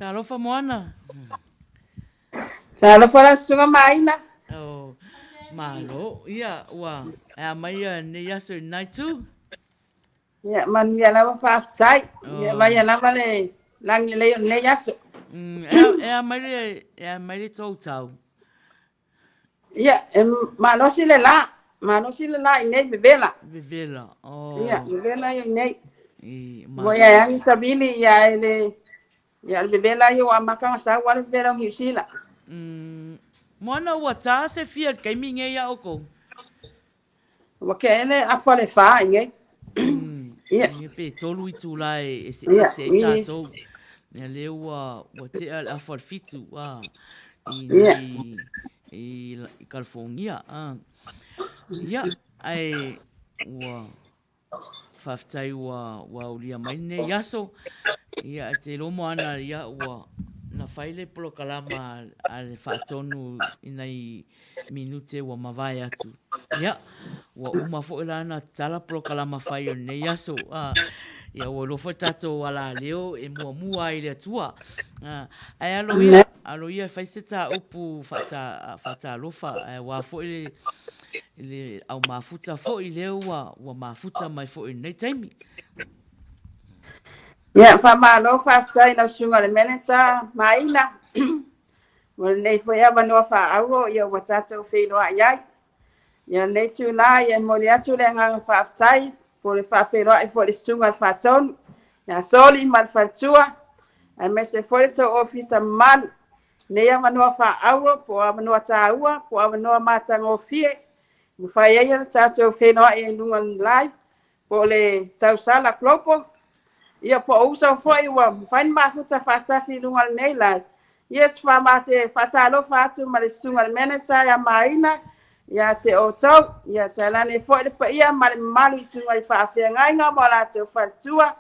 Talofa Moana. Talofa la susuga Maina. Oh, malo. Ia, ua e a mai ia nei aso i nai tu. Ia, manuia lava faafetai. Ia, oh. mai lava le lagi lelei o lenei aso. E, e a mai le, e a mai le tou tau. Ia, e malosi le la. Malosi le la i nei vevela. Vevela, oh. Ia, vevela ia i nei. I, ma... Ia e agi savili ia e le... Ia le vevela ia ua amata ona sau a le vevela o Niu Sila. Moana ua tā se fia le taimi nei ia outou? Ua ke ele afa le whā i nei. Ia. Ia pe tolu itula e ese ese ai tātou. Ia lea ua ua tea le afa o le fitu a i nei i i California a. Ia ae ua Faafetai ua ua aulia mai lenei aso. Ia, e te lomo ana ia ua na fai le polokalama a le faatonu i nai minute ua mavae atu. Ia, ua uma foi la na tatala polokalama fai o lenei aso. A, ia ua iloa foi tatou alaleo e muamua ai le Atua. A, ae alo ia, alo ia e fai se tā upu faata, faatalofa, ae aua foi le i le au mafuta foi lea ua, ua mafuta mai foi i lenei taimi. Ia, faamalo, faafetai i lau susuga i le Manager Maina mo lenei foi avanoa faaauro ia ua tatou feiloai ai. Ia lenei itula ia e momoli atu le agaga faafetai po o le faafeiloai foi i le susuga i le Faatonu ia Soli ma le faletua aemaise foi le tou ofisa mamalu. Nei avanoa faaauro po o avanoa taua po o avanoa matagofie e mafai ai ona tatou feiloai i luga o le live po o le tausala global, ia po o uso foi ua mafai ona mafuta faatasi i luga o lenei live. Ia te faamate faatalofa atu ma le susuga i le meneta ia Maina ia te outou. Ia tainane foi le paia ma le mamalu i susuga i faafeagaiga ma o latou faletua,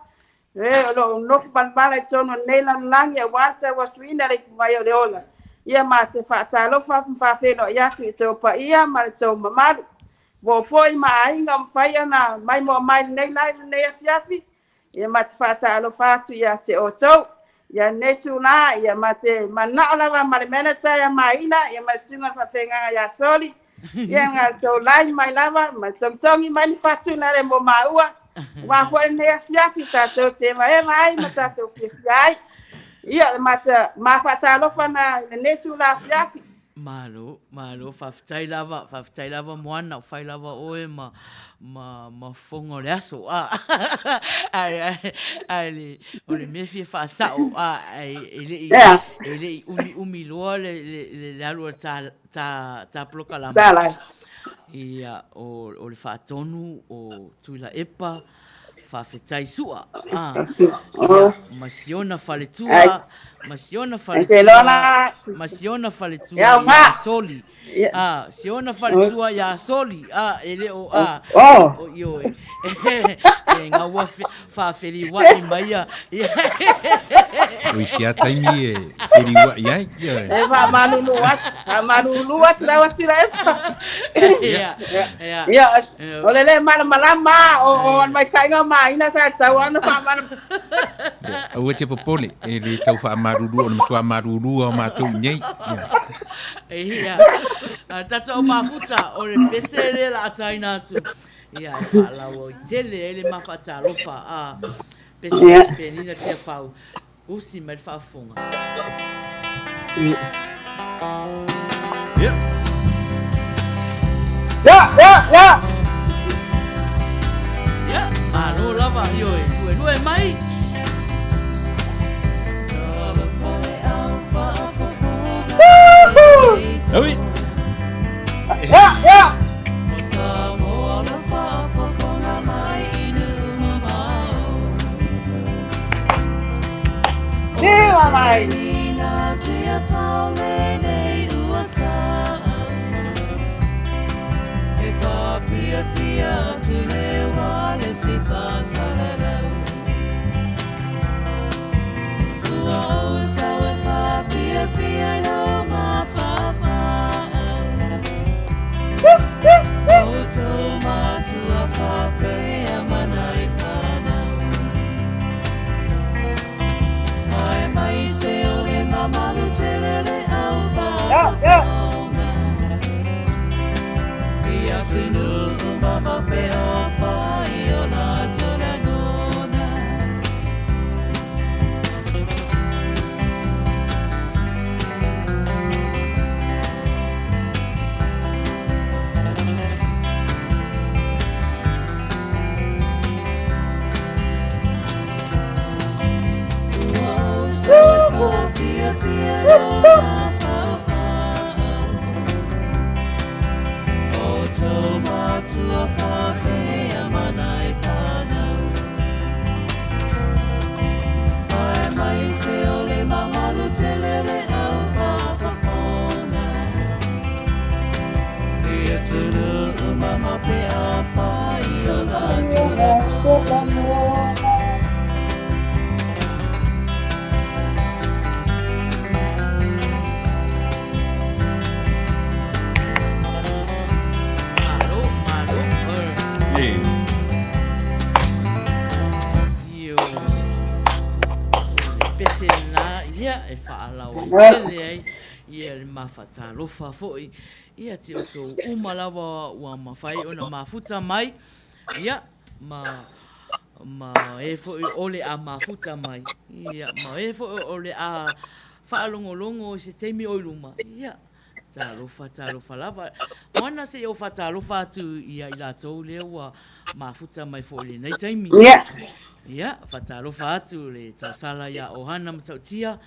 e o lo o nofo malamala i totonu o lenei lalolagi aua le tauasuina le ipuvai o le ola. Ia ma te faatalofa ma faafeiloai atu i outou paia ma le tou mamalu. Ua oo foi ma aiga o mafai ona maimoa mai lenei live lenei afiafi. Ia ma te faatalofa atu ia te outou. Ia lenei itula, ia ma te manao lava ma le manager ia Maina, ia ma le susuga i le faafeagaiga ia Soli, ia na tou live mai lava, ma togitogi mai ni fatu na le mo maua. Aua foi lenei afiafi tatou te emaema ai ma tatou fiafia ai. Ia, ma te ma faatalofa na i lenei itula afiafi. Malo, malo, faafetai lava, faafetai lava Moana, o fai lava oe ma, ma, ma fofoga o le aso, a, ae, ae, ae le, o le mea fia faasao, a, ae, e le i, e le i umiumi loa le, le, le, le alu a le ta, ta, ta polokalama. Tala. Ia, o, o le faatonu o Tuilaepa, Faafetai Sua. Ah, ia, ma siona faletua, ma siona faletua, ma siona faletua ia Soli. Ah, siona faletua ia Soli. Ah, e le o ah. O ioe. E ngā faafeliuaʻi mai ia. O i sia taimi e feliuaʻi ai. E faamalulu atu, faamalulu atu lau atu la epa. Ia, ia. Ia, o le le malamalama o le maitaiga o maina sa tatau lava ona faamalamalama. Aua te popole, e le tau faamalulu o le matua malulu o matou i nei. Ia, tatou mafuta o le pese le la ataina atu. Ia, e faalauaitele ai le ma faatalofa a Pese Penina Tiafau, usi mai le faafofoga. Ia. Ia, ia, ia. Ia, malo lava, ioe, luelue mai. Aui. Ia, ia. Viva mai! Malo, malo. Io. O le pese lena, ia, e faalauaitele ai, ia le mafatalofa foi, ia te outou uma lava ua mafai ona mafuta mai, ia, ma, ma e foi o le a mafuta mai, ia, ma e foi o le a faalogologo i se taimi o i luma, ia, Talofa, talofa lava. Moana se i ou faatalofa atu ia i latou lea ua mafuta mai foi i lenei taimi. Ia. Ia, faatalofa atu le tausala ia Ohana Matautia,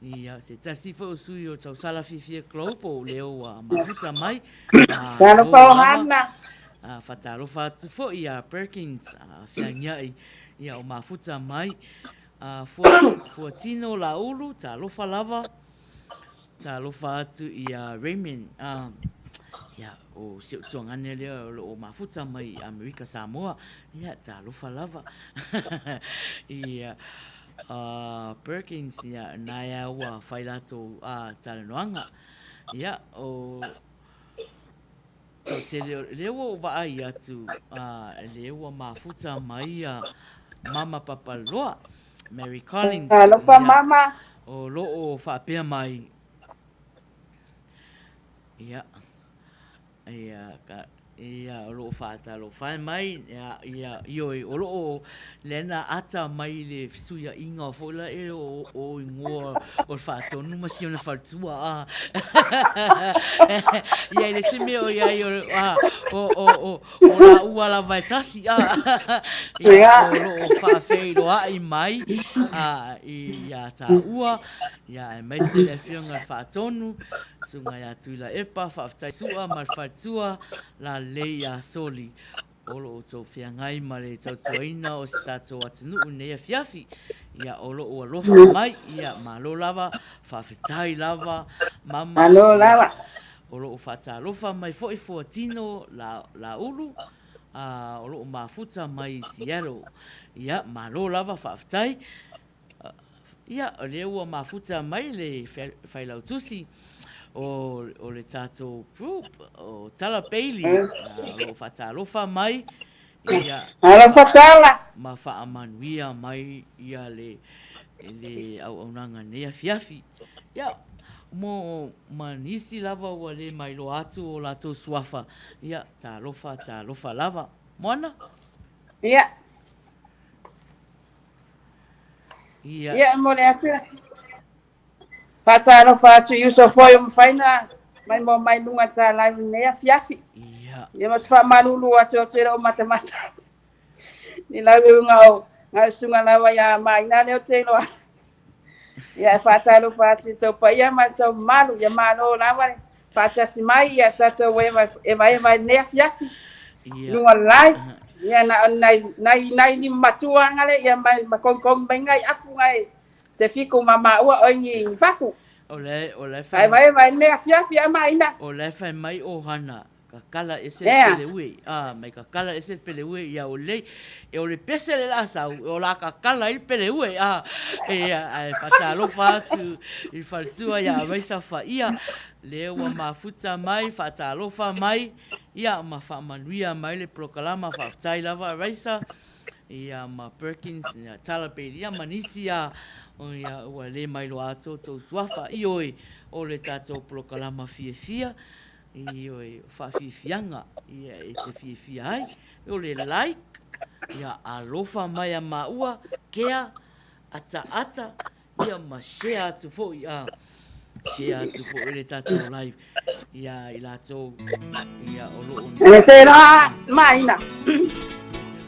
ia se tasi foi o sui o Tausala Fiafia Global lea ua mafuta mai. Talofa Ohana. Faatalofa atu foi ia Perkins Feagiai, ia o mafuta mai. Fuatino Laulu, talofa lava. Talofa atu ia Raymond, ia, o si ou tuagane lea o lo o mafuta mai i Amerika Samoa, ia, talofa lava. Ia, Perkins, ia, na ea ua fai latou talanoaga. Ia, o toatele o, lea ua ou vaai atu, lea ua mafuta mai ia Mama Papaloa, Mary Collins. Talofa Mama. O lo o faapea mai, ia, ia, ka, ia, o lo o faatalofa mai, ia, ia, ioe, o lo o lena ata mai le fesuiaiga foi la e o, o igoa o le faatonu ma si ona faletua, a. Ia, i le isi mea o i ai o, a, o, o, o, o lāua lava e tasi, a, ia, o lo o faafeiloai mai, a, iā tāua, ia, aemaise le Afioga i le Faatonu, Susuga ia Tuilaepa, faafetai Su'a ma le faletua, lalelei iā Soli, o lo o outou feagai ma le tautuaina o si tatou atunuu i lenei afiafi. Ia, o lo o alofa mai, ia, malo lava, faafetai lava, mama. Malo lava. O lo o faatalofa mai foi Fuatino Laulu, a, o lo o mafuta mai i Seattle. Ia, malo lava, faafetai. Ia, o lea ua mafuta mai le Failautusi o, o le tatou group, o Tala Bailey, o lo o faatalofa mai. Ia, Alofa Tala! Ma faamanuia mai ia le, le auaunaga nei afiafi. Ia, mo ma nisi lava ua le mailoa atu o latou suafa, ia, talofa, talofa lava. Moana? Ia. Ia. Ia, e momoli atu. Faatalofa atu i uso foi o mafai ona maimoa mai luga ta live lenei afiafi. Ia. Ia ma te faamalulu atu ou te le o matamata atu i lauiuga o galusuga lava ia Maina lea ou te iloa. Ia e faatalofa atu i tou paia ma tou mamalu. Ia malo lava le faatasi mai ia tatou evaeva i lenei afiafi. Ia. Luga live. Ia na o nai nai nai ni matua ngale ia mai ma kongkong mai ngai apu ngai se fiku ma maua oi ni fatu. O le o le fai Vaevaeva i lenei afiafi a Maina. O le fai mai ohana kakala ese le pele ue. A mai kakala ese le pele ue ia o lei e o le pese le la sau e o la kakala i le pele ue a e ae faatalofa atu i le faletua ia Raisa Faia lea ua mafuta mai faatalofa mai ia ma faamanuia mai le polokalama faafetai lava Raisa ia ma Perkins ia Tala Bailey ia ma nisi a ia ua le mailoa atu outou suafa ioe o le tatou polokalama fiafia Ioe, o faafiafiaga ia e te fiafia ai. O le like, ia alofa mai a maua, kea, ataata, ia ma share atu foi, a share atu foi le tatou live ia i latou ia o lo o. E te rā maina.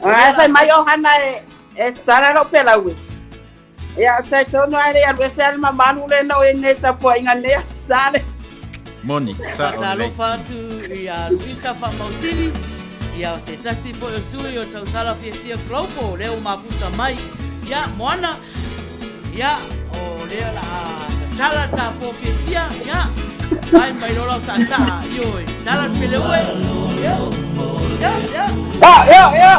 Ai fai mai o hana e e tara ro pelaue. Ia, tai tonu ai le alu ese ale mamalu le no e nei tapuaiga nei aso sa le. Moni, sa o lelei. Faatalofa atu ia Luisa Faamausili, ia o se tasi foi o sui o Tausala Fiafia Global, lea ua mafuta mai. Ia, Moana, ia, o lea la a tatala ta pō fiafia, ia, vai mai loa lau saasaa, ioe, tala le peleue, ia, ia, ia. Yo, yo, yo.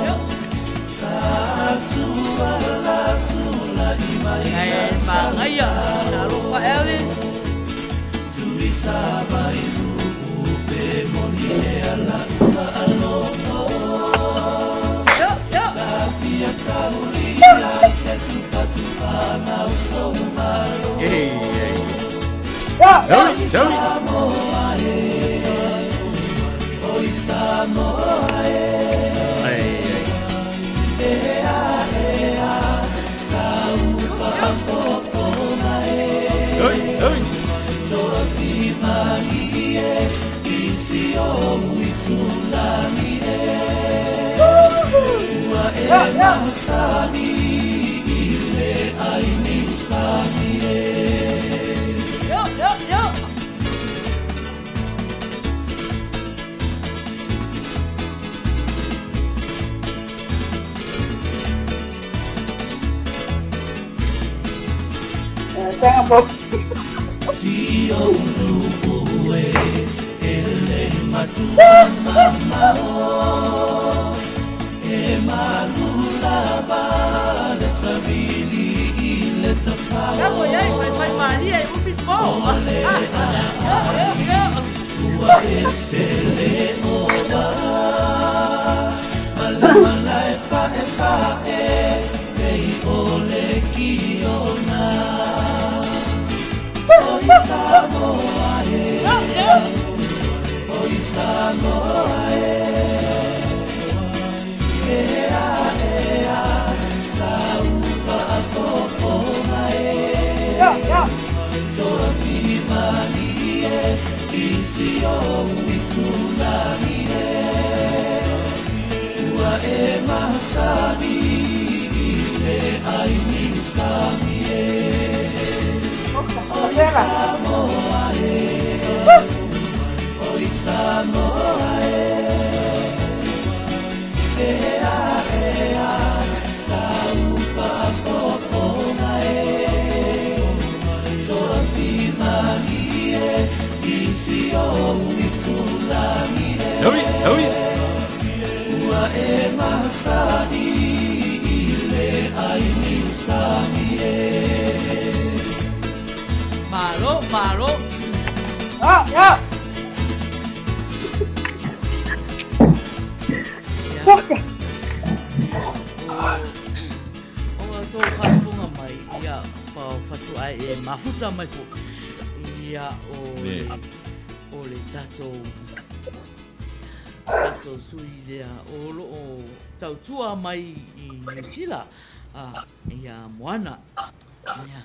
Yo. Ae magaia, talofa Alice. Yo, yo. Ei, ei. Yo, yo. Sauli, sauli. Ei, ei. Oi, oi. Yo, yo. Yo, yo, yo. tausaga fou. Ia mo iai, faifai malie, umi po. Io, io, io. Io, io. Io, io. Taui, taui. Malo, malo. Io, io. Ia. O tou faafofoga mai, ia, pa o fatuae e mafuta mai foi, ia, o le, o le tatou, tatou sui lea o lo o tautua mai i Niu Sila, a, ia Moana. Ia.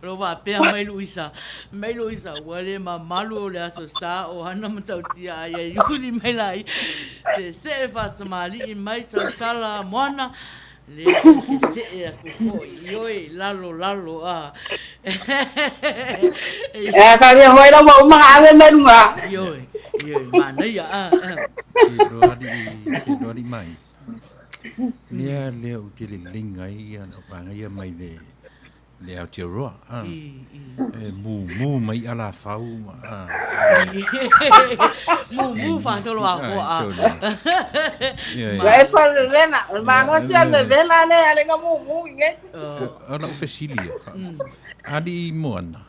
Lo faapea mai Luisa, mai Luisa, ua le mamalu o le Aso Sa o Hana Matautia aia iuli mai lai, se see faatamalii mai tausala Moana, le ou te see aku foi i oe lalo lalo a. E ka ria hoi la ua uma ave mai luga. Ioe, ioe, manaia a. Ke loa alii mai. Lea lea ou te lelei ai ia lau vaega ia mai le le Aotearoa a. E mumu mai alafau a. Mumu faasolo atoa a. Ia e pa le vena, o le malosi a le vena le a le nga mumu i ngai. O lau fesili ia, alii Moana,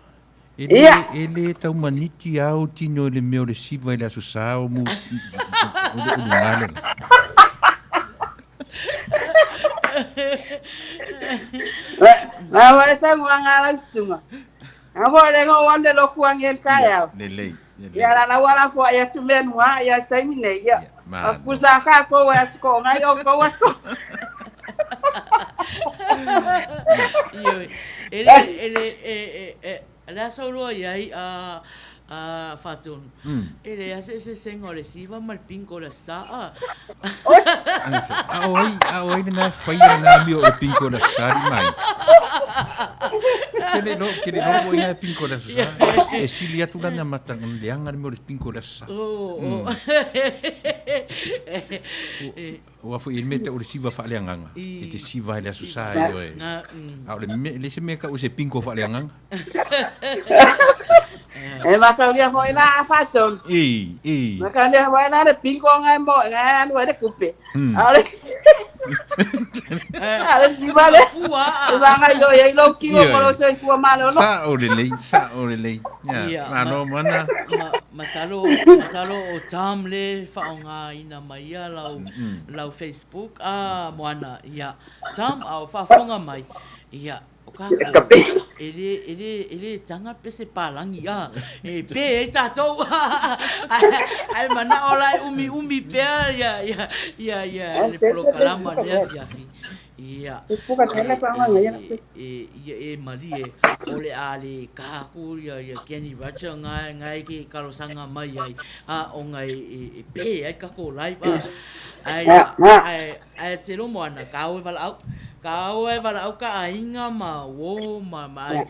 e le, e le taumaniti a ou tino i le mea o le siva i le Aso Sa o mu, o le uluga le la. Na wa sa ngua la sunga. A mo le ngo wa le loku angi el taeao. Lelei, lelei. Ia la la wala fo ia tu menua ia taimi nei ia. A pusa ka ko wa sko ngai o ko wa sko. Ioe, e le, e le, e, e, e, le aso loa iai a, a Faatonu. E leai lava se eseesega o le siva ma le bingo o le Aso Sa a. A o ai, a o ai lena e faia lena amio o le bingo o le Aso Sa alii mai? Ke le iloa, ke le iloa foi ina e bingo o le Aso Sa. E sili atu lana mata leaga le mea o le bingo o le Aso Sa. Aua foi e le mea tau o le siva faaleagaga, e te siva ai i le Aso Sa ioe. A o le mea, e leai se mea e tau o se bingo faaleagaga. E makaulia foi la a Faatonu. I, i. Makaulia foi la le bingo ngai mo ngai alu ai le kupe. A o le a le siva le. Fua. Siva ngai lo iai lou kino ma lou soifua malolo. Sao lelei, sao lelei. Ia, malo Moana. Masalo, masalo o Tom le faaaogaina mai ia lau, lau Facebook a Moana. Ia, Tom, a o faafofoga mai. Ia, O kākou, e le, e le, e le taga pese palagi a, e pē ai tātou. Ae manao la e umiumi pea ia, ia, ia, ia le polokalama i le afiafi. Ia, e, e, ia e malie, o le a le kaha aku ia, ia Kenny Roger ngae, ngae ke kalosaga mai ai, a, ona e, e, e pē ai kākou live a. Ae, ae, ae te lomo ana, kāu e valaau. Kāua e valaau ka aiga ma uō ma ma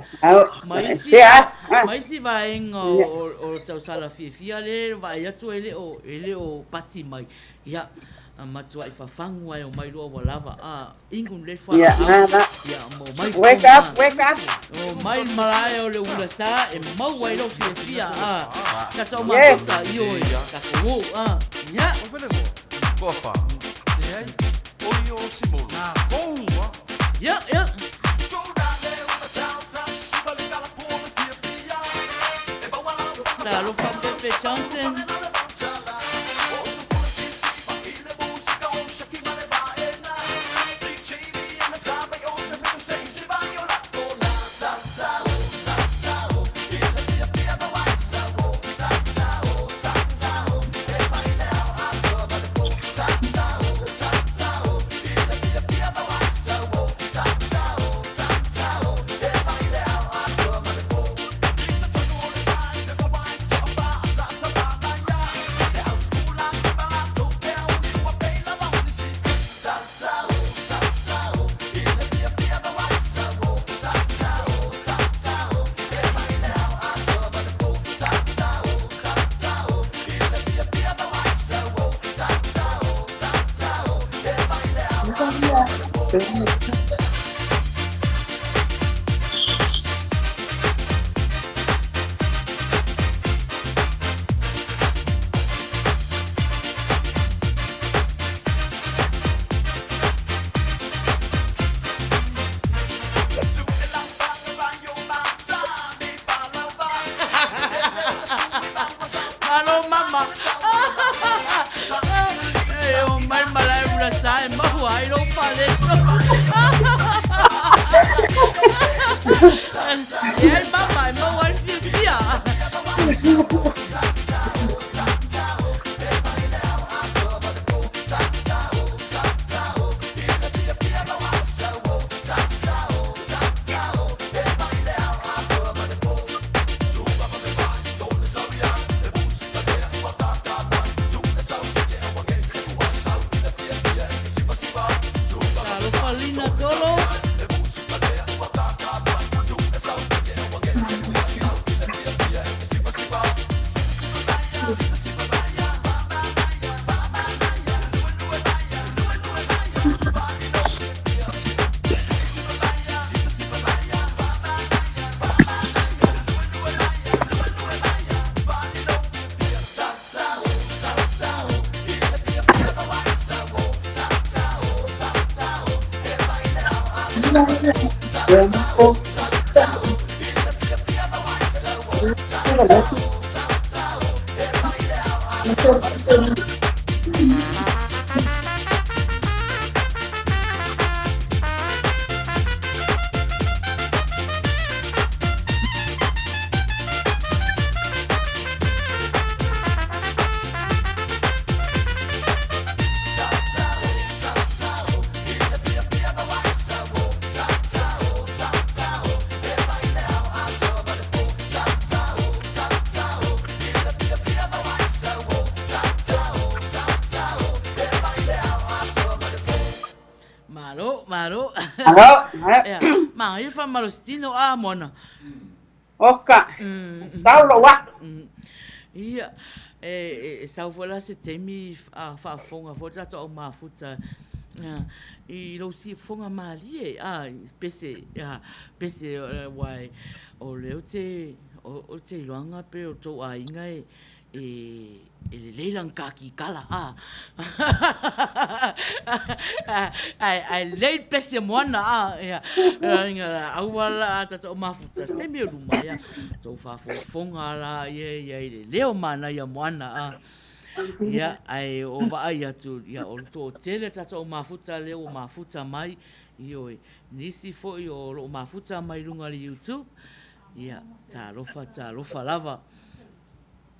ma isi ma isi vaega o o tausala fiafia le vaai atu e le o e le o pati mai. Ia Matuai fafagu ai o mai lua ua lava a ingu le Ia, faalaau na, na. ia mo mai Wake fofoga up, wake up. O mai le malae o le ula sa e maua ai lou fiafia a tatou Yes. mafuta ioe tatou o a ia. Ia ia. Talofa Pepe Johnson. Malo mama. E o mai malae ula sa e maua ai lou faleto. E ai mama e maua ai le fiafia. Talofa Lina Tolo. Malo, malo. Alo, eh, Ia, manaia le faamalositino a Moana. Oka, sau lou aa. Ia, e sau foi la se taimi faafofoga foi le tatou au mafuta i lou siufofoga malie, a, pese, a, pese, aua o lea ou te, ou te iloaga pe o tou aiga e, E lelei lana kakikala, a. Ae lelei le pese moana, a. Ia, inga aua la a tatou mafuta, se taimi o luma, ia, tou faafogafoga la ia ia i le leo manaia moana, a. Ia, ae o vaai atu, ia, o le toatele tatou mafuta lea ua mafuta mai, ioe, nisi foi o lo o mafuta mai luga o le YouTube, ia, talofa, talofa lava.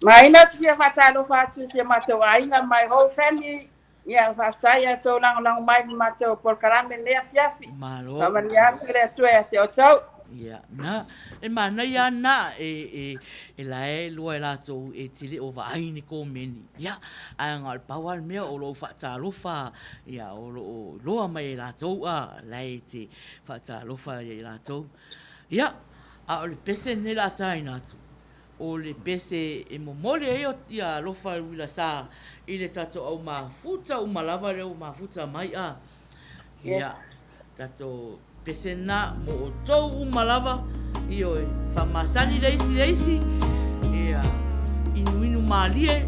Maina ou te fia faatalofa atu i si a matou aiga, my whole family. Ia, faafetai ia tou lagolago mai i le matou polokalame lenei afiafi. Malo. Faamanuia atu le Atua ia te outou. Ia, na, e manaia lava na, e, e, e lae lua e latou e te le o vaai ni komeni. Ia, ae na o le pau lava le mea o lou faatalofa, ia, o lo o iloa mai e latou, a, lae e te faatalofa ia i latou. Ia, a o le pese lenei o le a taina atu. O le pese e momoli ai ia alofa le uila sa i le tatou au mafuta uma lava lea ua mafuta mai a. Ia, tatou pese na mo outou uma lava, ioe, faamasani le isi le isi, ia, inuinu malie,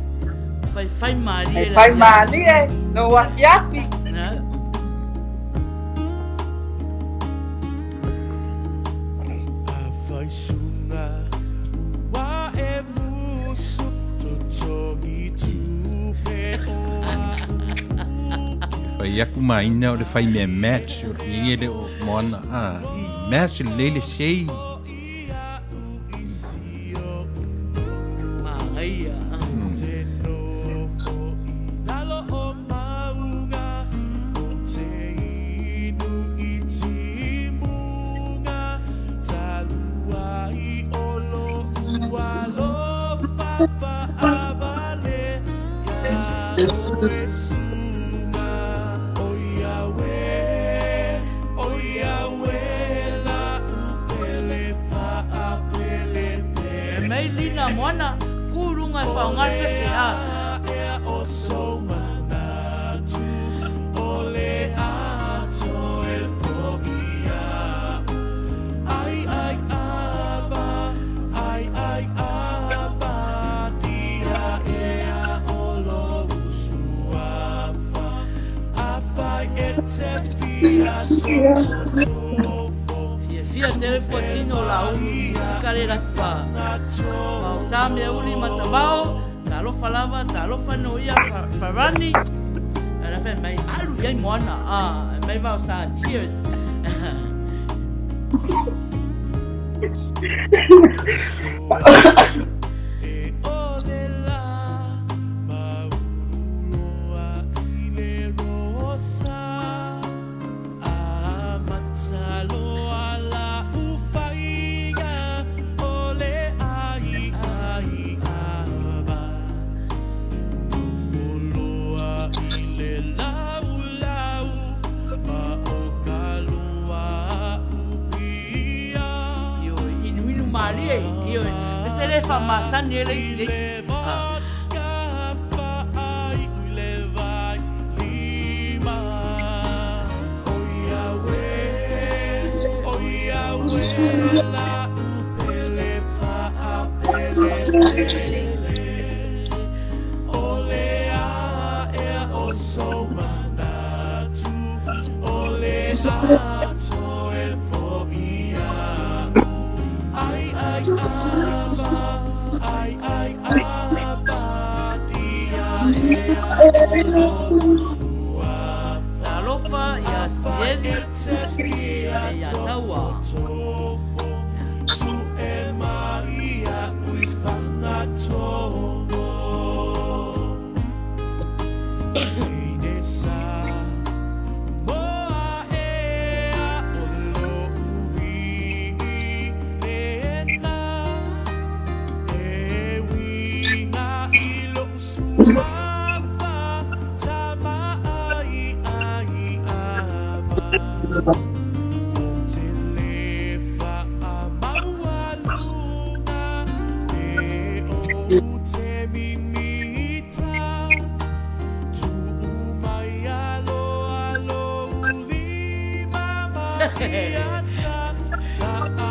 faifai malie le Faifai malie, lou afiafi. Fai aku maina o le fai mea match o le ngenge le o moana a match lelei le sei. Manaia. E mei Lina Moana, ku runga e whaonga le pese a. Fiafia tele fuatino o la ulu musika le lati fa. Vaosa mea uli matavao, talofa lava, talofa no ia farani. Ala fai mai alu iai moana. Ah, mai vaosa cheers. Ioe, inuinu mālie, ioe, pese le whaamasani e le isi le isi. Ah. Talofa ia Sieli e ia Taua.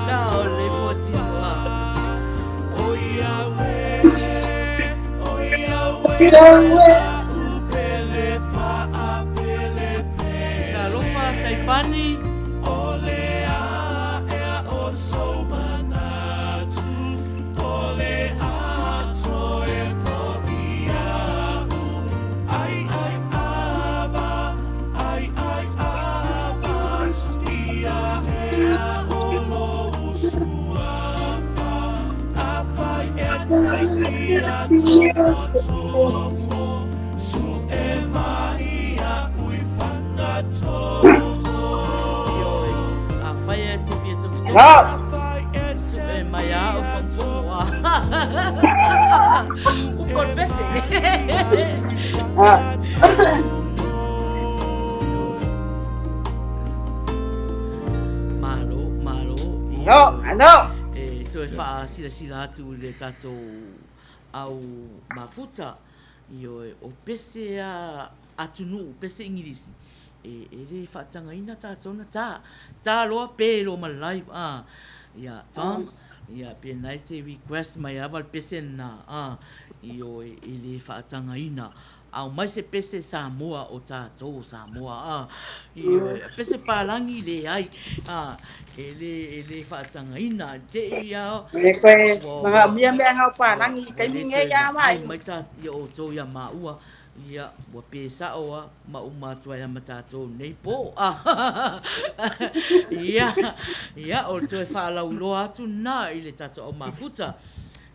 Sa o le fuatino a. Talofa Saipani. Ioe, afai e te fia tofitofi. E mai a au whangomo a. Upa o le pese. Malo, malo. Ano, ano. E toe faasilasila atu i le tatou au mafuta, ioe, o pese a atunuu, pese Igilisi, e, e le faatagaina tatou na ta. Ta loa pe loa ma le live, a. Ia, Tom, ia, pe na e te request mai lava le pese lena, a. Ioe, e le faatagaina. Aumai se pese Samoa o tatou o Samoa a ioe pese palagi leai a e le e le faatagaina te i a E koe manaomia mea ngau palagi i taimi nei a mai. Mai ta ia outou ia maua ia ua pe sao a ma uma atu ai ma tatou nei po a ia ia o le toe faalauiloa atu na i le tatou au mafuta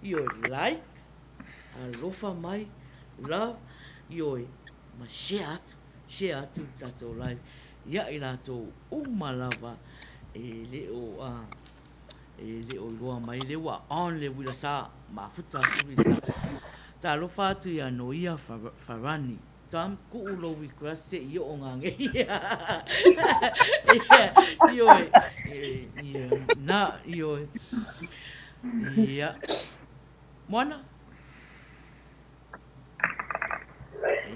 ioe like Alofa mai, love, ioe, ma share atu, share atu le tatou live ia i latou uma lava e le o, a, e le o iloa mai lea ua on le uila sa mafuta atu i sa. Talofa atu ia Noia Farani. Tom, kuu lou request se i oo ngā ngei. Ioe, ia, na, ioe. Ia. Moana?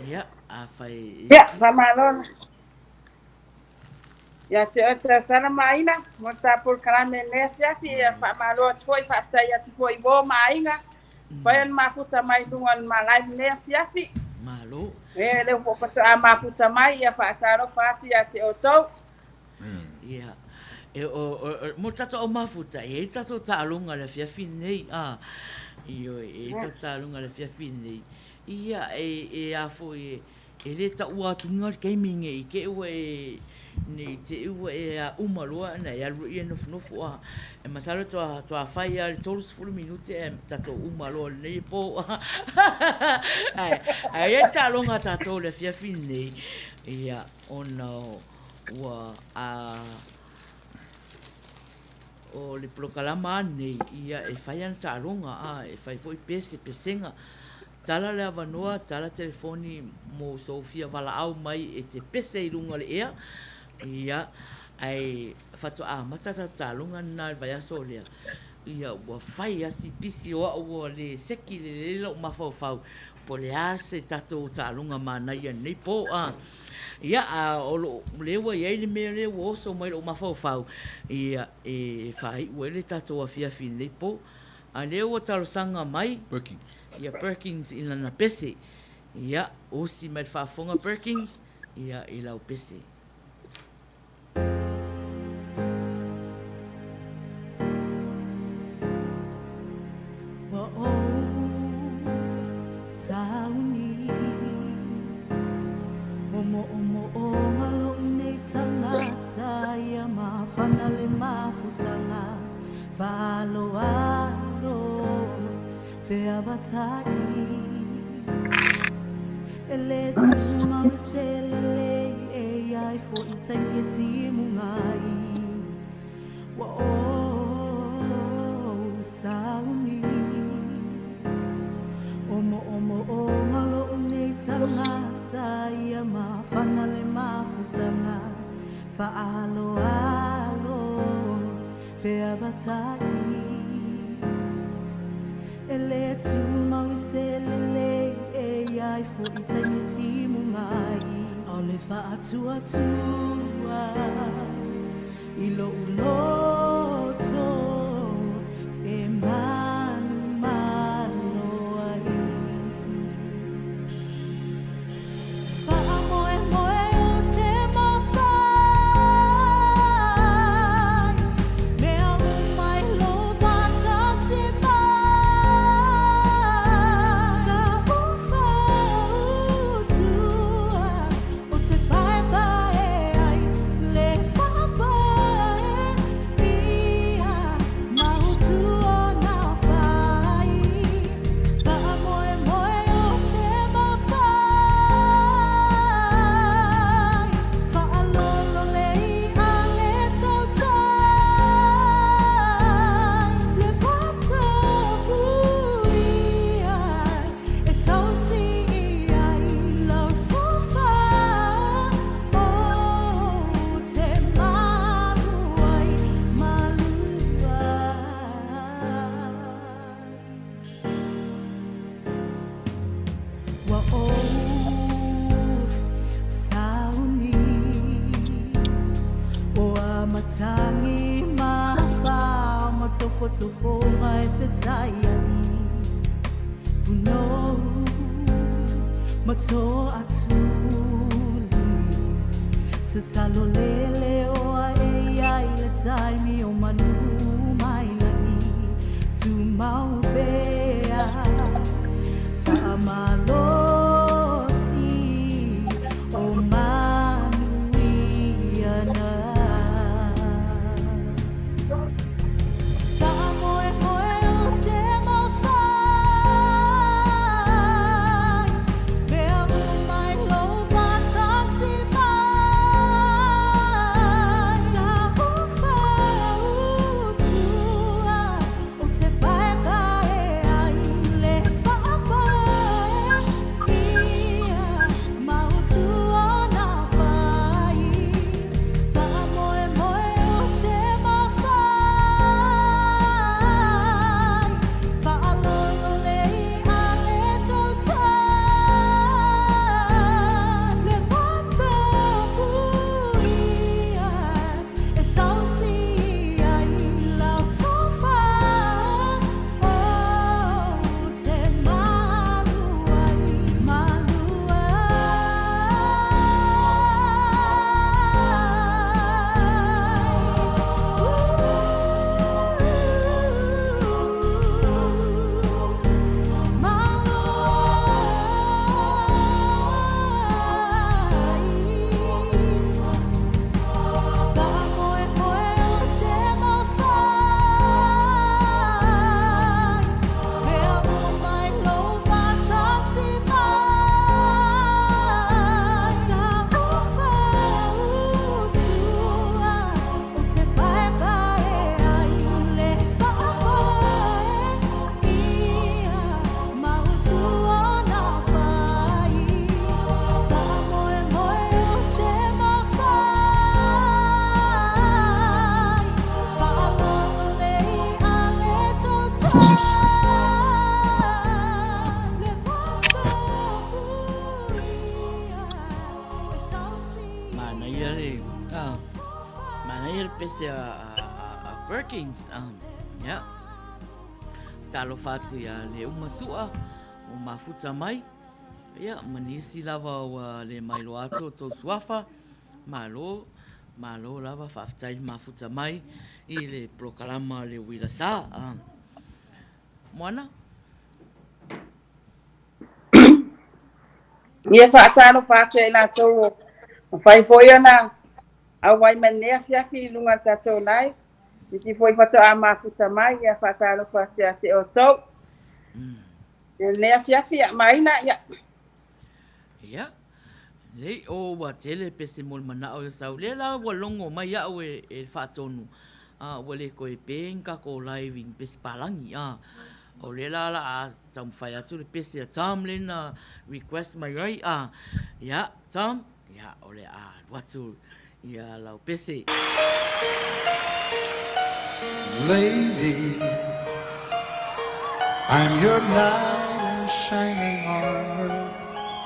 Ia, afai... Ia, faamalo. Ia te oe Tausala ma Aiga, mo le ta polokalame i lenei afiafi, ia faamalo atu foi, faafetai atu foi i uo ma aiga, fai o le mafuta mai luga o le ma live i lenei afiafi. Malo. E lea foi faatoa mafuta mai, ia faatalofa atu ia te outou. Ia. E, o, o, o, mo tatou au mafuta, e i ai tatou taaloga i le afiafi nei, a, ioe, e i ai tatou taaloga i le afiafi nei. Ia, e, e a foi, e, e le taua atu le taimi nei i te i ua e, nei te i ua e a uma loa ona e alu lea e nofonofo, a. E masalo toa, toa fai lava le 30 minute ae tatou uma loa i lenei po, a. Ae, ae i ai le taaloga a tatou i le afiafi nei, ia, ona o, Ua a o le polokalama a nei, ia e fai ana taaloga, a e fai foi pese, pesega. Tala le avanoa, tala telefoni mo sou fia valaau mai e te pese i luga o le ea, ia, ae faatoa amata tatou taaloga lena i le vaiaso lea, ia ua fai a si pisi o au ua le seki lelei lou mafaufau po o le a se tatou taaloga manaia i lenei po, a. Ia, a o lo o, lea ua i ai le mea lea ua oso mai lou mafaufau, ia, e faaiu ai le tatou afiafi i lenei po. A lea ua talosaga mai. Perkins. Ia Perkins i lana pese. Ia, osi mai le faafofoga Perkins, ia, i lau pese. Ua ou sauni O moomooga lou nei tagata Ia mafana le mafutaga Faaloalo feavatai E le tumau e se lelei E i ai foi taimi e timuga ai Ua ou sauni O moomooga lou nei tagata Ia mafana le mafutaga Faaloalo feavatai E le tumau i se lelei E i ai foi taimi e timuga ai Aole faatuatua I lou loto e manumalo ai. Faamoemoe ou te mafai, mea uma i lou faatasi mai. Sa ou fautua ou te paepae ai le faafoe i. tofotofoga e fetaiaʻi Punou ma Toatuli Tatalo lele oa e iai le taimi o manu mai lagi Tumau pea Faamalosi o manuia na. Manaia le, ah, manaia le pese a, a, a Perkins. Ah, yeah. Talofa atu ia le uma sua o mafuta mai. Ia, ma nisi lava ua le mailoa atu o tou suafa. Malo, malo lava, faafetai le mafuta mai i le polokalama le uila sa. Ah. Moana? Ia faatalofa atu ia i latou o mafai foi ona auai mai lenei afiafi i luga o le tatou live. Nisi foi faatoa mafuta mai, ia faatalofa atu ia te outou. Ia lenei afiafi, ia maina, ia. Ia, lei, o ua tele pese mo le manao ia sau. Lea la ua logo mai au e, e faatonu, a, ua le toe pe ni takou live i ni pese palagi, a. O lea la la a taumafai atu le pese a Tom lea na request mai ai, a. Ia, Tom, ia, o le a alu atu ia lau pese. Lady, I'm your knight in shining armor,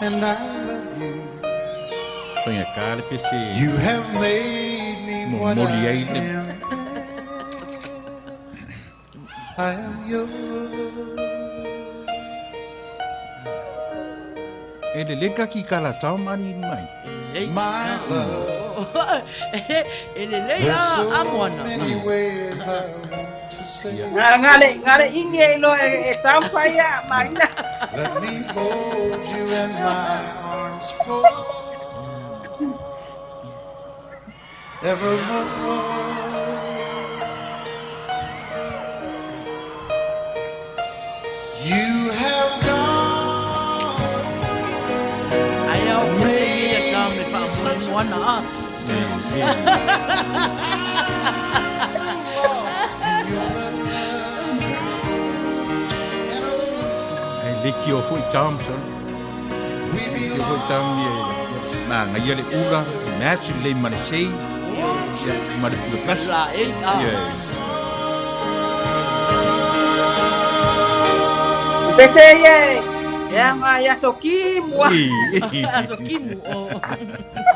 and I love you. Faigata le pese You have made me what momoli I ai le am. I am yours. E lelei ka ki kala tao mari mai. E lelei. My love, E lelei there's a, a so Moana. many ways I want to say. Nga nga le nga le ingi e iloa e, e taumafai ia maina. Let me hold you in my arms forevermore. You have gone Ai au and pese ia made Tom le me faamoni such a Moana a. so lost in your love. And oh, Ai le kio foi Tom son. we Kio foi Tom belong ia maga ia le ula match le ma le sei Won't ia you ma le pule kasi. La e a. Ia. Pese ia e, e aga i aso kimu a. Aso kimu o.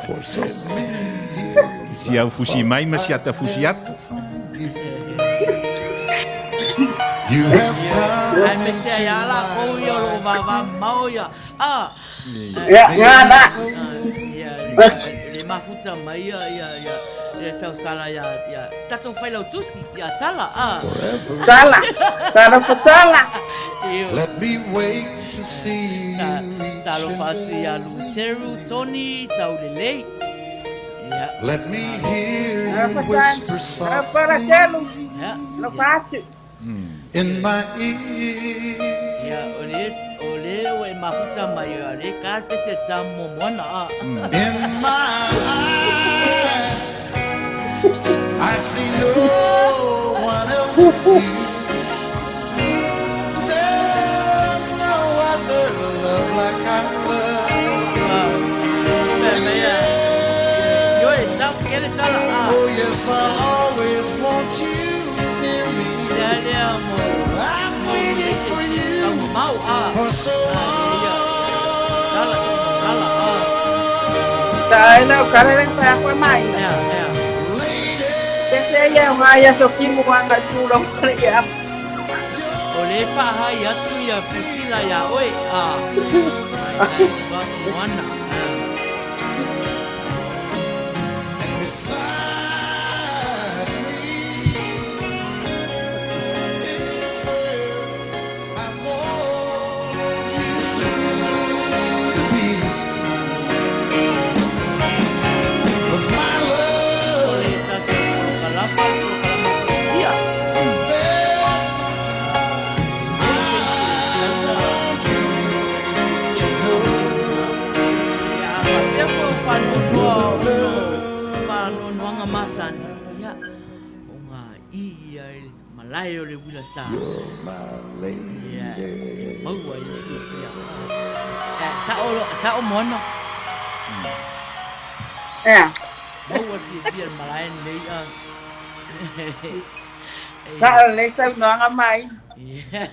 For so many years Si au fusi mai ma si ata I'd fusi atu. never find you. You have come Aemaise into ai lava my lakou ia o lo o life. vavamamao ia, a. Ia, nga la. Ia, le mafuta mai ia, ia, ia, le tausala ia, ia, tatou failautusi, ia Tala, a. Tala, tala fo tala. Ioe. Let me wait to see Ta, you each talofa and atu ia every Luteru, Tony, Taulelei. Ia. Let me hear Tala you fo tala. whisper Tala fo tala softly telu. Ia. Talofa Ia. atu. in my ear. Ia, o le, o le ua e mafuta mai ia le ka le pese ta momoana a. In my eyes, I see no one else but you. There's no other love like I love. Ua, fai And mai ia, yes, ioe, tau kele tala a. oh yes, I'll always want you near me. Sea lea mo, I've mo waited pese for you taumamao a. for so A, ia, tala, tala a. long. Ta ai lau kare le pa kwa mai. Ea, ea. Lady, Pese ia nga ia so kimu nga tu lo le ia. O le faahai atu ia Priscilla iā oe, a, ai, Goth Moana, a. beside me is where I want you to be. 'Cause my O love, le tatou polokalama, le polokalama fiafia. there's something A, e le se isi I tagata want you e le to fiafia. know. Ia, a faapea foi o faanoanoa You're the ona o love faanoanoaga masani, ia, o ngā i ia i le malae o le uila sa. You're my Ia, lady. ia maua ai le fiafia. Ia, sao, sao Moana. Ea. Maua le fiafia i le malae lenei a. Sao le saunoaga mai. Ia.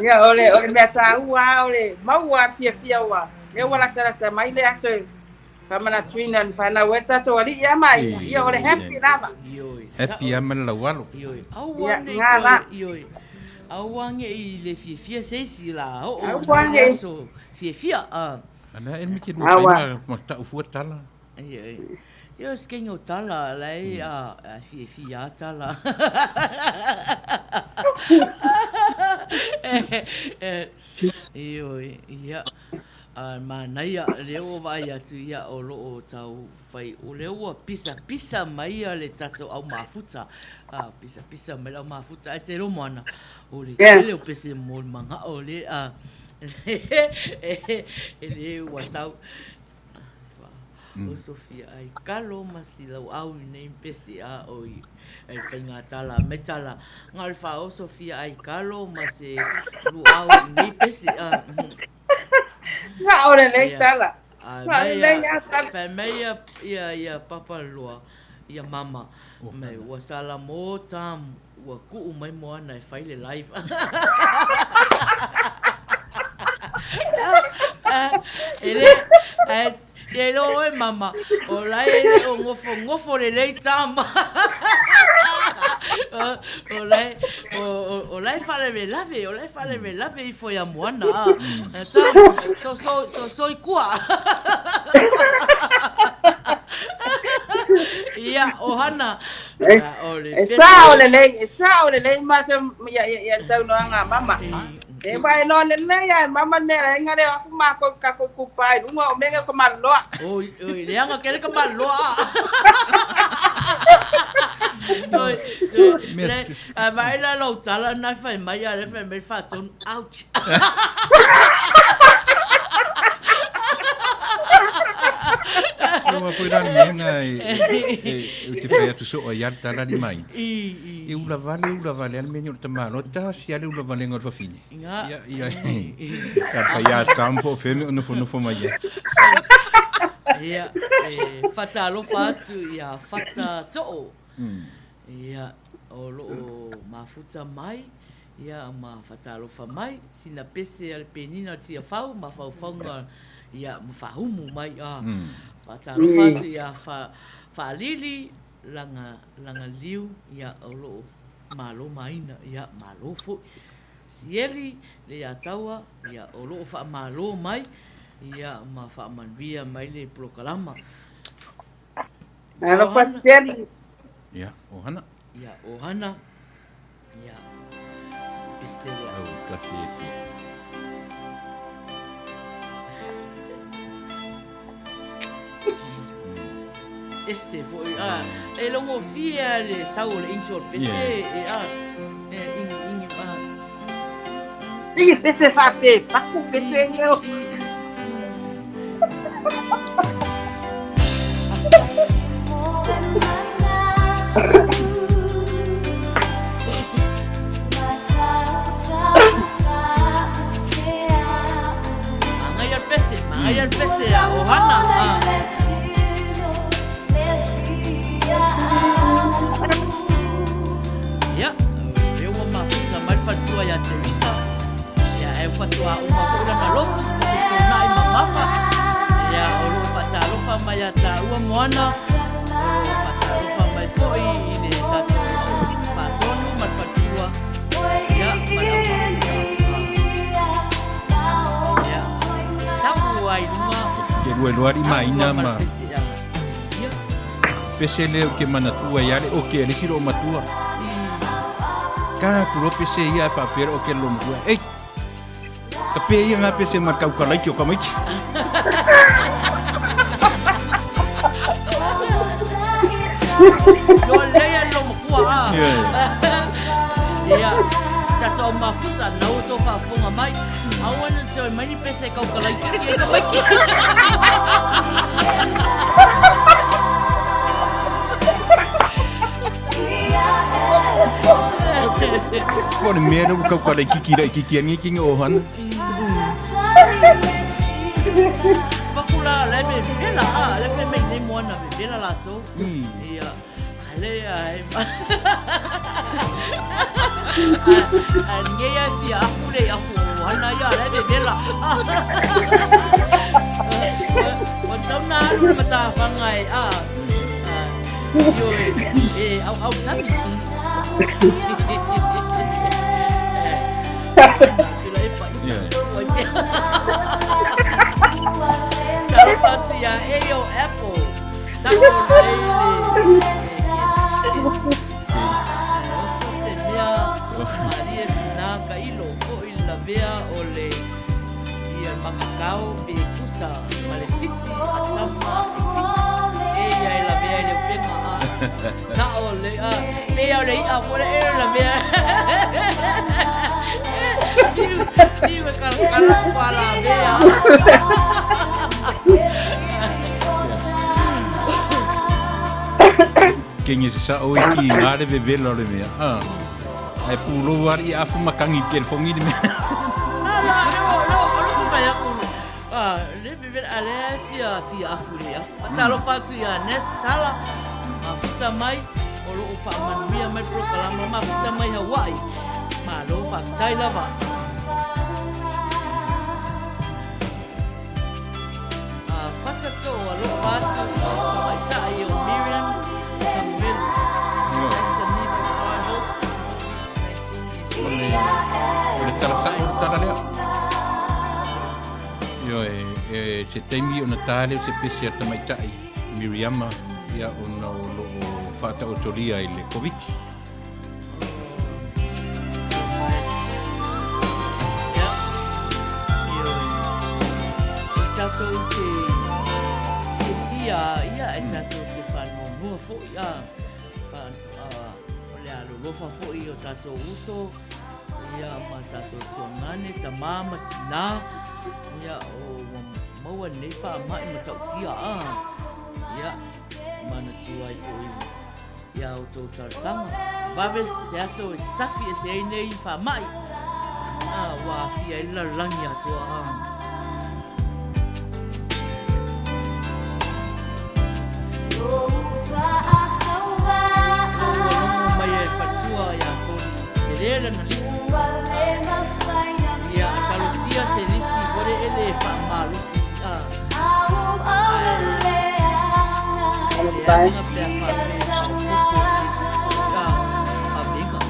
Ia, o le, o le mea tāua o le maua le fiafia ua lea ua latalata mai le aso e faamanatuina ni fanau ai le tatou alii a mai. Ia, o le happy lava. Ioe, Happy sao. lava ma le laualo. Ioe, aua Ia, nei nga toe, la. ioe, aua nei le fiafia se isi la oo Aua mai le nei. aso fiafia. A. Alea e mike lua fai Aua. ma ma tau fua tala. Ioe, ioe, se kenya o tala, la e a, a fiafia a tala. Ioe, ia, a manaia, lea ua vaai atu ia o lo o tau fai, o lea ua pisapisa mai ia le tatou au mafuta, a pisapisa mai le au mafuta, ae te iloa moana, o le tele o pese mo le magao le, a, e le ua sau. O Sofia ai kalo ma si lau au i nei pese a o i ai faiga tala me tala nga le fa o Sofia ai kalo ma se lu au i nei pese a. Nga o le lei tala. Ai Nga o le mai lei a a tala. fai mai ia ia ia papa loa ia mama mai ua sala mo tam ua kuu mai moana e fai le live. E le, ae, te iloa oe mama, o la e le o ngofo ngofo lelei tama. O la e, o, o, o la e faalavelave, o la e faalavelave ifo ia Moana. A. Tama, so, so, so, so i kua. Ia, o Hana, E, o le e pese. sao lelei, e sao lelei ma se ia ia ia le saunoaga a mama. E vae loa lelei ae mama le mea lainga lea o aku makou kakou kupa i luga o mea o ka maloloa. Oi, oi, leaga kele ka maloloa. Oi, Mea le, a vaai la lou tala na fai mai a le fai mai faatonu, ouch. Ua foi la le mea na e, e, e, te fai atu soo ai a le tala li mai. E ula vale, ula vale, a le mea ni o le tamalo, tasi a le ula valenga o le fafine. Nga. Ia, ia, ta fai a tampo o feme o nofo nofo mai ai. Ia, e fatalofa atu ia Fata Too. Ia, o loo mafuta mai, ia ma fatalofa mai, sina pese a le penina o Tiafau, mafaufauga, ia, ma faahumu mai, a. Fatalofa atu ia Faalili, Langa, Langa Liu, ia, o loo Malo Maina, ia, malo foi. Sieli Leiataua, ia, o lo o faamalo mai, ia, ma faamanuia mai le polokalama. Malo Ohana. Sieli. Ia, ohana. Ia, ohana. Ia, pese lea. Au kasi e fia. Ese foi, a, e logofie lava le sau o le intro o le pese, e, a, e, ingi, ingi, a. Ingi pese faape, paku pese leo. Magaia le pese, magaia le pese a Ohana. A. Ia, lea ua mafuta mai le faletua ia Teresa. Ia, ae faatoa uma foi lana lotu, o se tonai mamafa. Ia, o lo o faatalofa mai ia tāua Moana, o lo o faatalofa mai foi i le tatou faatonu ma le faletua. Ia, ma le aumafuta. Ia, sau ai luga. Ke lua loa alii maina ma. Ia. Pese lea ou te manatua ia le oke a le isi loomatua. Ka atu loa pese ia ae faapea le oke a le loomatua, Ei! Tape ia ngā pese ma le kaukalaiki o Kamaiki. Loa lelei a le loomatua a. Ia, tatou mafuta, nau o tō faafofoga mai. Aua ne toe mai ni pese kaukalaikiki e Kamaiki. Po o le mea lea ua kaukalaikiki laitiiti ai lenei tino ohana. Paku la le me vela a le me nei moana me vela latou. Ia ale ai. A nei ai fia afu le afu o hana ia le me vela. Ua tau na alu le matafanga e a. Ioe e au au sani. Tula e pa isa. Talofa atu ia e o Apple. Sa o lei le. Oso se mea malie tina ka ilo foi le lavea o le ia le makakao pe kusa ma le fiti a tama e fiti e ia e lavea i le upega a sao le a pe ia o le i'a foi le e lavea fiu fiu e kalakala kua lavea. Kenge se sa'o iki ngā le vevela o le mea. Ah. Ae pulou lava le afu matagi i le telefoni le mea. Ala, leo, leo, o loko mai aku. Ah, le vevela, a lea e fia, fia afu le afu. Faatalofa atu ia Nest Tala, mafuta mai, o lo o faamanuia mai polokalama, mafuta mai Hawaii. Malo, faafetai lava. A fata too alofa atu i se tamaitai o Miriam Samuelu. Thanks a Niva Sky Hope, COVID-19 O le, o le tala sa'o le tala lea. Ioe, e, se taimi ona ta lea o se pese a le tamaitai Miriama, ia ona o lo o faataotolia i le Koviti. I tatou te fiafia ia e tatou te faanoanoa foi a o le alolofa foi o tatou uso ia ma tatou tuagane tamā ma tinā ia o ua maua lenei faamai matautia a ia manatua ai foi I a outou talosaga. Vave se aso e tafi ese ai nei faamai, a ua aafia ai le lalolagi atoa. A. Ua logo mai e fatua ia Soli tele lana lisi. Ia talosia se lisi fole ele e faamalosi. A. Ae leaga pe a faapea e faaopoopo se isi foi avega.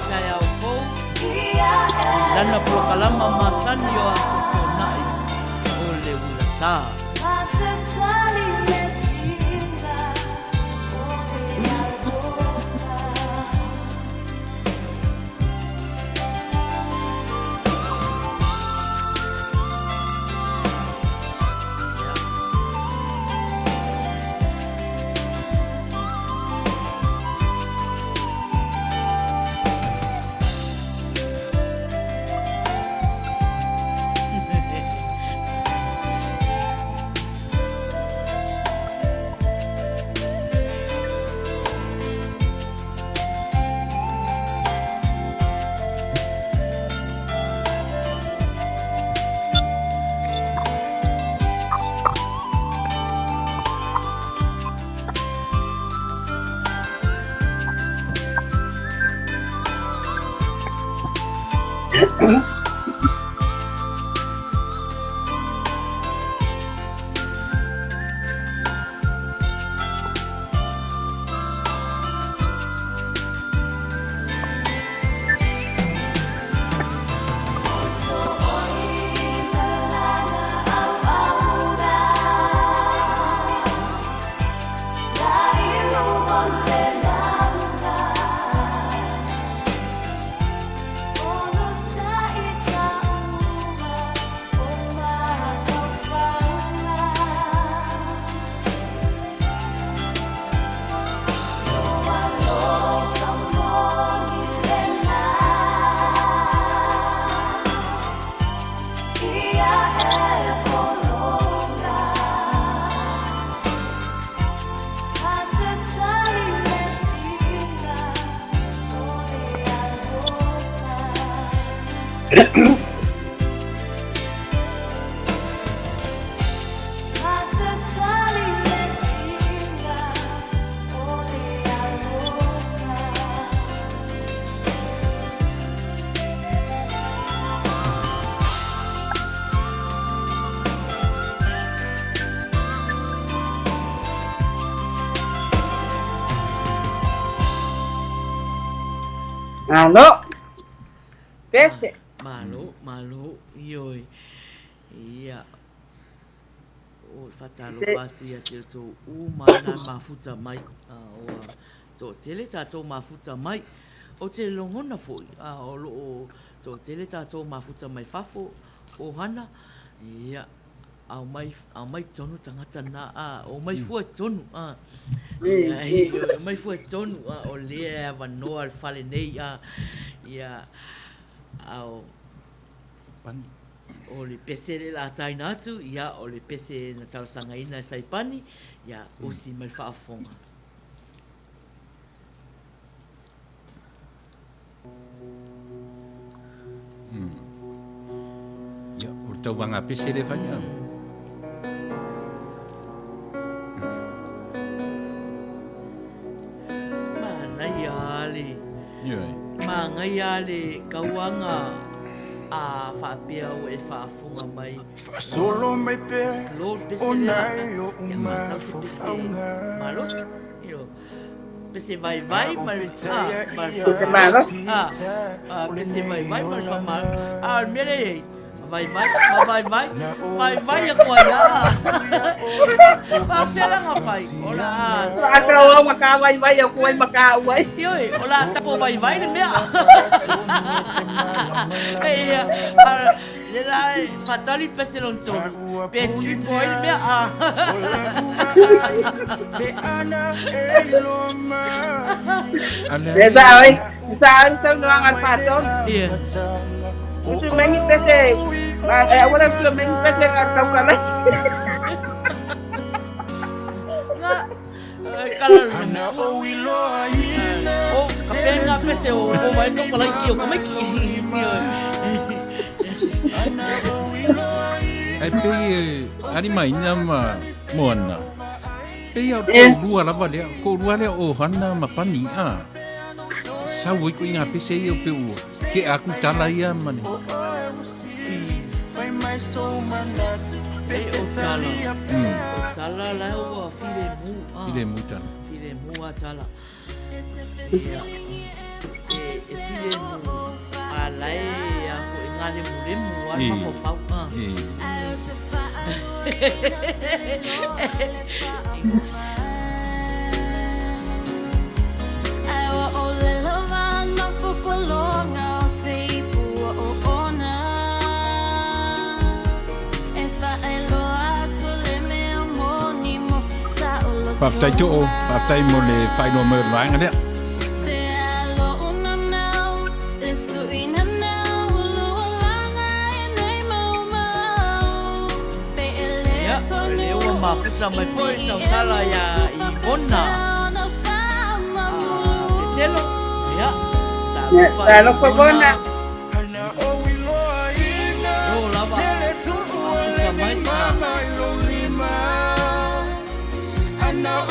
taeao fou i lana polokalama masani o Aso Toonai o le Uila Sa. Malo. Pese. Malo, malo, ioe. Ia. O faatalofa atu ia te outou uma na mafuta mai. Ua toatele tatou mafuta mai. Ou te logona foi, o lo o toatele tatou mafuta mai fafo, ohana, ia, aumai, aumai tonu tagata na, a, omai fua tonu, a, ia, omai fua tonu, a, o lea e avanoa le fale nei, a, ia, a, o, O le pese lea o le a taina atu, ia, o le pese na talosagaina e Saipani, ia, osi mai le faafofoga. Ia, o le tauvaga pese lea e fai. Manaia le... Manaia le kauaga a faapea ua e faafofoga mai. Faasolo mai pea Slow pese o lea. nai oʻu Ia faasau se pese mafaufauga. malosi. Io. Pese vaivai A ma le ofitaia a ma le ia Pese malosi. faamalosi. A o pese lenei vaivai ma le olaga. faamalosi. A o le mea lea e i ai, vaivai ma vaivai, Na ou vaivai atu ai lava. faatuia oe Faafefea la ona fai? O le a Faatauau ma ka vaivai atu ai ma ka uai. Ioe, o le a tapo vaivai le mea. Ia, le la e faatali pese lona tolu, pe tupu ai le mea. E sao ai, e sao ai le saunoaga a le faatonu. Ia. Usu mai ni pese, ma e aua le usu mai ni pese nga taukalai. Nga, kala O, ka pea ngā pese o o mai taukalai ki o ka maiki. Ai pei e ari mai ina ma moana. Pei a ko lua lava lea, ko lua lea o hana ma pani a. Sau ai koe i ngā pese ia o pe ua ke aku tala ia ma ne. E o tala. O tala la ua filemu a. Filemu tala. Filemu a tala. Ia, e, e filemu, a la e a foi ngā lemulemu a le mafaufau. Ah. Faafetai Too, faafetai mo le faailoa mai o le vaega lea. Ia, o lea ua mafuta mai foi le tausala ia Ivona. Ah, Petelo, ia, talofa Talofa Ivona. Io lava, mafuta mai.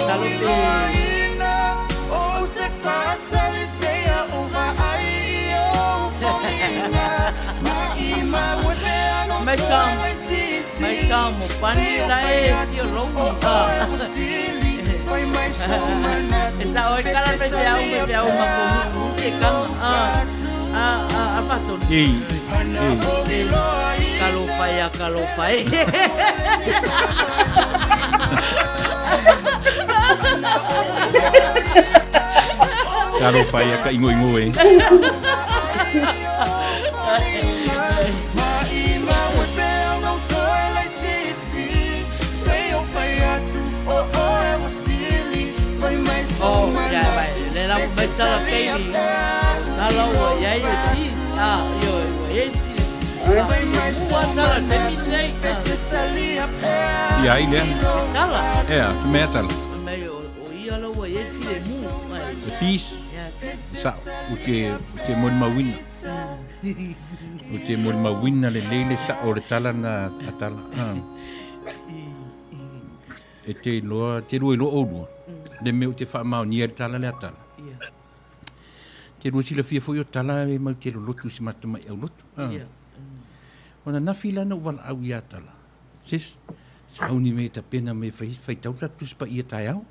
Talo pe Mai sa, mai sa mo pani la e fio longi. E sa oi kala pe pe au pe pe au ma ko mu se kanga. Ah, ah, ah, a fatonu. Ei, ei. Talofa ia talofa e. Talofa ia ka ingoingo e. Oh, ia vai, le la mai tala peili. Tala ua iai e ti. Ah, io ua iai ti. Ua tala te mi nei. Ia ai lea. Tala. Ea, mea tala. Mai o o ia la ua iai filemu. Mai. The peace. Ia, peace. Sa, u te, u te molimauina. U te molimauina lelei le sa'o o le tala na a tala. Ah. E te iloa, te lua iloa oulua, le mea ou te faamaonia i le tala lea tala. Te lua silafia foi o tala e mau te lolotu i se matou ma'iau lotu. Ah. Ona nafi la na ou valaau ia tala. Sis, sauni me tapena me fai, faitau le tatou Tusi Paia taeao.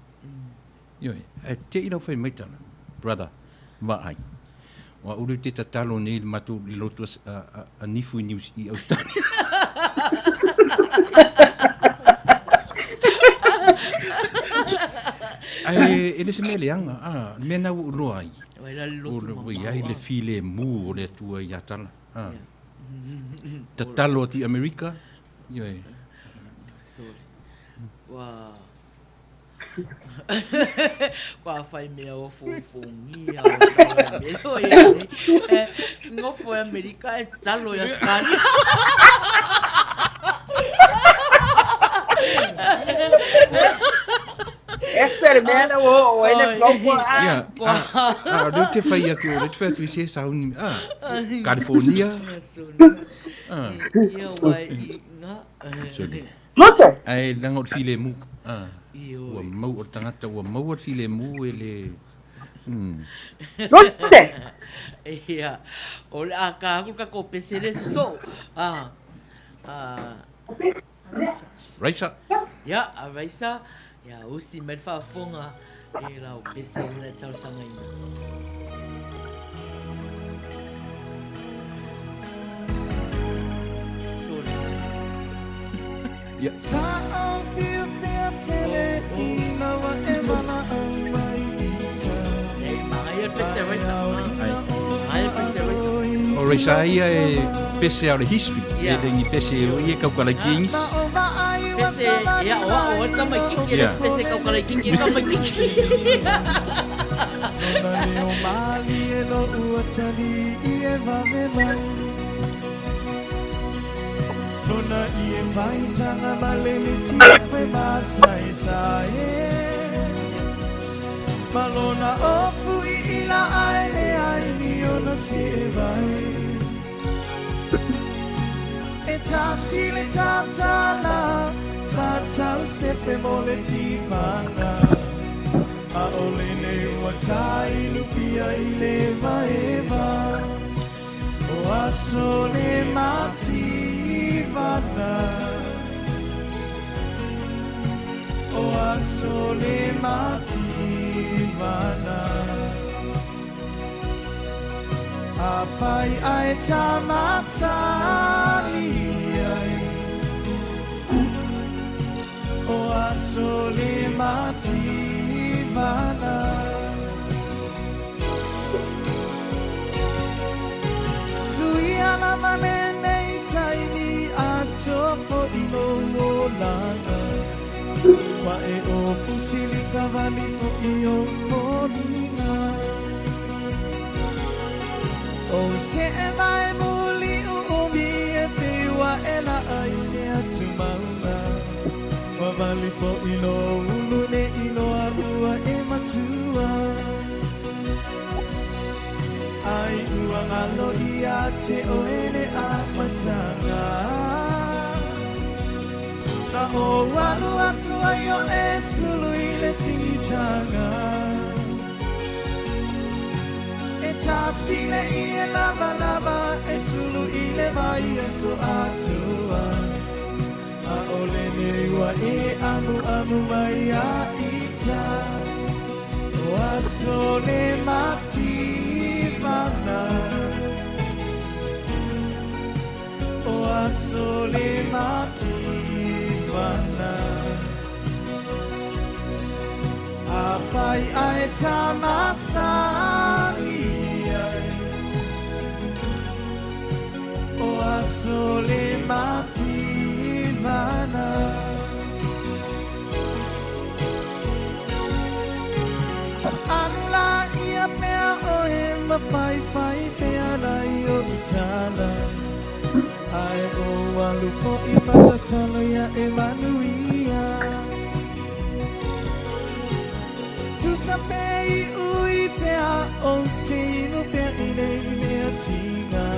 Ioe, ae te i lau fai mai tala, brother, vaai. O au lea ou te tatalo nei i le matou le lotu a, a, a Nifu i New i Australia. Ae e le se mea leaga, a, le mea na ua ou iloa ai. Ua i la le lotu Ua i ai le filemu o le Atua ia tala. A. Tatalo atu i Amerika, ioe. Sorry. Ua Kua whai mea o fōfōngia o tala e mea o ia nei. E, ngofo e Amerika e talo i Australia. Ese le mea na ua oo ai le global a. Ia, a, a, o lea ou te fai atu, o lea ou te fai atu i se sauni, a, California, a, Ia wai i nga. sorry. Lote! Ae leaga o le filemu, a, ua mau, o le tagata ua maua le filemu e le, mm. Lote! Ia, o le a ka aku ka ko pese le soso. A, a. Raisa. Ia, a Raisa, ia usi mai le faafofoga i lau pese na e talosagaina. Sorry. Ia. Nei, magaia le pese a Raisa. Ai. Magaia le pese a Raisa. O Raisa ia e pese ao le history. Ia. E le ni pese o ia kaukalai ki Ingis. Pese, ia, o ao e tamaikiki, e le Ia. pese kaukalaikiki e tamaikiki. Afai ae ta masani ai O aso le mativana Suia lava lenei taimi ato fo'i lou olaga Ua e ofu silika vali fo'i ou foliga O se'e mai muli uumi e pei ua e la'a i se atumauga Ua vali fo'i lou ulu ne'i loa ua e matua Ai ua galo ia te oe le amataga Na ou alu atu ai o e sulu i le tigitaga E tasi le ie lavalava e sulu i le vai aso atoa A o lenei ua e amuamu mai ia ita O aso le mativana O aso le mativana Afai ae ta masani ai O aso le mativana Alu la ia pea oe ma faifai pea la i o'u tala Ae ou alu fo'i ma tatalo ia e manuia Tusa pe iu i fea ou te inu pea i nei mea tiga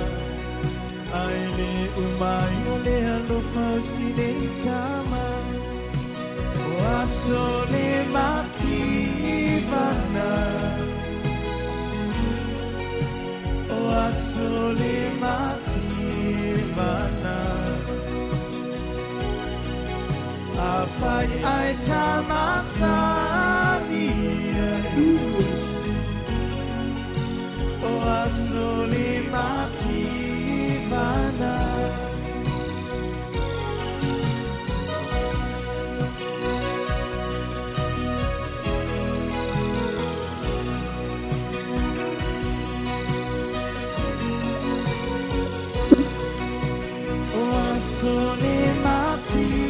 Ae le uma ai o le alofa o si nei tama O aso le mativana O aso le mativana Afai ae ta masani ai O aso le mativana O aso le mativana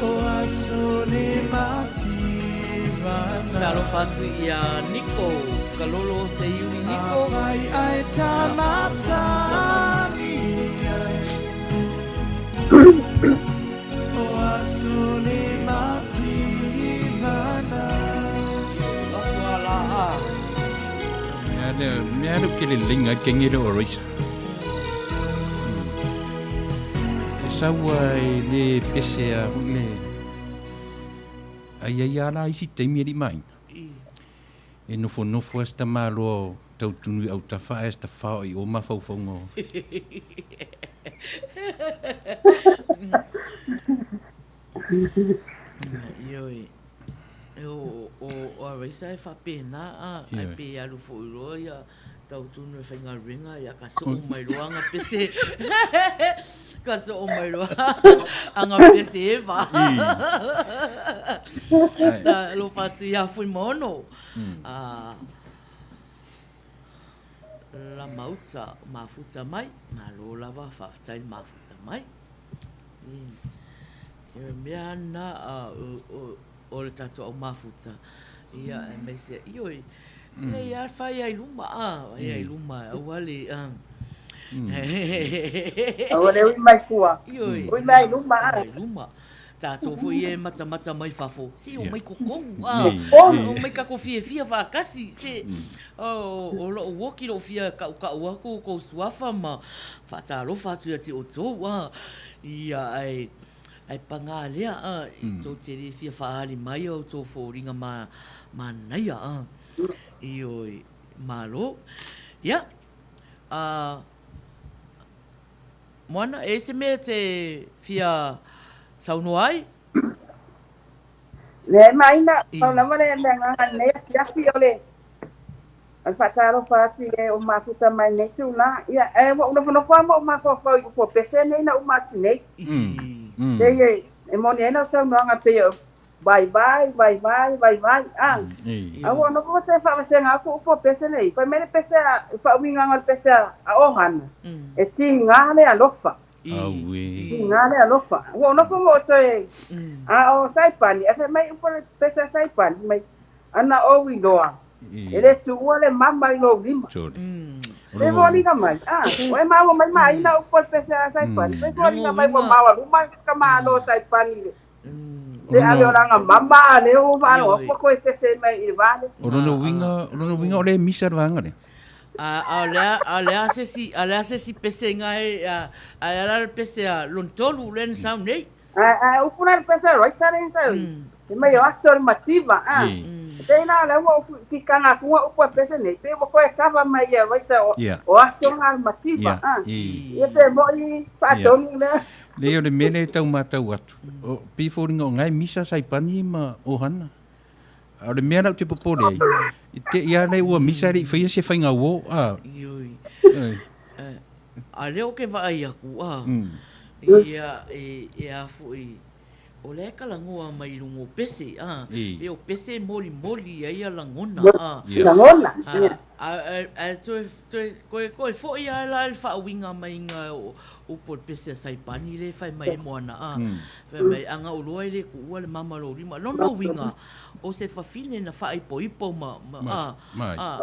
O aso le mativana Talofa atu ia Niko, Kalolo Seiuli Niko. Afai ae ta masani ai O aso le mativana Aso ala a. Mea le mea le ke le linga ke ngere o Raisa. E saua e le pese a hui le ai ai ala isi taimi e li maina. E nofonofo ai se tamaloa o Tautunu i autafa ae se tafao i o mafaufauga o. Ioe. E o, o, o Araisa e faapena a, ae Ioe. pe alu foi loa ia Tautunu e faigaluega ia ka soo mai loa anga pese. Ka soo mai loa anga pese e va. Ai. Ta alofa atu ia Fuimaono. A la mauta mafuta mai, malo lava faafetai le mafuta mai. E mea ana o le tatou au mafuta, ia aemaise, ioe, nei lava fai ai luma, a, fai ai luma, aua le, a. Aua le ui mai tua. Ioe. Ui mai luma, a. Mai luma. Tatou foi e matamata mai fafo, se omai totonu, a, omai tatou fiafia faatasi, se, o lou oki lou fia kaukau atu tou suafa ma faatalofa atu ia te outou, a, ia, ae, ae paga lea, a, tou te le fia faaali mai a outou foliga manaia, a, ioe, malo. Ia, a. Moana, e ai se mea e te fia saunoa ai? Le maina, pau lava le le agaga i lenei afiafi o le o le faatalofa atu i e o mafuta mai lenei itulā. Ia, ae ua ou nofonofo lava ma ou mafaufau i upu o pese nei na uma atu nei. Pei e e moni ai lau saunoaga pei o vaivai, vaivai, vaivai, a. A ua nofo ma toe faavasega atu upu o pese nei. Fai mai le pese a, le faauigaga o le pese a Ohana, e tiga le alofa. Tiga le alofa. Ua ou nofo ma ou toe, a o Saipani, ae fai mai upu o le pese a Saipani, fai mai, Ana ou iloa, e le tuua le mama i lou lima. E foliga mai, a, ua e maua mai maina upu o le pese a Saipani. E foliga mai ua maoaluma ka malo o Saipani i le le ave o lana mama, a lea ua faalogo atu ua toe pese mai i le va lea. O lona uiga, o lona uiga o le misa le vaega lea. A o le a, o le a se isi, a o le a se isi pese nga e, a, a e ala le pese a lona tolu lea na sau nei. Ae upu la le pese a Raisa lea sa e mai o aso le mativa a. Pei la o lea ua ou kikana atu upu a pese nei, pei ua toe kava mai ia Raisa o aso nga le mativa a. Ia pe moi faatonu lea. Leai o le mea lea e tau matau atu, pei foliga o nga e misa Saipani ma Ohana. A o le mea la ou te popole ai, i te i a lea ua misa e le i faia se faiga uo, a. Ioe. A lea ou te vaai atu, a, ia, e a foi, o lea e talanoa mai i luga o pese, a, pei o pese e molimoli ai ia lagona, a. Lagona. Ae toe, toe, toe, toe foi lava la i le faauiga maiga o upu o le pese a Saipani lea e fai mai ai Moana, a, fai mai, a na oloa e le tuua le mama o lou lima. Lona uiga, o se fafine na faaipoipo ma, ma, a, a,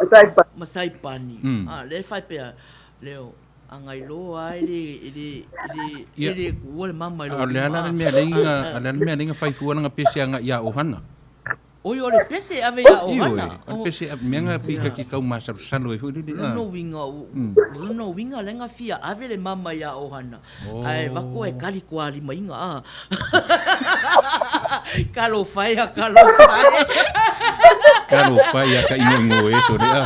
ma Saipani, a, lea e faapea, leo, a na iloa lava e le, e le, e le, e le tuua le mama i lou lima. A o le a la le mea lea na, a o le a le mea lea na fai fua lana pese agai ia Ohana? Oi, o le pese e ave iā Ohana. Ioe, o le pese e ave, mea nga pei ta te tau masalosalo ai foi lele. Lona uiga, lona uiga lea na fia ave le mama iā Ohana, ae avatu e kali kuālimaiga, a. Talofa e a talofa e. Talofa e a ka inoino e sole a.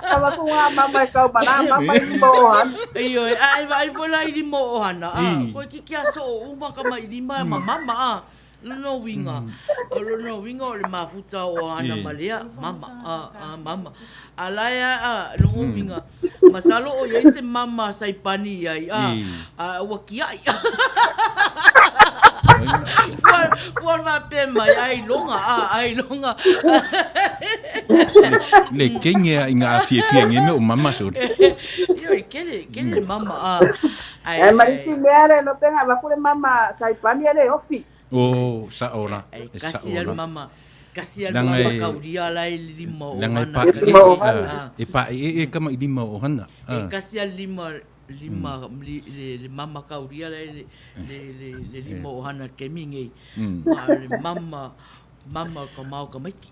Avatu ngā mama e kau mana, mama i lima o Ohana. Ioe, ae vaai foi la i lima o Ohana, a, koe kiki a soo uma ka mai lima e ma mama, a. Lona uiga, o lona uiga o le mafuta o Hana ma Lea, mama, a, a, mama. A la e a, a, lona uiga, masalo o i ai se mama a Saipani i ai, a, a ua kiaʻi. Fua, fua faapea mai, ailoga, a, ailoga. Le kenge a i ngā afiafia nge me o mama sore. Ioe, kele, kele mama, a. Ai, Ae ma isi mea le no penga vaku le mama Saipani e le ofi. O, sa'o la, e sa'o la. Mama, kasi al mama kauria la i lima o hana. Langa e pa e e kama i lima o hana. E kasi al lima lima le, le mama kauria la le le le, le lima o hana kemi ngei. Ma le mama Mama ka mao ka maiki.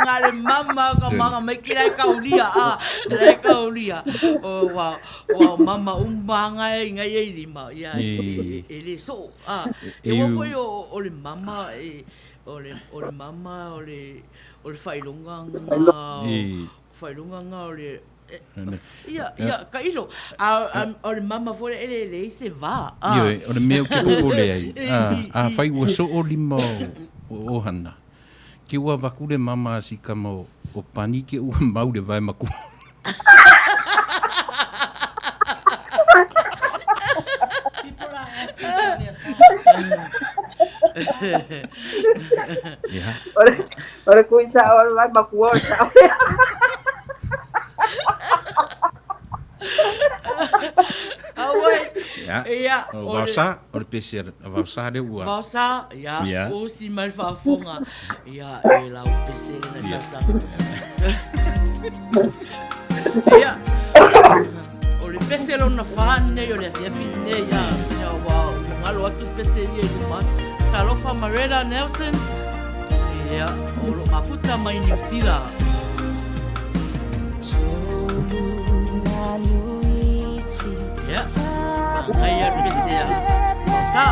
Nga le mama ka mao ka maiki lai kauria a lai kauria. O wa wa mama umanga e ngai e lima ia e le so a. E wa foi o o le mama e o le o le mama o le o le failonga nga failonga nga o le Ia, ia, ka ilo. A, o le mama foi e le leai se va. A. Ioe, o le mea ou te popole ai, a, afai ua soo lima o ohana, ke ua vaku le mama a si kama o Pani ke ua mau le vae makua. People are asking for their song. Yeah. O le kui sa'o o le vae makua o le sa'o. Auai. Ia. Ia. O Vaosa, o le pese a Vaosa lea ua. Vaosa, ia, yeah. Usi mai le faafofoga. Ia, e lau pese lena yeah. tausaga. Ia. O le pese lona wha nei, o le afiafi nei, ia, ia, ua, ua ngalo atu pese ia i luma. Talofa Mareta Nelson. Ia, o lo mafuta mai New Zealand. Ia, ai a pese a. Sa.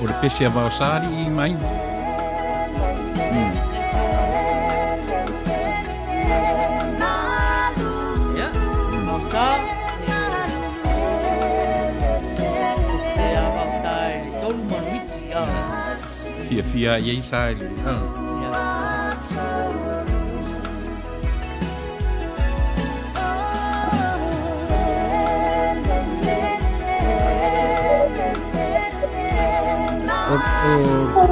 O le pese a Vaosa alii mai. Ia, Vaosa, pese a Vaosa i le tolu manuiti. Fiafia i ai sa i le... Ia. O, o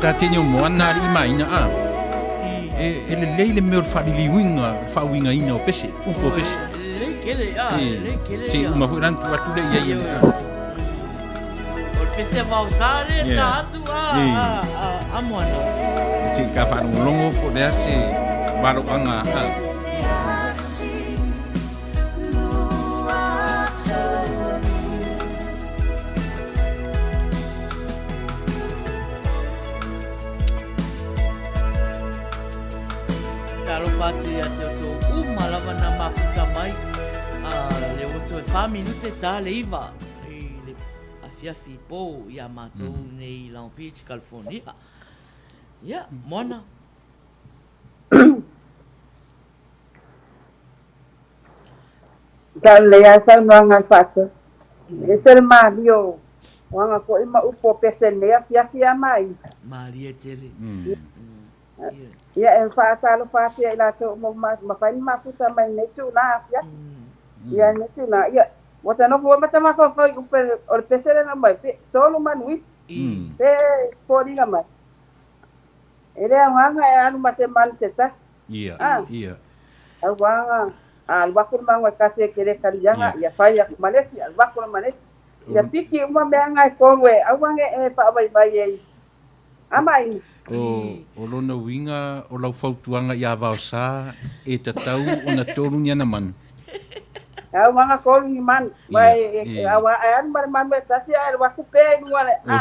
tatene o moana alii maina a. E, e lelei le mea o le faaliliuina, le faauigaina o pese, upu o pese. Lelei tele, a, lelei tele. Se i uma foi la ona tuu atu lea i ai. O le pese a Vaosa lea ta atu a, a, a, a moana. Se i ka faalogologo po o le a se valoaga a. Talofa atu ia te outou uma lava na mafuta mai a le ua toe wha minute ta le iva i le afiafi pō iā mātou nei i Long Beach, California. Ia, Moana. Tau lelei lava saunoaga a le Faasoa. E ese le malie o aga foi ma upu o pese i lenei afiafi a Maina. Malie tele. Ia e faatalofa atu ia i latou uma ua mafai ona mafuta mai i lenei itula afiafi. Ia lenei itula, ia ua ta nofo foi ma ta mafaufau i upu o le pese lea na aumai, pe tolu manu iti, pe foliga mai. E le aoga e alu ma se manu se tasi. Ia, ia. Aua a alu aku le mago e tasi e kele kaliaga, ia fai aku ma le isi, alu aku ma le isi. Ia piki uma mea nga e tolu e aua ne i e faavaivai ai a maina. O, o lona uiga o lau fautuaga iā Vaosa e tatau ona tolu ni ana manu. Aua na tolu ni manu. Ia, e, aua e alu ma le manu e tasi ae alu aku pea i luga le, a.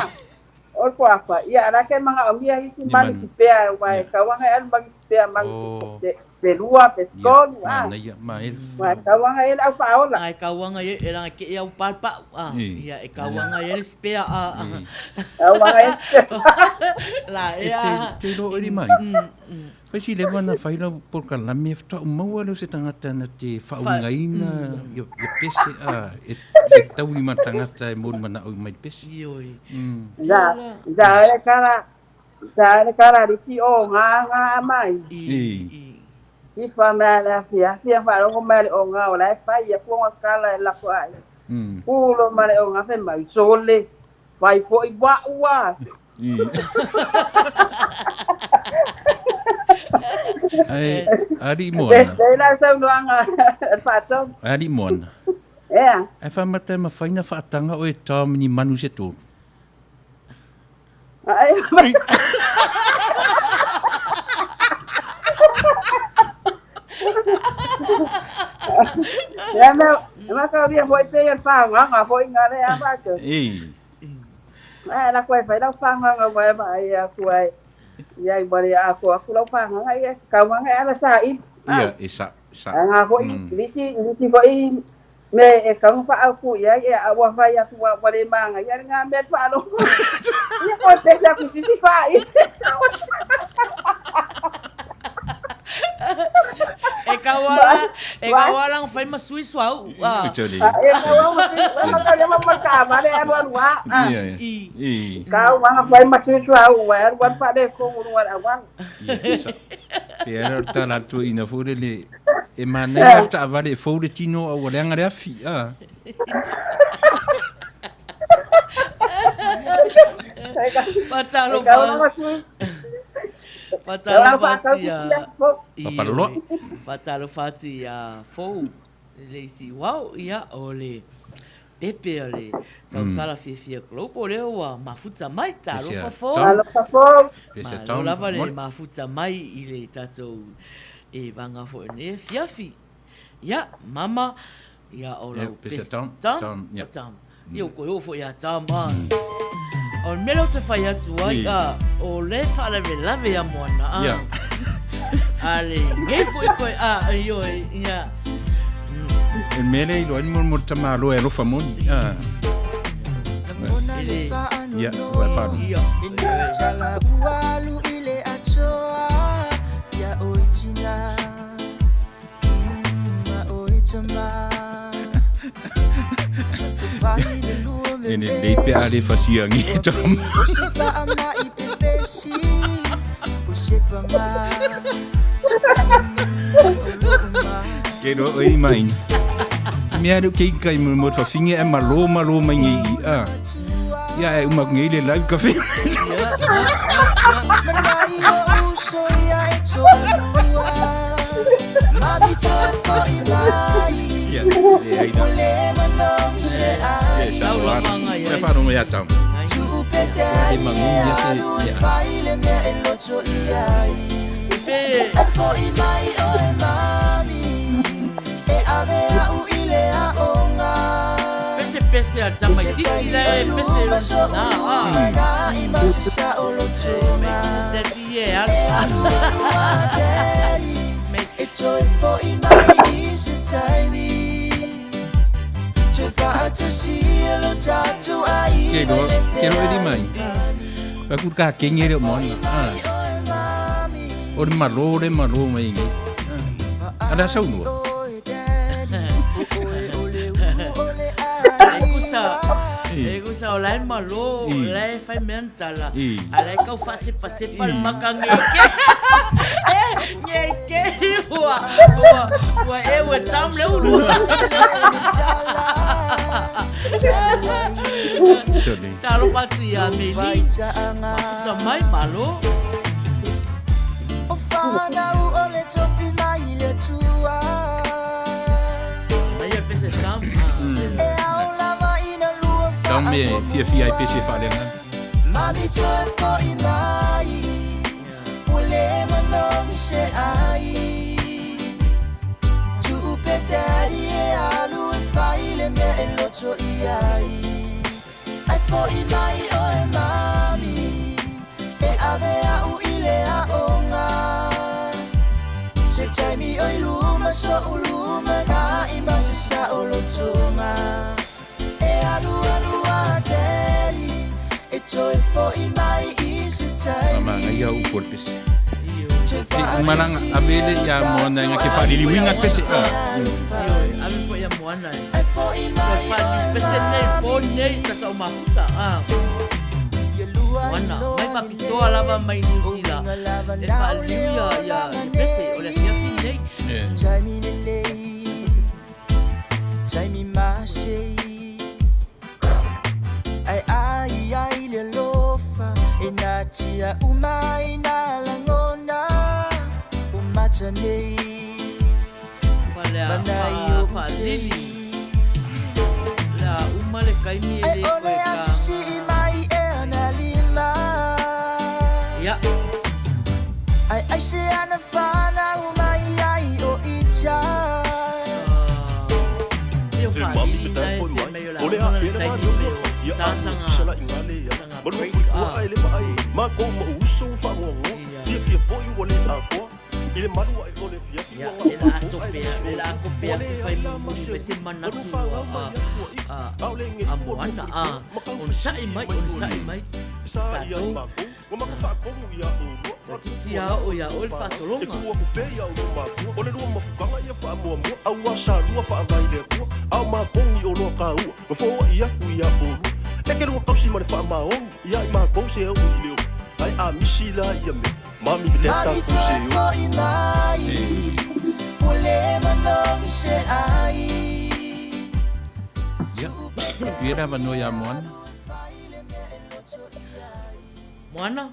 O le kuafa, ia ala ke manaomia isi manu sipea aua e tatau ona e alu ma isi spare manu pe lua pe tolu a. Manaia, ma e. Wa tauaga e le au faaola. Ai kauaga e e langa ke au pal pa a. Ia e kauaga e le spare a. Tauaga e. La E e te, a. te lo eri mai. Fai si leva na fai lau polokalame e faatoa maua lea o se tagata na te faauigaina ia ia pese a e e taui ma le tagata e momoli manao mai le pese. Ioe. Za za e kala za e kala liki o ngā ngā mai. I. I fa mea le afiafi a faalogo mai le o ngā o la e fai ia kuaga kala e lako ai. Pulo ma le o ngā fe mai sole. Fai foi wa'u a. I. Ae alii moana. Te la saunoaga a le faatonu. Alii moana. Ea. Ae faamata e mafai na faataga oe e tao ma ni manu se tolu. Ai. Ia mea, e makauria foi pei o le pagaga foi ngā le a mātou. I. Ae la koe fai lau pagaga ua e vaai atu ai. Ia i wale a ko aku lau pagaga ia kauaga e ala sa i. Ia, e sa, sa. Ae ngā foi, lisi, lisi foi me e kau whaauku ia e a ua fai atu ua ua le maanga ia le ngā mea whaalogo. Ia koe pese aku sisi whaai. E kauala, e kauala ang fai masui suau. Ah. Jolly. E kau au ma le ma ma ka ma le alu alu a. Ia, ia. I. I. Kau ma fai masui suau ua alu alu pa le ko ulu alu alu. Ia, e sa. Pe ara o le tala atu ina foi le le e manaia le taavale e fou le tino a ua leaga le afi. Ah. Fatalofa. E kau ma masui. Fatalofa atu ia. Papaloloa. Fatalofa atu ia Fou. Le isi wao ia o le pepe o le tausala fiafia global lea ua mafuta mai. Talofa Fou. Talofa Fou. Malo lava le mafuta mai i le tatou e vaga foi nei afiafi. Ia, mama, ia o lau Pese pese Tom, Tom, Tom, ia. o Tom. Ia, ua oo foi ia Tom a. O le mea lea ou te fai atu ai, a, o le faalavelave ia Moana, a. Ia. A le ngei foi koe, a, ioe, ia. E le mea lea e iloa ai le molimoli tamaloa e alofa moni. A. E le. Ia, ua e faalogo. Ia, ioe. E lelei pe a le fasia ngi Tom. Ke roa oe i maina. Mea leo ke ika i mo mo fafinge e malo malo mai nei i a. Ia e uma ku ngei le live ka fe. Ia, e ai na. Ia, sa Tau roa. lava ngai Ia ai. wharongo ia Tom. E mangu ia se ia. Pe pese pese a tamaititi le pese na a. Daddy e alu. Me Ke roa, ke roa e mai. Fa ku ka kenge reo moana. Ah. O le malo le malo mai ngi. Ala saunua. E kusa e kusa o la e malo, o la e fai mea na tala. A la e kau faasepasepa le maka ngeke. Ngeke ua ua ua e ua tam le ulu. Surely. Talofa atu ia Meli. Mafuta mai malo. Aia pese tam. Tau me fiafia ai pese faaleaga. Manaia upu o le pese. Se malaga ave le ia Moana inga ke faaliliuina le pese. Ioe, ave foi ia Moana e. Toe faaliliu pese nei, po nei, tata o mafuta. Moana, mai faapitoa lava mai Niu Sila e faaliliu ia, ia, ia pese o le afiafi nei. Falea, faalili le a uma le taimi e le toe ka. Ia. Pei o faalili na e fia mai o le a uma le taimi pei o talosaga saga break a. Ia, e la a tope e la a kope aku fai mulimuli mai se manatu a a a Moana a onosai mai onosai mai tatou. Ua titi a oo iā oe le faasologa. Ia, e le avanoa iā Moana. Moana?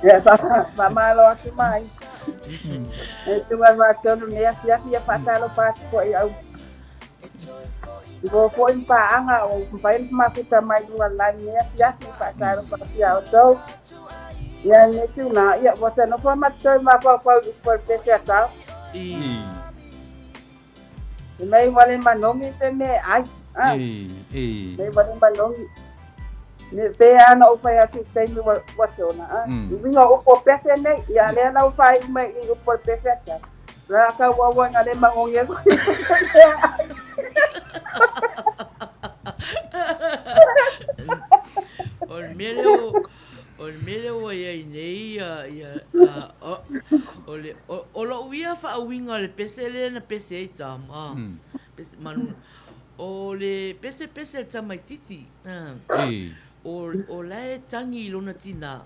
Ia, faamalo atu mai. E tunga faatonu nei afiafi ia faatalofa atu foi au. I mo foi ma paaga o mafai ona mafuta mai luga o le lagi nei afiafi faatalofa atu ia outou. Ia lenei tulaga, ia ua ta nofo ma toe mafaufau i upu o le pese a tao. E mai ua le manogi pe me ai. Mai ua le manogi. Me pe a na ou fai atu i taimi ua, ua sola. I uiga o upu o pese nei, ia lea la ua faaiu mai i upu o le pese a tao. La ka ua ua le manogi aku. O le mea lea o, o le mea lea ua i ai nei ia, ia, a, o, o le, o, o lou ia faauiga o le pese lea na pese ai tama, pese manu, o le pese pese a le tamaititi, o, o la e tagi i lona tinā,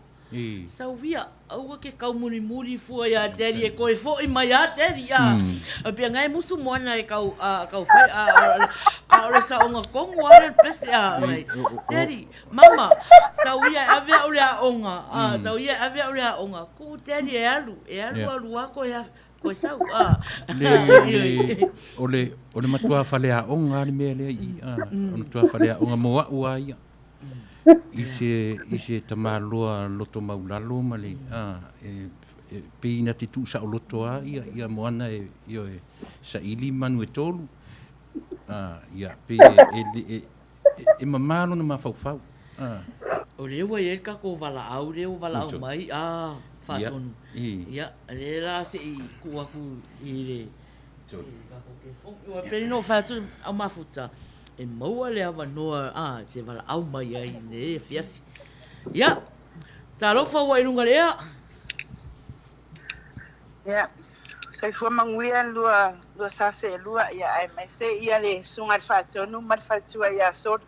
Sau ia, aua ke kau mulimuli fua iā Daddy e koe foʻi mai iā Daddy a. Pea ngai musu moana e kau a kau fai a a o le saʻoga kogu a le pese a ngai Daddy, Mama, sau ia e ave a'u le aʻoga a sau ia e ave a'u le aʻoga kuu Daddy e alu e alu alu a koe koe sau a. Le le o le o le matua faleaʻoga a le mea lea i a o le matua faleaʻoga mo aʻu a ia. I se, i se tamaloa loto maulalo ma le, a, e, e pei na te tuusaoloto a ia, ia moana e, ioe, saili manu e tolu. A, ia, pei e, e, e, e, e mamā lona mafaufau. A. O lea ua i ai le tatou valaau lea ua valaau mai, a, faatonu. Ia, lea la se i tuu atu i le, Pei no fai atu au mafuta e maua le avanoa a te valaau mai ai i lenei afiafi. Ia, talofa ua i luga le ea. Ia, soifua manuia lua, lua sa seelua, ia aemaise ia le susuga i le Faatonu ma le faletua ia Soli.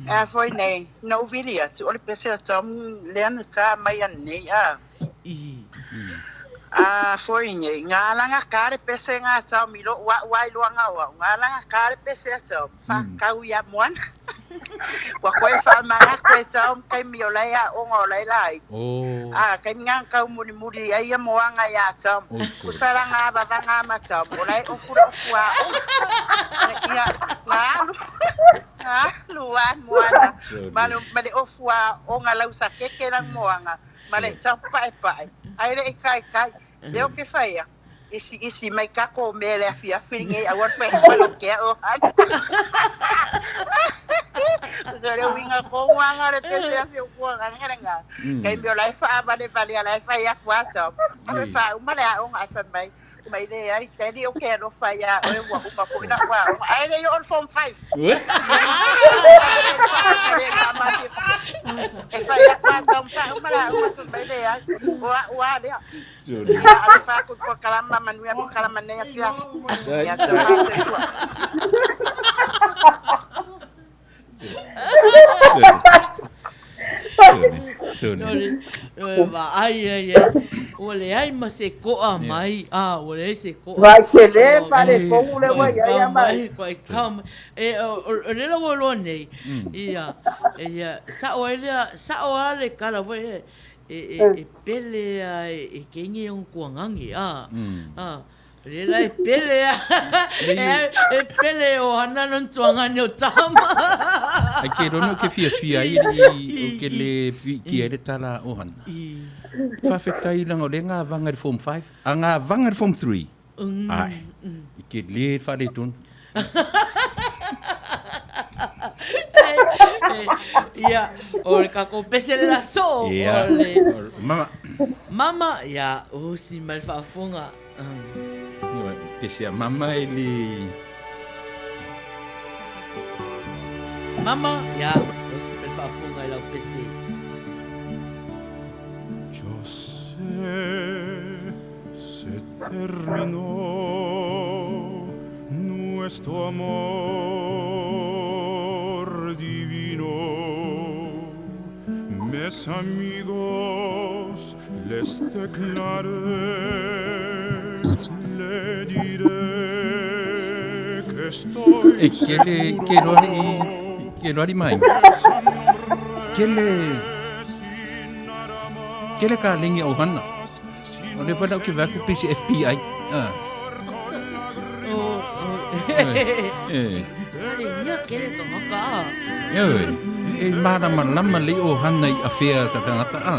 A foi nei, na ou vili atu, o le pese o Tom lea na tā mai anei, a. A foi nei, ngā langa kā le pese ngā Tom i lou a'u ai loaga o au, ngā langa kā le pese a Tom, whakau ia moana. Ua koe whaamanga koe Tom, taimi o lai a'oga o lai lai. A, taimi ngā kau mulimuli ai ia moanga ia Tom. Kusa la ngā vavanga ma Tom, o lai ofu le ofu a'oga. Ia, ngā alu. Lua moana ma le ma le ofu aoga lausa keke la moanga ma le tau paepae ai le i kaikai leo ke whaia isi isi mai kako me le afiafi lenei aua le whai malo kea o hana. So le uiga tonu lava lena o le pese a si ou tuagage lena. Taimi o la e faavalevale a la e fai atu a Tom. Ave faauma le aoga ae fai mai, mai leai, Daddy ou te alofa iā oe ua uma foi lau aoga. Ae le i oo i le form five. E fai atu a Tom faauma le aoga fai mai leai, o a'u a lea. Ia alofa atu i le polokalama, manuia polokalama nei afiafi. Ia taufa soifua. Vaai ai ai. Ua leai ma se koa mai. Ah, ua leai se koa. Vai tele faaletonu le ua i ai a mai. Mai, kau mai. E, o le la ua iloa nei, ia, ia, sao ai lea, sao lava le tala foi e, e, e, e pele a e kenge o kuangage, ah, ah. Le la e pele a. E pele o hana non tuangane o tama. Ai ke rono ke fia fia ai i o ke le ki ai le tala o hana. Whawhetai langa o le ngā vanga i form 5, a ngā vanga i form 3. Ai, i ke le whare tonu. Ia, o le kako pese le la so. Ia, O le mama. Mama, ia, o si mai le faafofoga. Ia, pese a mama e le... Mama, ia, o si mai le faafofoga i lau pese. Yo sé, se terminó nuestro amor divino. Mis amigos les declaré, le diré que estoy E ke le ke loa i ke loa mai. Ke le ke le ka lengi o hana. O le wala ke vaku pisi FBI. Ah. O, o, E. Kare ia kere ka maka a. E oi. E marama lama le o hana i awhea sa tangata a.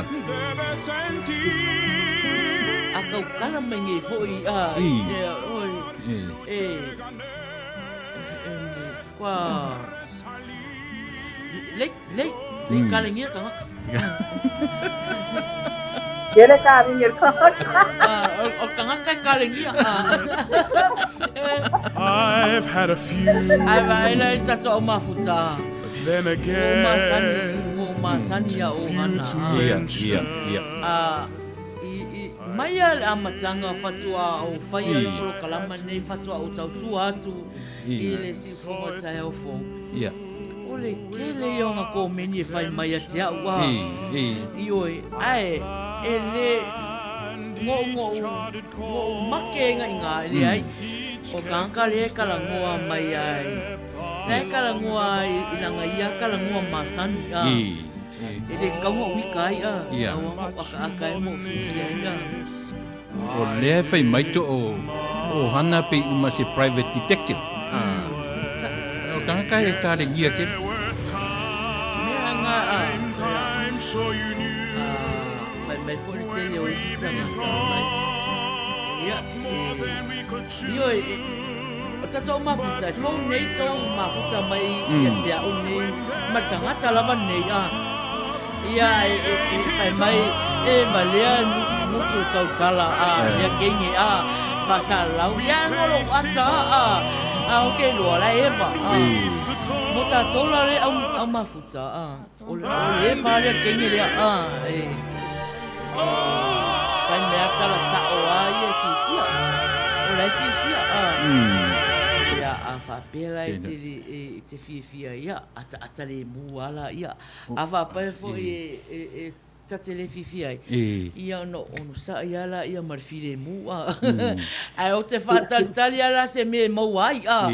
A kau kala mai nei foi a. I. E, oi. E. E. E, kua... Lei, lei, lei kalengia tangata. Kele kalengia le tangata. Ah, o tangata e kalengia. I've had a few. Ai vai la tato o mafuta. Then again. O masani, o masani ia o hana. Ia, ia, ia. Ah, i, i, mai a le amataga faatoa ou faia le polokalama nei faatoa ou tautua atu i le siufofoga o taeao fou. Ia. O le kele ia o nga komeni e fai mai ia te a'u a. I, i. Ioe, ae e le ngo'u ngo'u ngo'u make e ngaiga e leai. O kagaka lea e kalagoa mai ai. La e kalagoa ai i langa ia kalagoa masani a. I, i. E le kau ngo'u ika ai a. Ia. Aua ngo'u akaaka e ngo'u fiafia ai a. O lea e fai mai to o o hana pe uma se private detective. Ah. O tangata e tare ngia ke. Mea nga a. Fai mai foi le tele o isi tagata mai. Ia, e, ioe, e, o tatou mafuta, e fou nei tou mafuta mai ia te a'u nei, ma le tagata lava nei, a. Ia, e, e, e fai mai, e valea ngutu e tautala, a, ia kenge, a, faasalalau, ia ngolo ata, a, a, o ke loa la eva, a. Mo tatou la le au, au mafuta, a, o le, o le eva lea kenge lea, a, e, e, fai mea tala sa'o a ia e fiafia, o la e fiafia, a. Ia, a faapea la e te, e te fiafia ia, ataata le mu a la ia. A faapea foi e, e, e ta te le fiafia ai. Ia ona onosai lava laia ma le filemu a. Ae ou te faatalitali lava la se mea e maua ai a.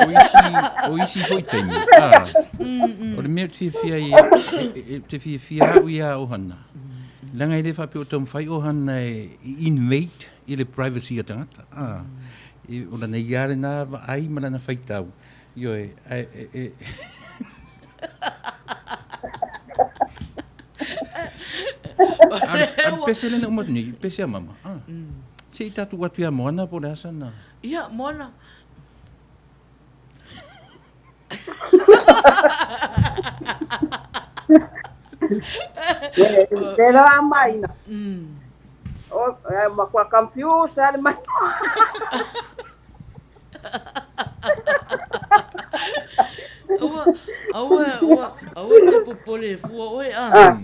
O isi, o isi foi taimi, a, o le mea ou te fiafia ai, e, te fiafia au ia ohana. Leaga e le faapea o taumafai ohana e invade i le privacy a tagata. A, e, o lana ia lena vaai ma lana faitau. Ioe, ae, e, e, A le pese lena uma atu nei, pese a mama. Ah. Se i tatou atu ia Moana po o le asa na. Ia, Moana. Le la maina. O ma kwa confuse ale mai. Aua, aua, aua, aua te popole e fua oe a.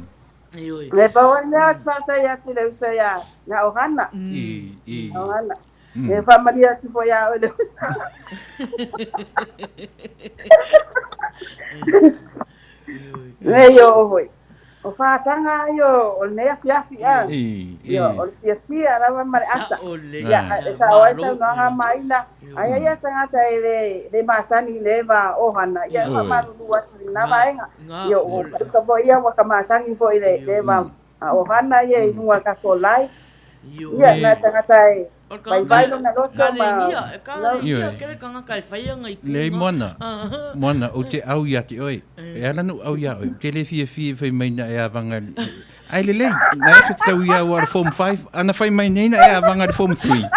Ioe. Me pau o le mea ou te faafetai atu i le uso ia ia Ohana. Ohana. E faamalie atu foi ia oe le uso. Nei o hoi. O faasaga ia o lenei afiafi a. Ia o le fiafia lava ma le ata. Ia e sao ai saunoaga a Maina. Aia ia tagata e le le masani i le va ohana ia e faamalulu atu i lena vaega. Ia o uka foi ia ua ka masani foi i le le va ohana ia i luga o le tatou live. Ia na tagata e vaivai lona loto ma Leai moana, moana, ou te au ia te oe. E ala na ou au ia oe, ou te le fiafia e fai mai na e avaga Ai lelei, na e whakatau ia au ara form 5, ana whai mai nei na e avanga le form 3.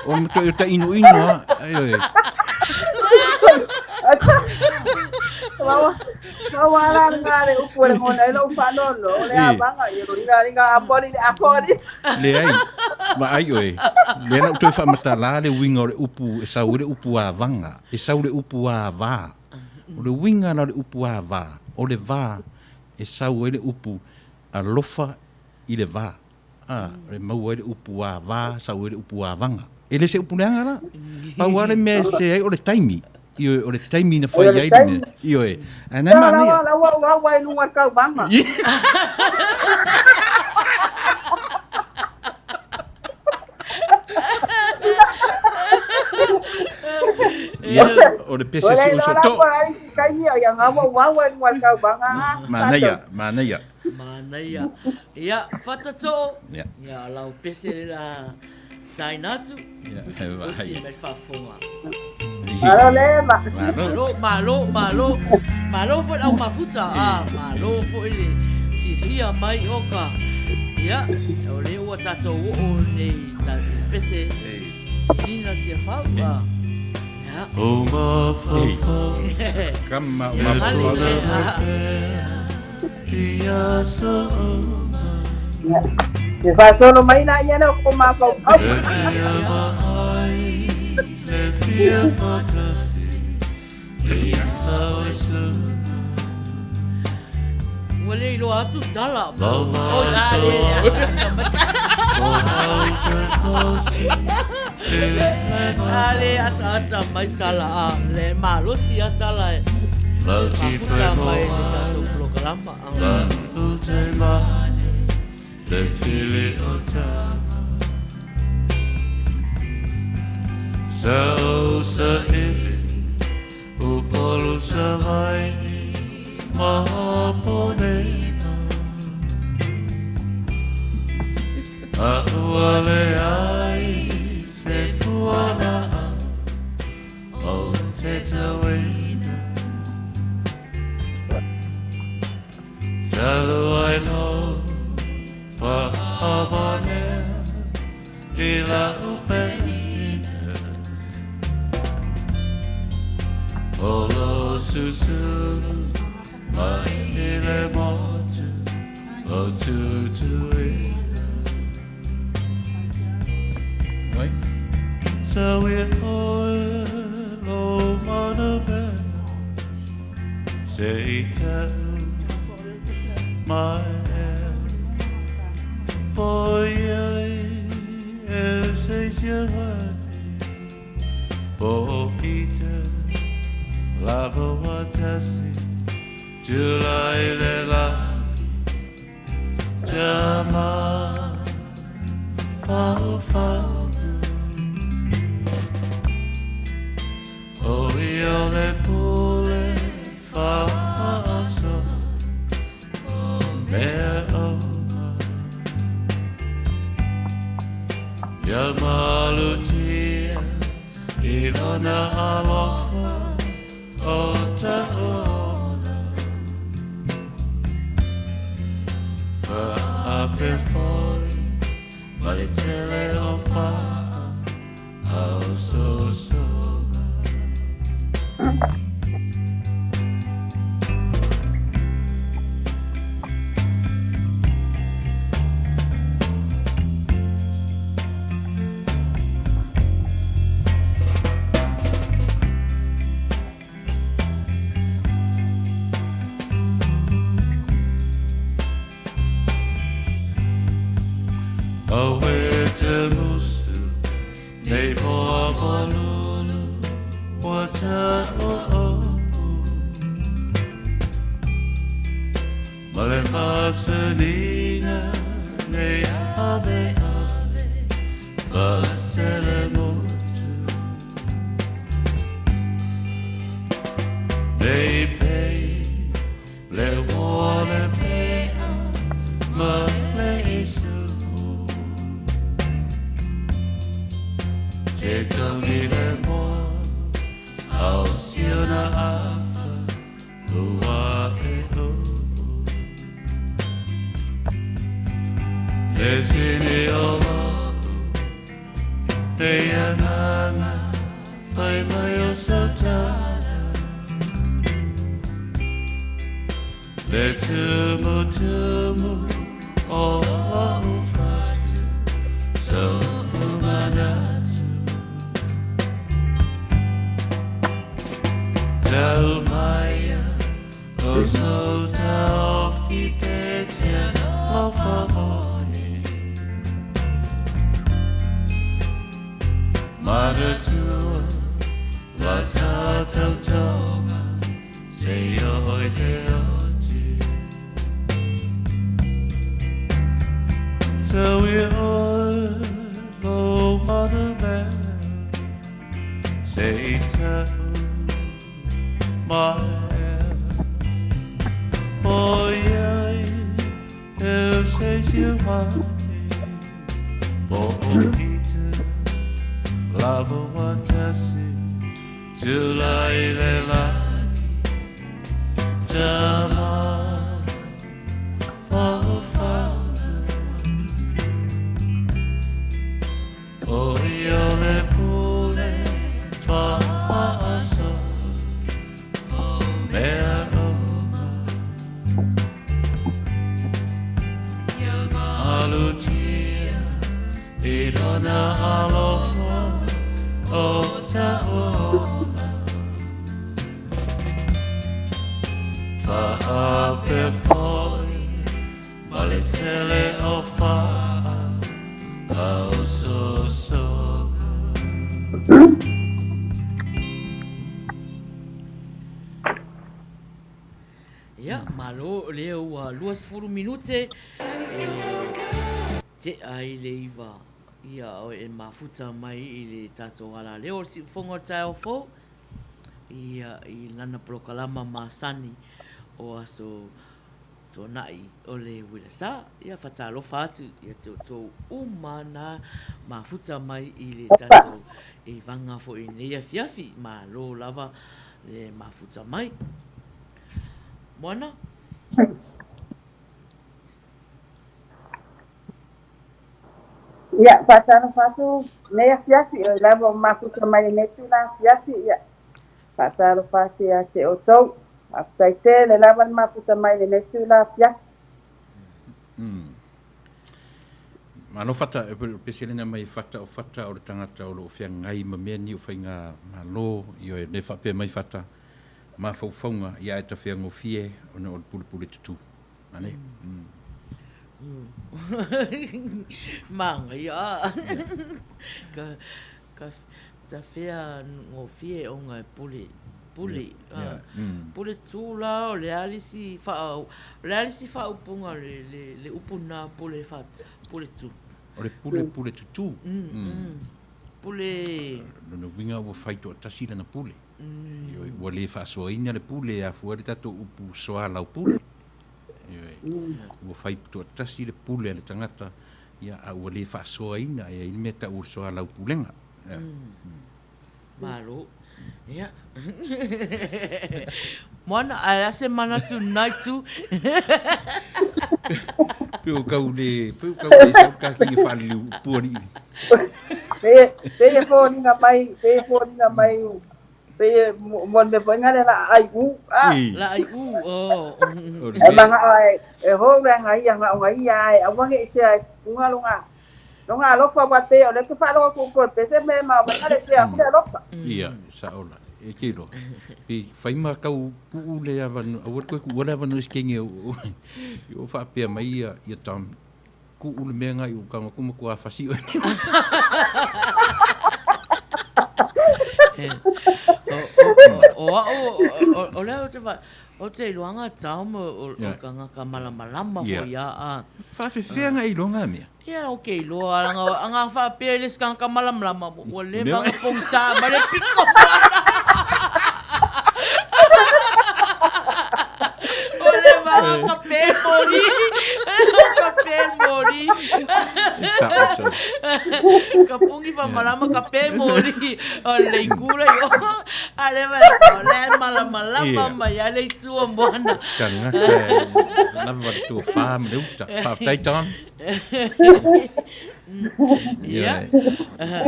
O le matua i o ta ino ino a, ai oe. Maua, maua ala ngā le upu e ngona e lou whanono, o le avanga, i ro ringa ringa apori le apori. Leai, vaai oe, lea na ou toe faamatala le uiga o le upu e sau ai le upu avaga, e sau le upu avā. O le uiga la o le upu avā, o le va e sau ai le upu alofa i le va. A, e maua ai le upu avā, sau ai le upu avaga. E le se upu leaga la. Pau lava le mea e sese ai o le taimi. Ioe, o le taimi na fai ai le mea. Ioe. Ae na e manaia. La ua ua ua i luga o le tauvaga. Ia, o le pese si uso to. Manaia, manaia. Manaia. Ia, whatatoo. Ia, ia lau pese le la taina atu. Ia, he vai. Osi mai faafofoga. Malo le ma. Malo, malo, malo. Malo foi lau mafuta. Ah, malo foi le fiafia mai o ka. Ia, o le ua tatou oo nei ta pese. Nina tia fau. Ah. Ia. O mafaufau Kama o mafaufau. Ia so E faasolo mai la ia leo ko mafaufau. E fia ai le fia fatasi Ia oe suna Ua le iloa atu tala. Lau Oi, a, le, a le ataata mai tala a le malosi a tala e mafuta mai le tatou polokalama. te musu nei moa lulu ua ta o opu Ma le masanina nei ave ave Fasele motu Nei pei le wale pea ma le isupu Te tongi le moa au siona afa ua e uu Le sini o lo'u nei agaga fai mai o sau tala Le tumutumu o lo'u fatu so'u manatu Tau maia o sou taofi pe te alofa one Manatua la tātou tonga se i o i le oti So i oe lo mana mea se i tau mai ea Oi ai eu sei se mate po o ite lava watasi tulai le lagi tama faofaga o ia o le pule faaso o mea uma Malutia i lona alofa o ta'u ola Fa'apea foi ma le tele o fa'a au sosoga. Ia, malo lea ua 20 minute e tea ai le iva ia e mafuta mai i le tatou alaleo o le siufofoga o le taeao fou ia i lana polokalama masani o aso Tuanai o le uilasa. Ia fatalofa atu ia te outou uma na mafuta mai i le tatou ivaga foi i lenei afiafi. Malo lava le mafuta mai. Moana? Ia, faatalofa atu lenei afiafi, o lava o mafuta mai lenei tula afiafi, ia, faatalofa atu ia te outou. Faafetai tele lava le mafuta mai lenei tula afiafi. Malo Fata, e pese lena mai Fata o Fata o le tagata o lo o feagai ma mea ni o faiga malo, ioe, le faapea mai Fata, mafaufauga ia ae tafeagofie ona o le pulepule tutū. Ane? Māngaia. Ka, ka, tafea gofie ona e pule, pule, yeah. Pule tū la o le a le isi wha, o le a le isi whaaupunga le, le, le upu nā pule wha, pule tū. O le pule, pule tutū. Pule... Lona uiga ua fai toatasi lana pule. Ioe, ua le faasoaina le pule e afua ai le tatou upu soalaupule. Ioe, ua fai toatasi le pule a le tagata, ia, a ua le faasoaina, e ai le mea tau o le soalaupulega. Ia. Malo. Ia. Moana, ae a se manatu nai tu. Pe o kau le, pe o kau le sau ka ki whalili puari. Pe pe e fōninga mai, pe e fōninga mai, pe e mo le mea foi le la ai u. Ah. La ai u, oh. E manga e e hou le nga ia nga nga ia e awange i se ai unga longa. Longa alofa wa pe o le ke whaaloga ku ko pe se me ma wa le se a le alofa. Ia, sa ola. E ke ro. Pe whai ma kau kuu le avanu, aua koe kuu le avanu iskenge o o whaapea mai ia, ia Tom. Kuu le mea ngai u kanga kuma kua fasi oe. O au, o lea o te wha, o te iloanga tau mo o kanga ka malamalama fo ia a. Whawhewhea nga iloanga mea? Ia, o ke iloa, anga, anga whapea i le sikanga ka malamalama, ua leva nga pongisa ma le piko. Ua leva nga ka pe mori, ka pe mori. Sa'o, sa'o. Ka pungi whamalama ka pe mori, o le ikura i o, a leva o le malamalama mai a le itua moana. Ka ngaka e lava le tuawhā ma le uta. Whawhtai, Tom. Yeah.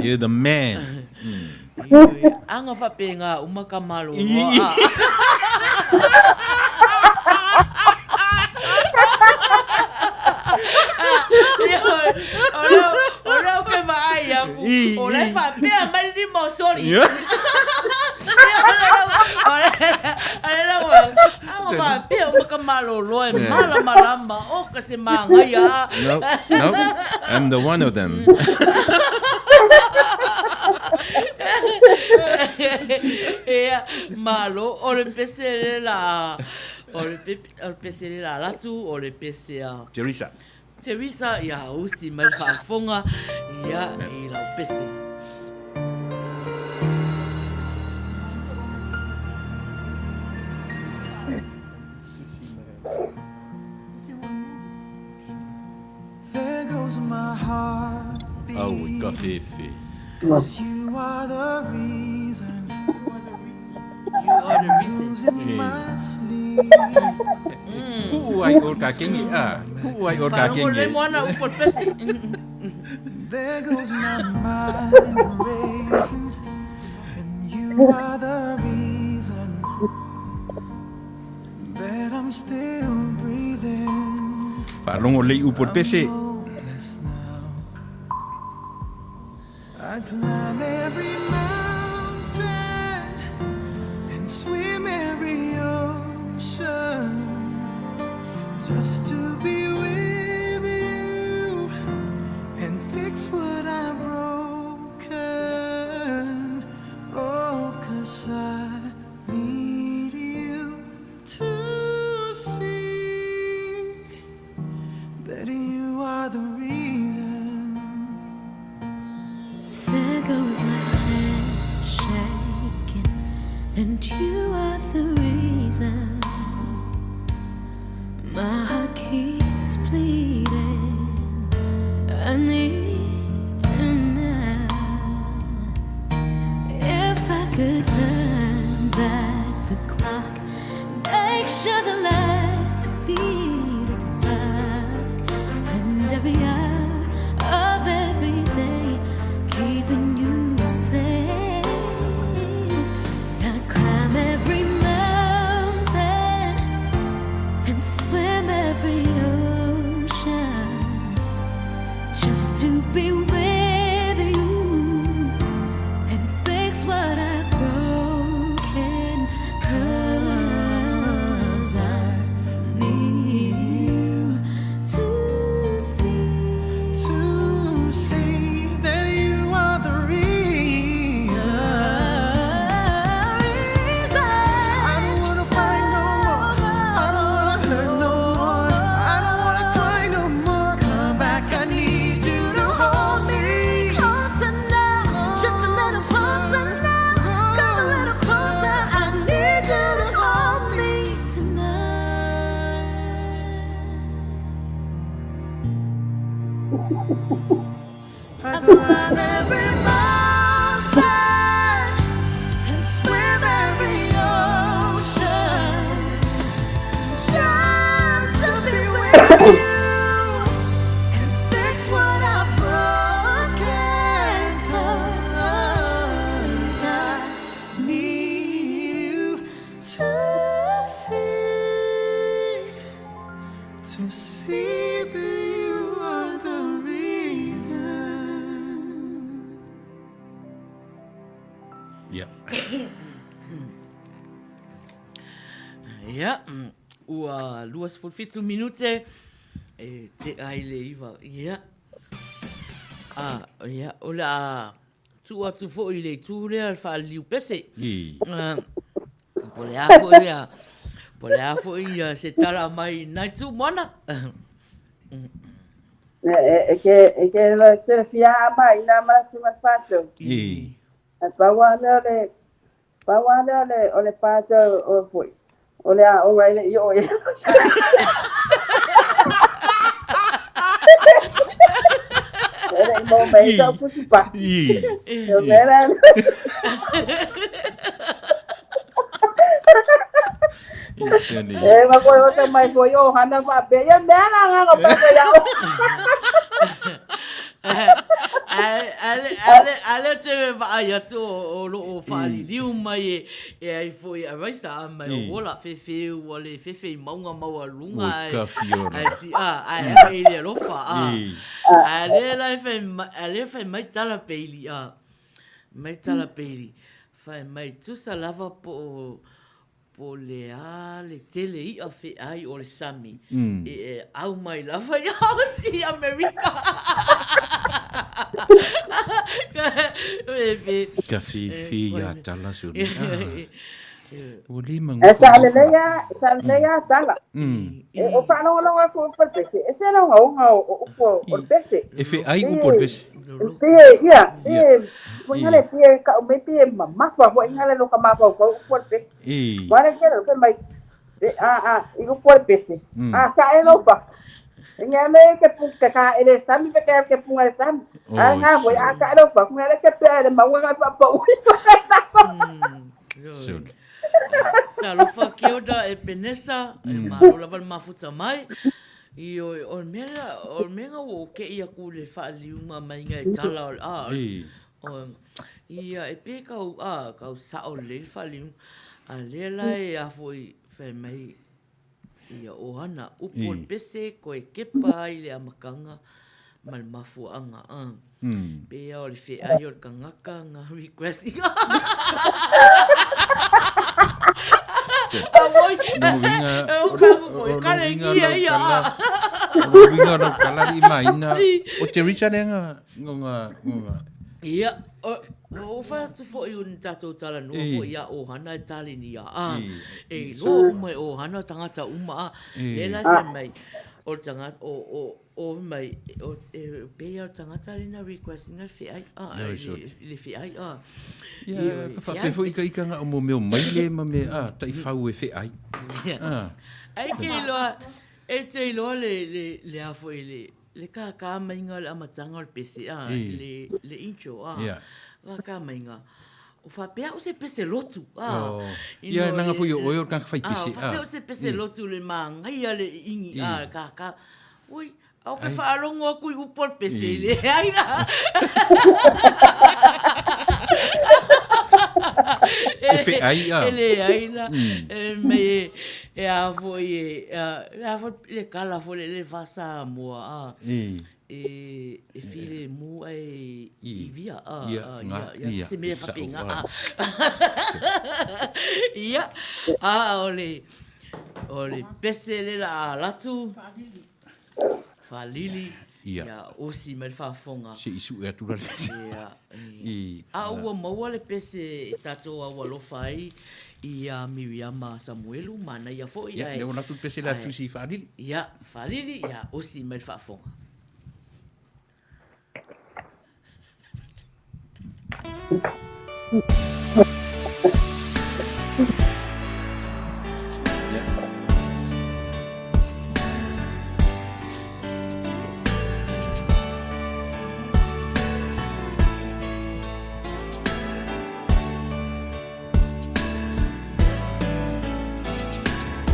You're the man. Anga whape ngā uma ka malo. O leo ke vaai aku. O le whapea mai lima o sori. Anga whapea uma ka malolo e malamalama. O ka se māngaia. No, no, I'm the one of them. Ia, malo, o le pese le la, o le, pe, o le pese le la latu, o le pese a... Teresa. Teresa, ia, usi mai le faafofoga, ia, i lau pese. There goes my heart Au i ka whewhe. Cause you are the reason You are the reason. Losing my sleep. Kuu ai o ka kengi, ah. Kuu ai o ka Wharongo le kengi. moana upo le pese. There goes my mind racing. And you are the reason that I'm still breathing. Wharongo lei upo le pese. Hopeless now. I'd climb every mountain and swim every ocean just to be with you and fix what I've broken. Oh, 'cause I need you to see that you are the reason. There goes my head shaking, and you are the reason. My heart keeps bleeding. I need you now. If I could turn back the clock, make sure the light defeated the dark. Spend every hour of every day keeping you safe. I climb every mountain and swim every ocean just to be with you and fix what I've broken. 'Cause I need you to see. To see that you are the reason. I don't wanna fight no more. I don't wanna hurt no more. I don't wanna cry no more. Come back, I need you to hold me. Closer now, just a little closer now. Come a little closer. I need you to hold me tonight. I climb every mountain and swim every ocean just to be with you and fix what I've broken. 'Cause I need you to see, to see that you are the reason. Ia. Ia, ua 27 minute. E tea ai le 9. Ia. A, ia, o le a tuu atu foi i le itu lea le faaliliu pese. I. Po le a foi lea, po le a foi ia se tala mai nai tu moana. E ke, e ke se fia ama i nā malatu ma pātou. I. E pau lava lea o le, pau lava lea o le, o le pātou o foi, o le aoga e le i oo i E le i maua mai ai sa'u pusi pasi. I. O mea la E ma koe ota mai foi o hana faapea, ia mea la agaga o faapea ia oe. A lea te vaai atu o lo o faaliliu mai e ai foi a Raisa a mai o ola fefe ua le fefe i mauga maualuga ae si a ae ave i le alofa a a lea la e fai mai a lea fai mai tala peili a mai tala peili fai mai tusa lava po o Po o le a le tele iʻa feʻai o le sami e ʻau mai lava iā Aussie Amerika. Ka fefe ia tala so ni. Ua le E manofo sa lelei a, sa lelei a tala. E o faalogologo aku i upu o le pese, e se ogaoga o upu o le pese. E feʻai upu o le pese. Pei e, ia, pei e, foi ngale, pei e ka'u mai pei e mamafa foi ngale lo ka mafaufau upu o le pese. Ua le kele fai mai, e, a, a, i upu o le pese, a ka'e lou fa. E ngea me ke pu, ke ka ele sami pe ke ke punga le sami. A ngā foi, a ka'e lou fa, ngea le ke pea ele maua ngai fa pau. Talofa kia ora e Penesa, e malo lava le mafuta mai. Ioe, o le mea lea, o le mea lena ua ou keʻi aku i le faaliliuga maiga e tala o le, a, o, ia, e pei kau, a, kau sao lelei le faaliliuga. A lea la e a foi, fai mai, ia, ʻohana, upu o le pese, koe kepa ai i le amataga ma le mafuaaga, a. Pei o le feʻai o le kangaka nga request i Auoi. Lona uiga, o lona uiga o lau tala alii ma ina, o Teresa lea nga, nga, nga. Ia, o whai atu foi o ni tātou talanoa foi ia ʻohana e taleni ia, a, e iloa uma e ʻohana tagata uma, a, lea la e fai mai, o le tagata, o, o, O mai, o, e pei o le tagata lena request ina le feai, a, i le feai, a. Ia, ka whaapea foi ika ika nga o mo mea o maile ma mea, a, taifau e feai. A. Ai ke iloa, e te iloa le, le, le a foi le, le kākā maiga o le amataga o le pese, a, le, le intro, a. Kākā maiga. O faapea o se pese lotu, a. Ia, nanga foi o oe o le kaka whai pese, a. A, faapea o se pese lotu le māngaia le iingi, a, kākā. Ui, au ke faalogo aku i upu o le pese, i leai la. E feʻai a. E leai la. E mei e, e a foi e, a, a foi le kala foi le le Samoa a. E, e file mu ai i via a, a, ia, ia, se mea faapena a. Ia, a o le, O le pese le la a latu. Faalili. Ia. Ia osi mai le faafofoga. Se i sue atu la le pese. Ia. A ua maua le pese e tatou aualofa ai ia Miriama Samuelu, manaia foi. Ia, lea ua alu atu le pese la tusi i Faalili. Ia, Faalili, ia osi mai le faafofoga.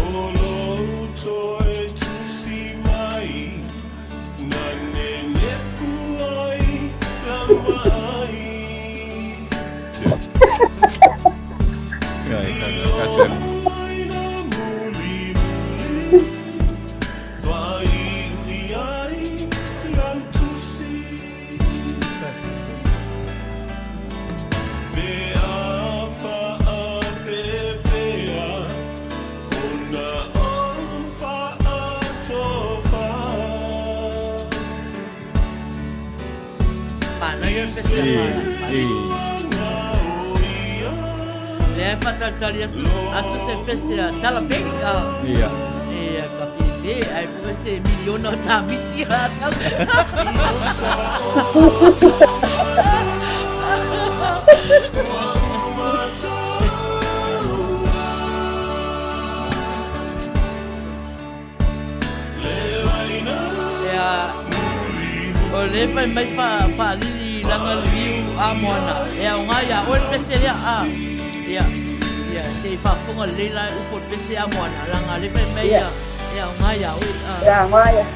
O lou toe tusi mai Na nenefu ai lava ai. Manaia le pese a Faalili. Lea e faatalitali atu se pese a Talapeni. Ia. Ia, ka pepe, ai po se miliona o tamiti a tau. Ia, o lea fai mai Faalili laga le liu a Moana, e aoga ia oe le pese lea, a. Ia, ia, se i faafofoga lelei la upu o le pese a Moana, leaga lea fai mai ia, e aoga ia oe, a. E aoga ia.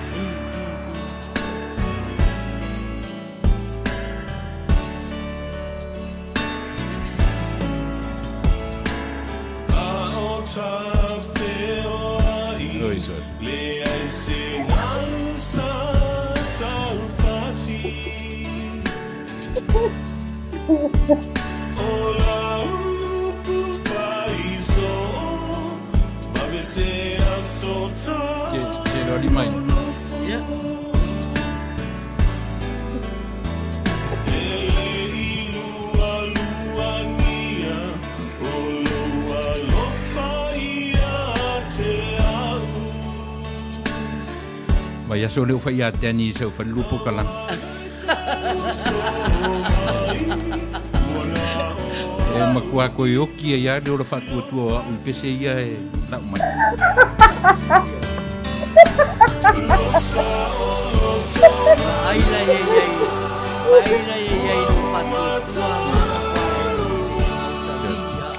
Vaiaso lea ua fai ia Danny i sau falelua polokalame. E matua koe oki ai lava le ola faatuatua o au i pese ia e lau mai. Ai la ia ia ai la ia ia i lo faatuatua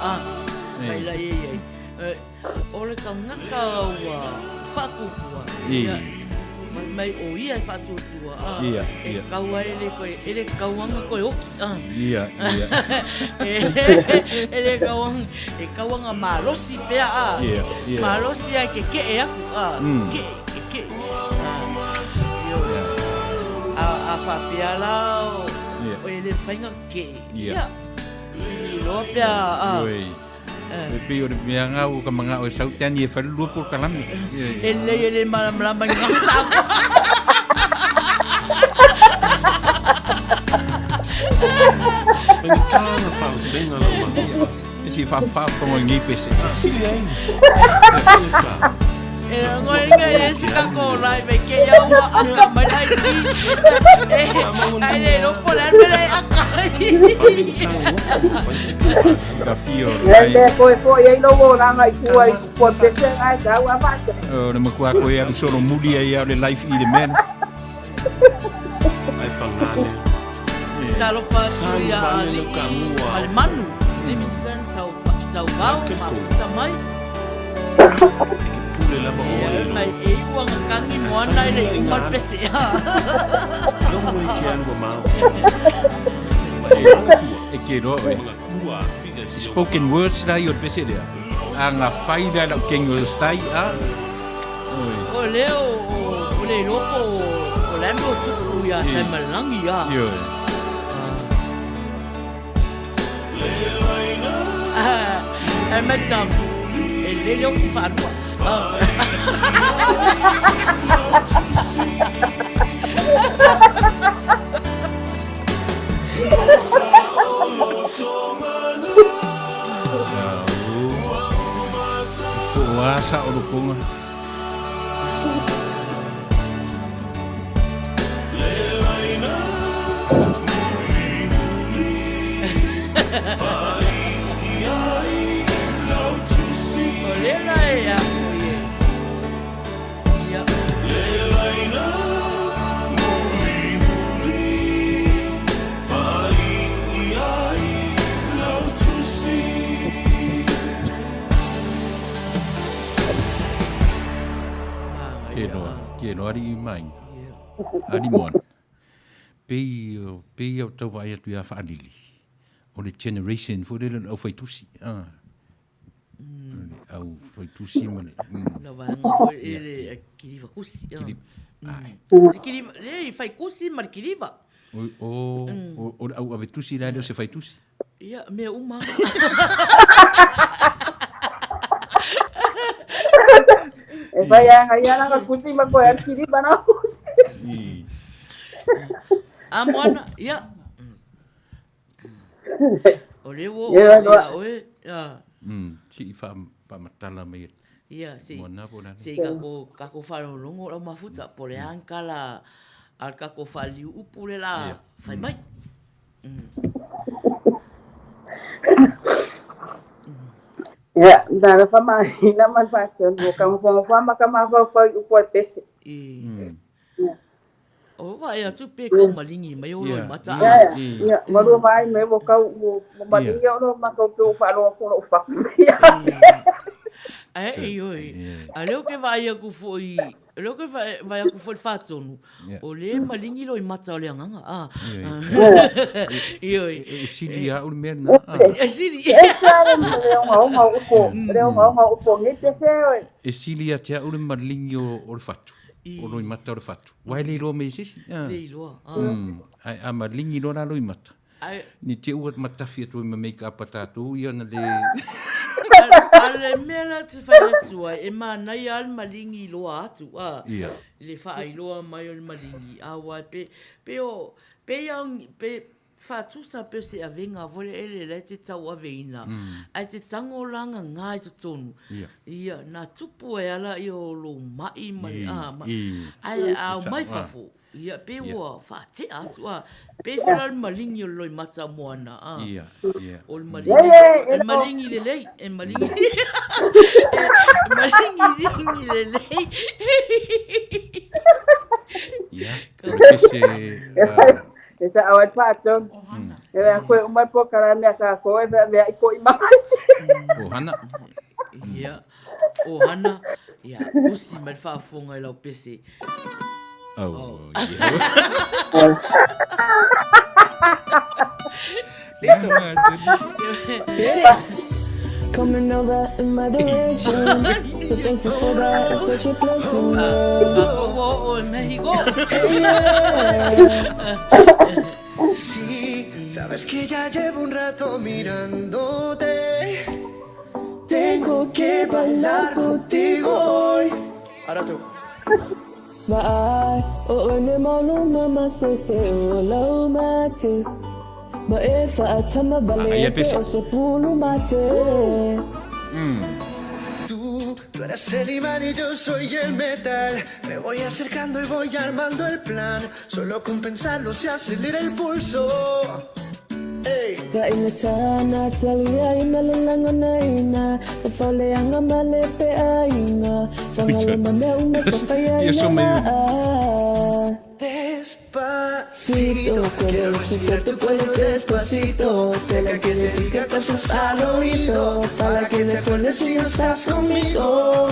ma ai la ia ia O le tagata ua faatuatua, ia, fai mai o ia e faatuatua, a, e tatau ai le toe, e le tatau lava ona toe oti, a. Ia, ia. E le tatau lava, e tatau ona malosi pea, a. Ia, ia. Malosi ae keke'e atu, a, keke'e, keke'e, a. Ioe. A, a faapea la, o, e le mafai ona keke'e, ia, sili loa pe a, a. Ioe. E pei o le mea nga ua ka manga'o e sau te ani e fai le lua polokalame. E lelei e le malamalama i ngā Samoa. Faigata na faavasega lau mafaufau. E si faafofoga i nei pese. Sili ai, e faigata. E logoina e se tatou live e keia ua aka mai lai ki. E ai le lopo le ame le aka. Ka fio Le le koe foi ai lou olaga i tua i tua pese ai tau a vate. O le matua koe alu solo muli ai au le life i le mea. Ai pangane. Talofa atu ia Alii ma le Manu, Livingstone Tauvao mafuta mai. Pule lava oe Ia mai e iu anga kangi moana e le uma le pese. Logo e ke alu mamao. E ke roa oe. Spoken words la i o le pese lea. A nga fai la lau kengi o stai a. Oi. O lea o le iloa po o le a le mea o tupu ia Taimalangi a. Ioe. Ai mai tam, e lele oki whārua. Po o a sa o loponga. O lea la e a foi e. Ia. Ke noa, ke noa ari mai. Ari moana. Pei, pei au tau vaai atu ia Faalili. O le generation foi lele o le aufaitusi. Ah. Le aufaitusi ma le... La vaega foi le kiliva kusi. Kiliva. Ai. Le kiliva, le faikusi ma le kiliva. O, o, o le au avetusi la e le o se faitusi. Ia, mea uma. E fai a ngai ana ka kusi ma koe al kiliva na kusi. A moana, ia. O lea ua oo atu ia oe. Se i faamatala mai Ia, se i tatou faalogologo lau mafuta, po o le a ni tala a le tatou faaliliu upu lea o le a fai mai. Ia, na le faamamaina ma le faatonu o ka nofonofo ma ka mafaufau i upu a le pese. Ia. O vaai atu pe kau maligi mai o loimata. Ia, ia, ua lua vaai mai ua kau, ua maligi au lo matou pe ua faalogo atu lou fatu. Ae, ioe, a lea ou te vaai atu foi, o lea ou te vaai atu foi i le faatonu, o lea e maligi loimata o le agaga. A, ioe. E sili lava au le mea lena. E sili. E ese lava le ogaoga o upu, le ogaoga o upu o nei pese oe. E sili ia te au le maligi o le fatu. O loimata o le fatu. Aua e le iloa mai e se isi. Le iloa. Ae a maligi loa la loimata, ne i te i ua matafi atu ai ma make up a tatou ia ona le... A le mea la ou te fai atu ai, e manaia lava le maligi loa atu, a, le faailoa mai o le maligi, aua pe, pe o, pe ia, pe, Faatusa pe o se avega foi lele la e te tauaveina, ae te tango la gagā i totonu. Ia, na tupu ai ala ia o lou maʻi ma le, a, ma, ae a omai fafo, ia, pe ua faatea atu, a, pei foi la o le maligi o le loimata moana, a, o le maligi, e maligi lelei, e maligi, e maligi lelei. Ia, o le pese, E sa au ai paatonu. E mea koe uma po kara mea ka koe mea mea i ko i mai. Ohana. Ia, ohana. Ia, usi mai le faafofoga i lau pese. Oh, Coming over in my direction. So thankful for that, it's such a blessing. Tatou ua oo i Mexico. Sí, sabes que ya llevo un rato mirándote. Tengo que bailar contigo hoy. Ahora tú. Ai e pese. Tú, tú eres el imán y yo soy el metal. Me voy acercando y voy armando el plan. Solo con pensarlo se acelera el pulso. Ey. Ia so mai. Despacito, quiero respirar tu cuello despacito. Deja que te diga cosas al oído, para que te acuerdes si no estás conmigo.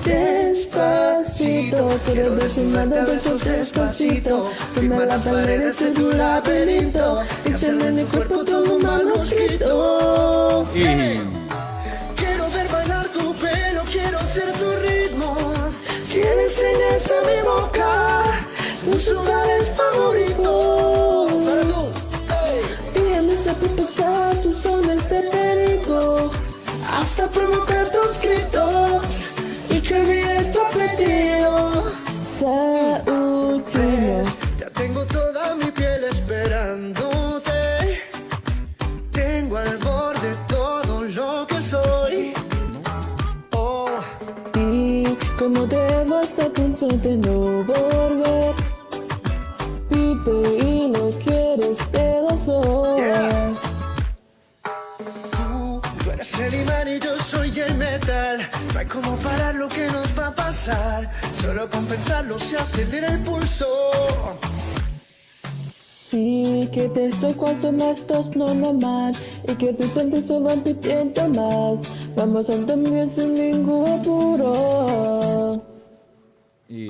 Despacito, quiero desnudarte a besos despacito. Firmar las paredes de tu laberinto y hacer de mi cuerpo todo un manuscrito. Quiero ver bailar tu pelo, quiero ser tu ritmo. Que le enseñes a mi boca tus lugares favoritos. Ahora tú. Hasta provocar tus gritos y que olvides tu apellido. Ves, ya tengo toda mi piel esperándote. Tengo al borde todo lo que soy. Oh. Yeah. Tú, tú eres el imán y yo soy el metal. No hay como parar lo que nos va a pasar. Solo con pensarlo se acelera el pulso.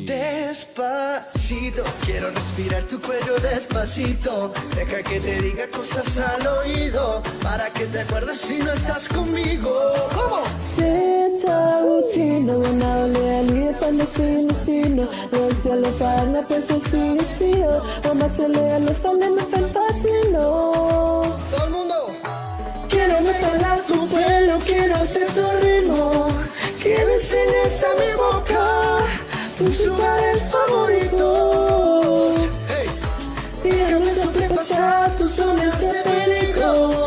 Despacito, quiero respirar tu cuello despacito. Deja que te diga cosas al oído, para que te acuerdes si no estás conmigo. ¿Cómo? Todo el mundo. Quiero bailar tu pelo, quiero hacer tu ritmo. Que le enseñes a mi boca tus lugares favoritos. Hey. Déjame sobrepasar tus zonas de peligro.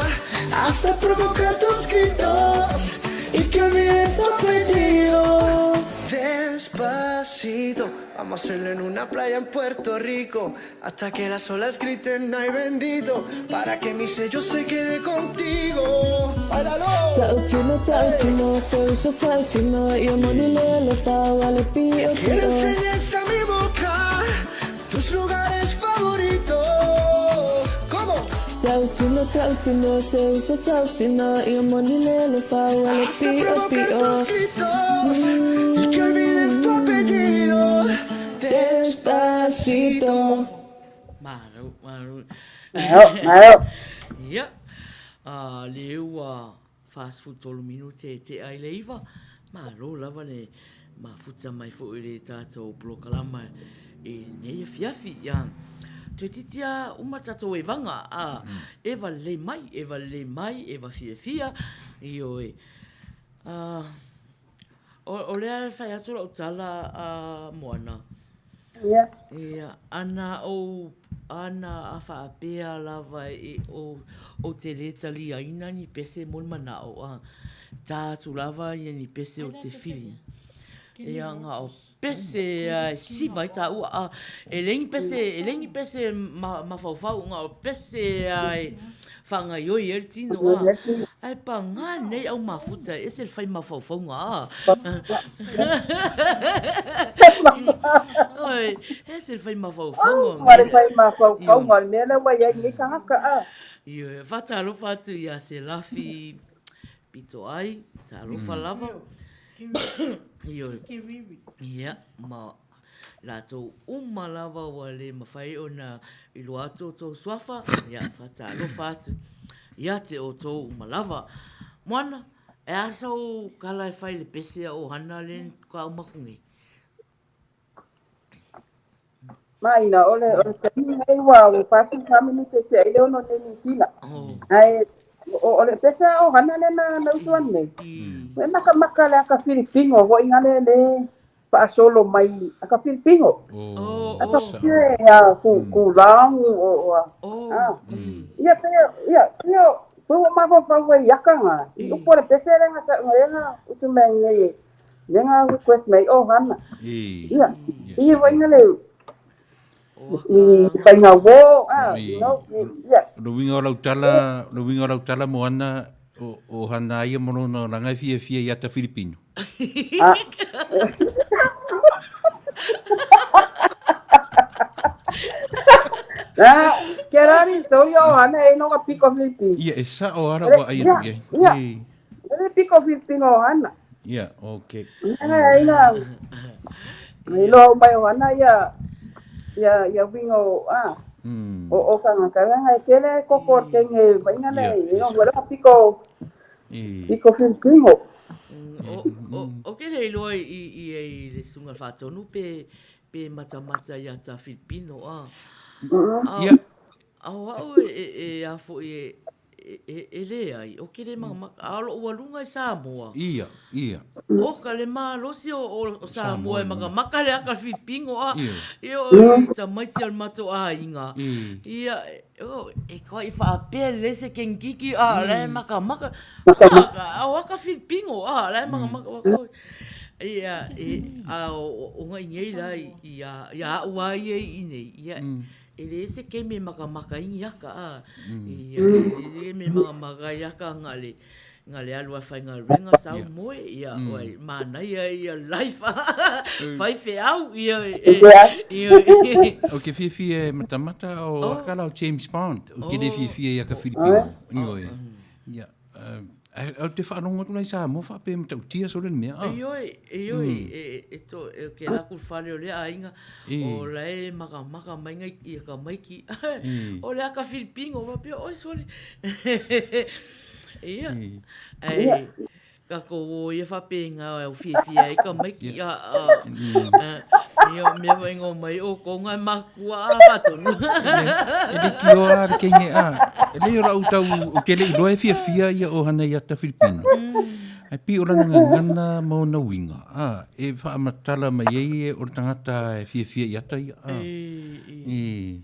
Hasta provocar tus gritos y que olvides tu apellido. Despacito, vamos a hacerlo en una playa en Puerto Rico. Hasta que las olas griten, ay bendito, para que mi sello se quede contigo. ¡Báilalo! Que le enseñes a mi boca tus lugares favoritos. ¿Cómo? Hasta provocar tus gritos y que olvides tu apellido. Despacito. Malo, malo. Malo, malo. Ia, lea ua 43 minute e tea i le 9, malo lava le mafuta mai foi i le tatou polokalama i lenei afiafi. Ia, toeitiiti lava uma le tatou evaga, a, eva lelei mai, eva lelei mai, eva fiafia, ioe. O lea e fai atu lau tala a Moana. Ia. Ia, ana ou, ana a faapea lava e ou, ou te le taliaina ni pese mo le manao, a ta atu lava ia ni pese o te whiri. Ia, nga o pese a e siva ai taua, a e leai ni pese, e leai ni pese mafaufau, nga o pese a e whangaioi ai le tino, a ae pangā nei au mafuta e ese le whai mafaufauga, a. Oi, ese le whai mafaufauga. Ma le whai mafaufauga, o le mea lea ua i ai nei tagata, a. Ioe, whaatalofa atu ia Selafi Pitoai, talofa lava. Ioe. Ia, ma latou uma lava ua le mafai ona iloa atu outou suafa, ia, faatalofa atu ia te outou uma lava. Moana, e a sau kala e fai i le pese a ohana le ka uma aku nei? Maina, o le, o le taimi nei ua ua 44 minute tea i le 6 nei Niu Sila. Ae o, o le pese a ohana le na na utu atu nei. E makamaka le aka Filipino foi nga le le faasolo mai aka Filipino. Aka e a ku ku lang o o a. Ah. Ia pe ia ia pe ua mafaufau ai aka nga. I upu o le pese le nga sa nga nga utu mai nei le nga request mai ohana. Ia. Ia foi nga le i whainga wō, ah, you know, yeah. O le uiga o lau tala, o le uiga o lau tala Moana, o, o hana ia mo lona olaga e fiafia i ata Filipino. Ah. Ah, ke rari so yo hana e no piko Filipino. Ia, e sao ara ua ai atu iai. Ia, e piko Filipino hana. Ia, okay. Ina, ina, iloa uma e ohana ia, ia, ia uiga o, a, o, o kangaka. Leaga e tele koko o le kenge vaaiga lea, i no ua leva piko, piko Filipino. O, o, o ke le iloa i, i, i le susuga i le Faatonu pe, pe matamata ia ta Filipino, a. Ia. A o au e, e, e a foi e, E leai, o kele makamaka, a o loʻu aluga i Samoa. Ia, ia. O ka le malosi o Samoa e makamaka le aka Filipino a, ia o i tamaiti o le matou aiga. Ia, e koa i faapea lelei se kenkiki a la e makamaka. A o aka Filipino a la e makamaka waka. Ia, a o ngai nei la ia au a ia i nei. Ia, E le se keme makamaka i aka a. Ia, e le se keme makamaka i aka nga le, nga le alu a whaingaluenga sau moe, ia, oai, manaia ia life a, whai wheau, ia, e, ia, O ke fiafia e matamata o aka la o James Bond, o ke le fiafia i aka Filipino. Ioe. Ia, Au te whaarongo atu nei Samoa whaapea matautia sole le mea. Ioe, ioe, e to, e ke la ku whare o le aiga, o la e makamaka mai ngai i ka maiki. O le aka Filipino, wapea, oi sole. Ia, ai, ka ko o ia whapenga o fiafia ai ka maiki, a, a, ia, mea whai ngō mai o ko ngai makua a whatonu. E le kioa a le kenge a. E le ora utau o ke le iloa e fiafia ia o hana i ata Filipino. Ai pi o lana ngana ma ona uiga. A, e whaamatala mai ei e o le tangata e fiafia i ata ia. A. E.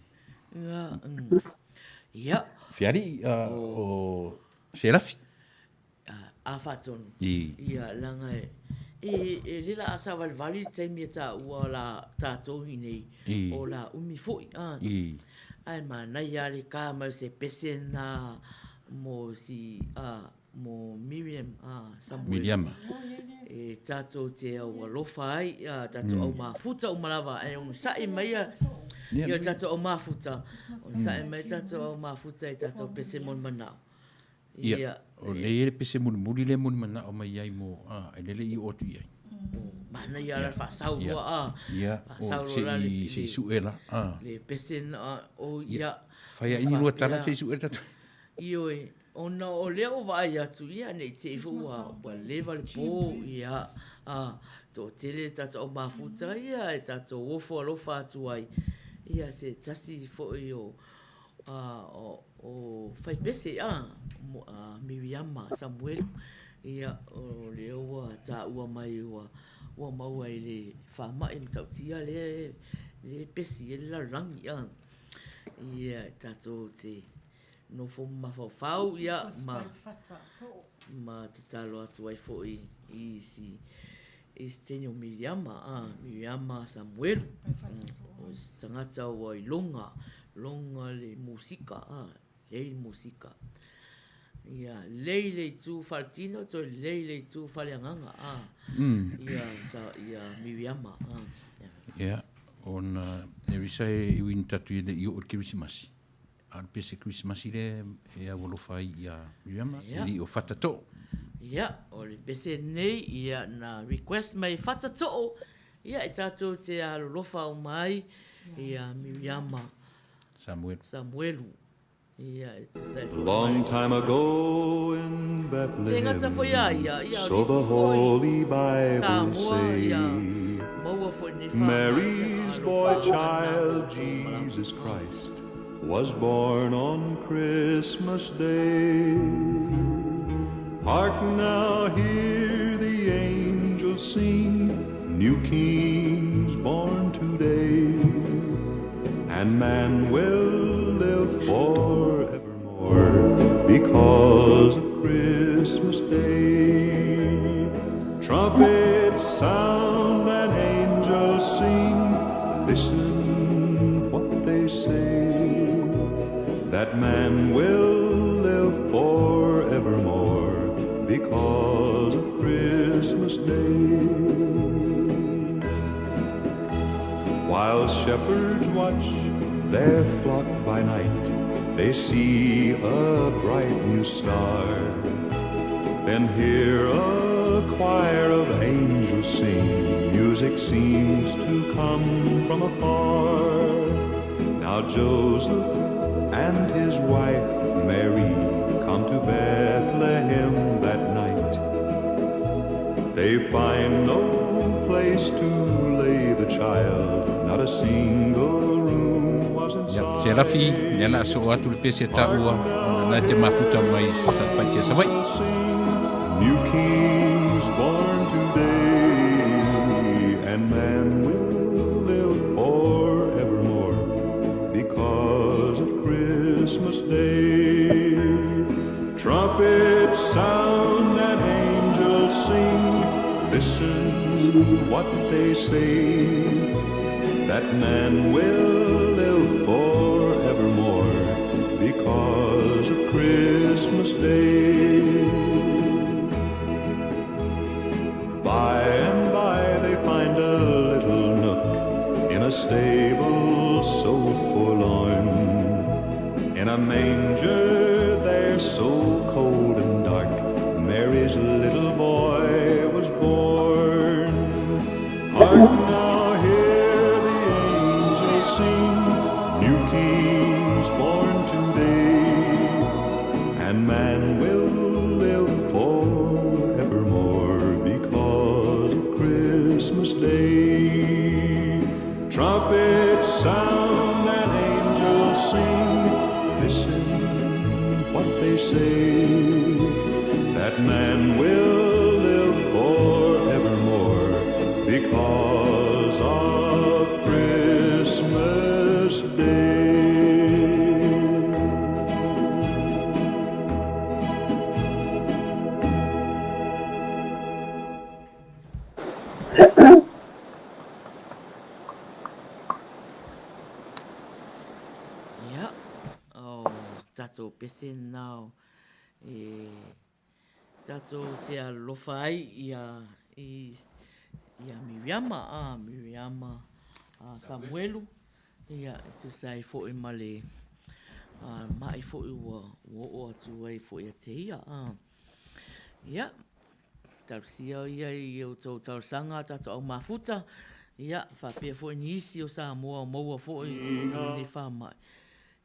Ia. Fiari, o... Selafi. A faatonu. Ia, leaga e, e, e le la a savalivali le taimi e taua la tatou i nei, o la umi foi, a. Ae manaia lava le ka mai o se pese lena mo si, a, mo Miriam, a, Samuel. Miriama. E tatou te au alofa ai, a, tatou au mafuta uma lava, ae onosai mai ia, ia tatou au mafuta, onosai mai tatou au mafuta i tatou pese mo le manao. Ia, o lea e pese mulimuli lea moni manao mai ai mo, a, e lele i oo atu i ai. Manaia la le faasau loa, a. Ia, Faasau loa la le, se i sue la, a. Le pese na, o, ia. Fai ai ni lua tala se i sue le tatou. Ioe, ona o lea ua vaai atu, ia, ne i te i foi ua, ua leva le po, ia, a, toatele le tatou au mafuta, ia, e tatou ofo alofa atu ai, ia, se tasi foi o, o Faipese, a Miriama Samuelu, ia, o lea ua taua mai ua, ua maua i le faamai matautia lea, lea e pesi ai le lalolagi, a. Ia, tatou te nofo mafaufau, ia, ma, ma tatalo atu ai foi i isi, i se teine o Miriama, a, Miriama Samuelu, o se tagata ua iloga, loga le musika, a, lei le musika. Ia, lei le itu faletino, toe lei le itu faleagaga, a, ia, sa, ia Miriama, a. Ia, ona e visa e iwi ni tatu i le i o le Kerisimasi. A o le pese Kerisimasi lea e aualofa ai ia Miriama, e le i o Whatatoo. Ia, o le pese nei, ia, na request mai e Whatatoo, ia, e tatou te alolofa uma ai ia Miriama Samuelu. Samuelu. Ia, e tusa ai foi ma le Long time Kerisimasi. ago in Le gata Bethlehem, foi a ia, ia, o so the nisi foi Holy Bible Samoa, ia, say, maua foi lenei faamai, ia, Mary's boy alofa uma na child, outou malama. Jesus Christ, was born on Christmas Day. Hark now, hear the angels sing, new kings born today. And man will live forevermore because of Christmas Day. Trumpets sound and angels sing, listen what they say. That man will live forevermore because of Christmas Day. While shepherds watch their flock by night, they see a bright new star. Then hear a choir of angels sing, music seems to come from afar. Now Joseph and his wife Mary come to Bethlehem that night. They find no place to lay the child, not a single room was in Ia, Selafi, lea o le a soo atu le pese taua ona na te mafuta mai Satupaitea Savaii. New kings born today, and man will live forevermore because of Christmas Day. Trumpets sound and angels sing, listen what they say, that man will live forevermore because of Christmas Day. By and by they find a little nook in a stable so forlorn. In a manger there so cold and dark, Mary's little boy was born. Hark now, hear the angels sing, new kings born today, and man will live forevermore because of Christmas Day. Trumpets sound and angels sing, listen what they say, that man will live forevermore because of Christmas Day. pese lena e tatou te alofa ai ia i ia Miriama, a Miriama a Samuelu, ia e tusa ai foi ma le ma'i foi ua oo atu ai foi ia te ia. A ia, talosia ia i outou talosaga a tatou au mafuta, ia faapea foi nisi o Samoa o maua foi i lenei faamai,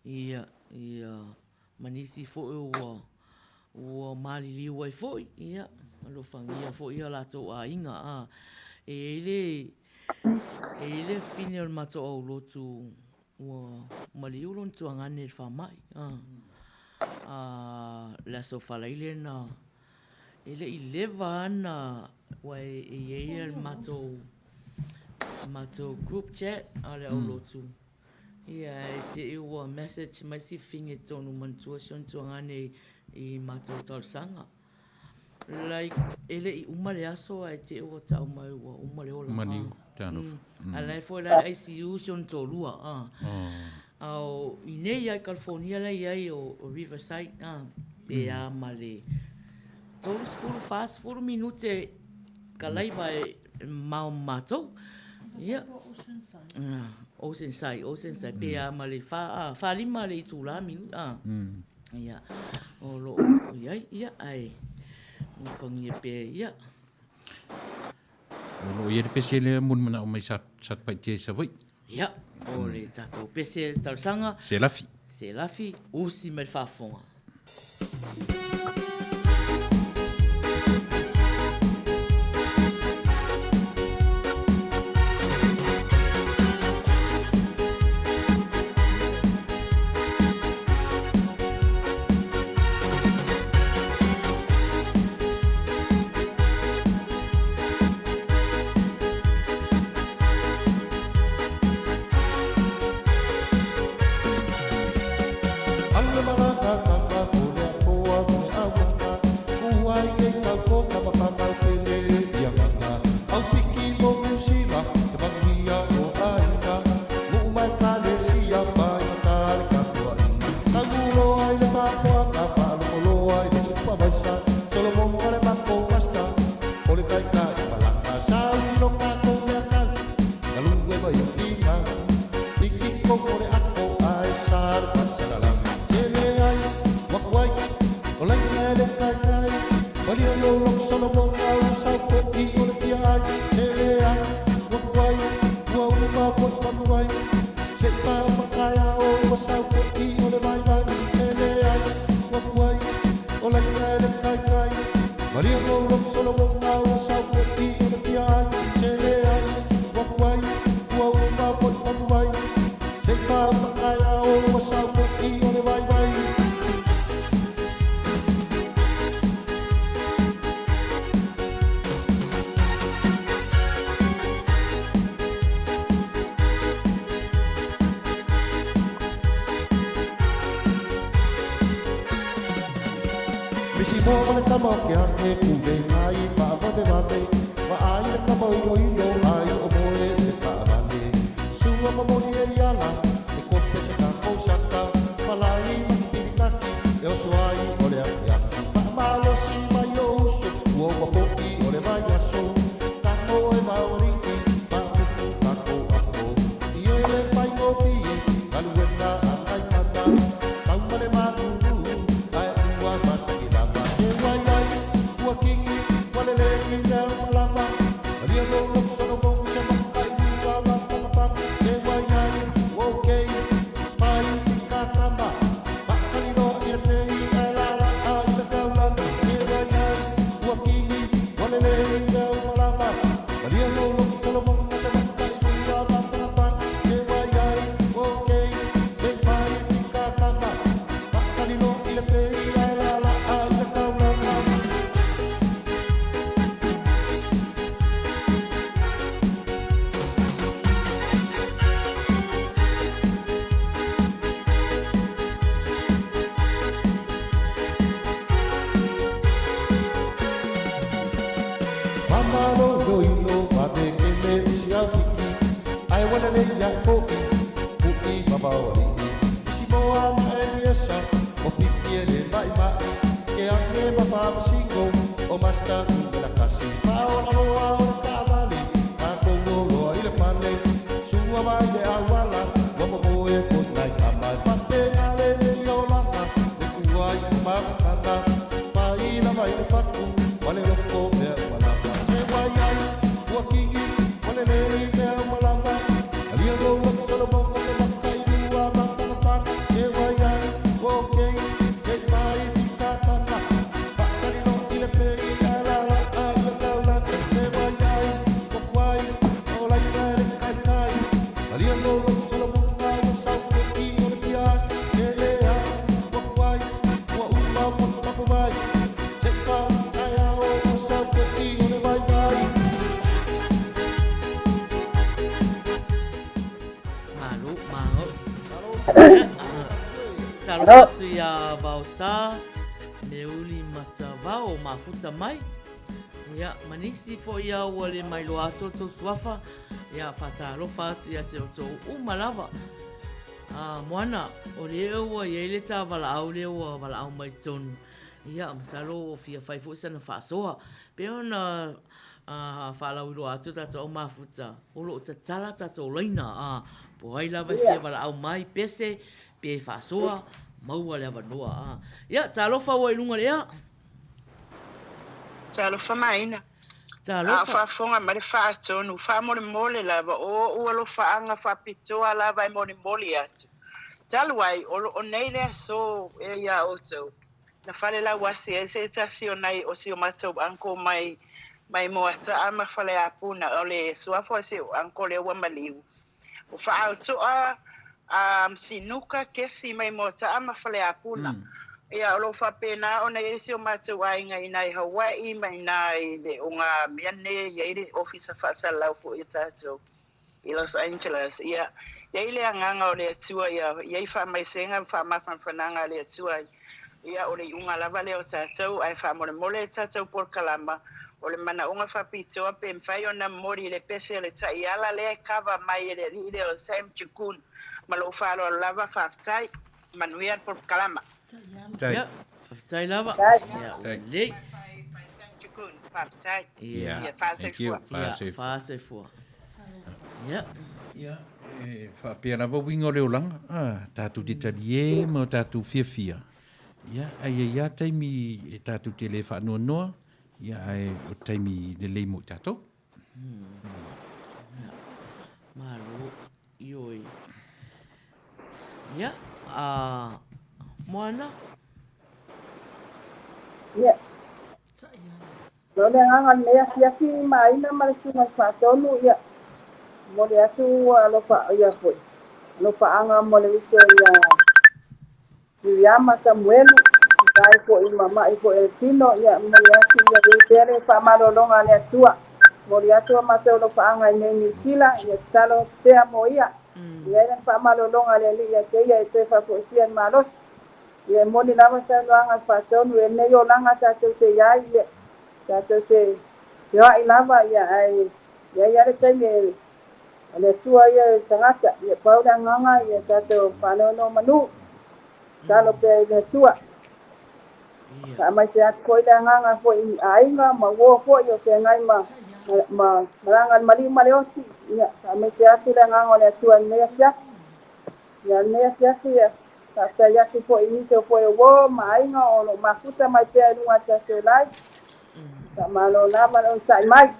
ia, ia ma nisi foi ua ua maliliu ai foi, ia, alofagia foi ia latou aiga, a. E i ai le, e i ai le fine o le matou aulotu ua maliu lona tuagane i le faamai, a. A le Aso Faraile na, e le i leva ana, ua e i ai le matou, matou group chat a le aulotu, Ia, e te i ua message mai si fine tonu manatua si ona tuagane i matou talosaga. Like, e le i uma le aso ae te i ua tau mai ua uma le ola. Maliu, talofa. A la e foi la i le ICU si ona toalua. A o i nei lava i California la e i ai o Riverside, pe a ma le 30, 40 minute kalaiva e mamao ma matou. Ia. Oceanside, Oceanside, pe a ma le 4, 5 le itula minute, a. Ia, o lo o i ai, ia, ae alofagia pea, ia. O lo o i ai le pese lea mulimanao mai Satupaitea i Savaii. Ia, o le tatou pese talosaga. Selafi. Selafi, usi mai le faafofoga. Malo, malo. Talofa atu iā Vaosa, Meuli Matavao o Mafuta mai. Ia, ma nisi foi ia ua le mailoa atu outou suafa, ia faatalofa atu ia te outou uma lava. A, Moana, o lea ua i ai le ta valaau lea ua valaau mai totonu. Ia, masalo ua fia fai foi sana faasoa. Pei ona faalauiloa atu tatou au mafuta, o lo o tatala tatou laina, a, po o ai lava e fia valaau mai, pese, pe faasoa, maua le avanoa. A. Ia, talofa ua i luga o le ea. Talofa Maina. Talofa. A o faafofoga mai le faatonu, faamolemole lava, o ou alofaaga faapitoa lava e molimoli atu. Talu ai, o lo o nei le aso e iā outou, na falelauasi ai se tasi o nai o si o matou uncle mai mai Moata'a ma Faleapuna, o le suafa o si ou uncle lea ua maliu. O Faaoto'a a Sinuka Kesi mai Moata'a ma Faleapuna. Ia, o lo o faapena ona i ai si o matou aiga i ina i Hawai'i ma ina i le ogamea nei e i ai le ofisa faasalalau foi a tatou i Los Angeles. Ia, i ai le agaga o le Atua ia i ai faamaisega ma faamafanafanaga a le Atua Ia, o le iuga lava lea o tatou, ae faamolemole le tatou polokalama, o le manaoga faapitoa pe mafai ona momoli i le pese o le taiala lea e kava mai e le alii lea o Sam Chukun. Ma lou faaaloalo lava, faafetai. Manuia le polokalama. Ia, faafetai lava. Ia, ua lelei. Sam Chukun, faafetai. Ia, Ia, faasoifua. Ia, faasoifua. Ia. Ia, e faapea lava uiga o le olaga, a, tatou te talie ma o tatou fiafia, ia, ae i ai lava taimi e tatou te le faanoanoa, ia, ae o taimi lelei mo i tatou. Ia, malo, ioe. Ia, a, Moana? Ia. O le agaga o lenei afiafi ma Aina ma le Susuga i le Faatonu, ia, momoli atu ua alofa, ia foi, alofaaga mo le uso ia Miriama Samuelu, tusa ai foi ma ma'i foi o le tino, ia, momoli atu ia i ai pea le faamalologa a le Atua. Momoli atu a matou alofaaga i nei Niu Sila, ia tatalo atu pea mo ia, i ai lana faamalologa a le Alii ia te ia e toe faafoisia le malosi. Ia e moni lava saunoaga a le Faatonu, e lenei olaga tatou te i ai, ia, tatou te feoai lava, ia, ae i ai lava le taimi e, o le Atua ia e tagata, ia pau le agaga, ia tatou faanonomanu, tatalo pea i le Atua. Faamaise atu foi le agaga foi i aiga ma uo foi o feagai ma, ma, ma malaga le maliu ma le oti, ia, faamaise atu le agaga o le Atua i lenei afiafi. Ia, lenei afiafi, ia, Faafetai atu foi i nisi o foe uo ma aiga o lo o mafuta mai pea i luga o tatou live. Faamalo lava le onosai mai.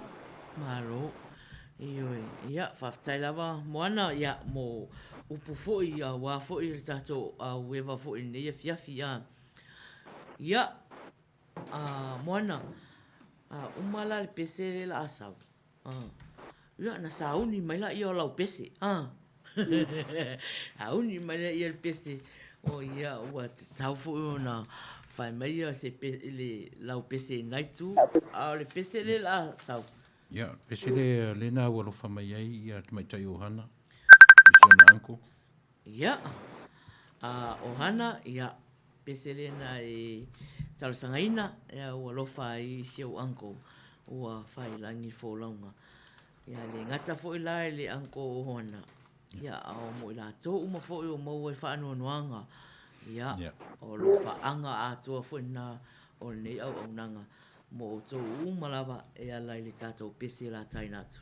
Malo. Ioe. Ia, faafetai lava Moana, ia, mo upu foi aua foi le tatou aueva foi i lenei afiafi. A. Ia, a, Moana, a uma la le pese lea la a sau. Ia, na sauni mai laia o lau pese. Sauni mai laia le pese. O ia, ua tatau foi ona fai mai ia se pe, le lau pese i nai tu. A o le pese le la sau. Ia, pese le, le na ua alofa mai ai ia tamaitai o Hana. I si ona uncle. Ia, a o Hana, ia, pese lena e talosagaina, ia ua alofa ai i si ou uncle, ua fai lagi folauga. Ia, le gata foi la i le uncle o Hana, ia, a o mo i latou uma foi o maua i faanoanoaga, Ia, o alofaaga atoa foi lena o lenei auaunaga mo outou uma lava e ala i le tatou pese lataina atu.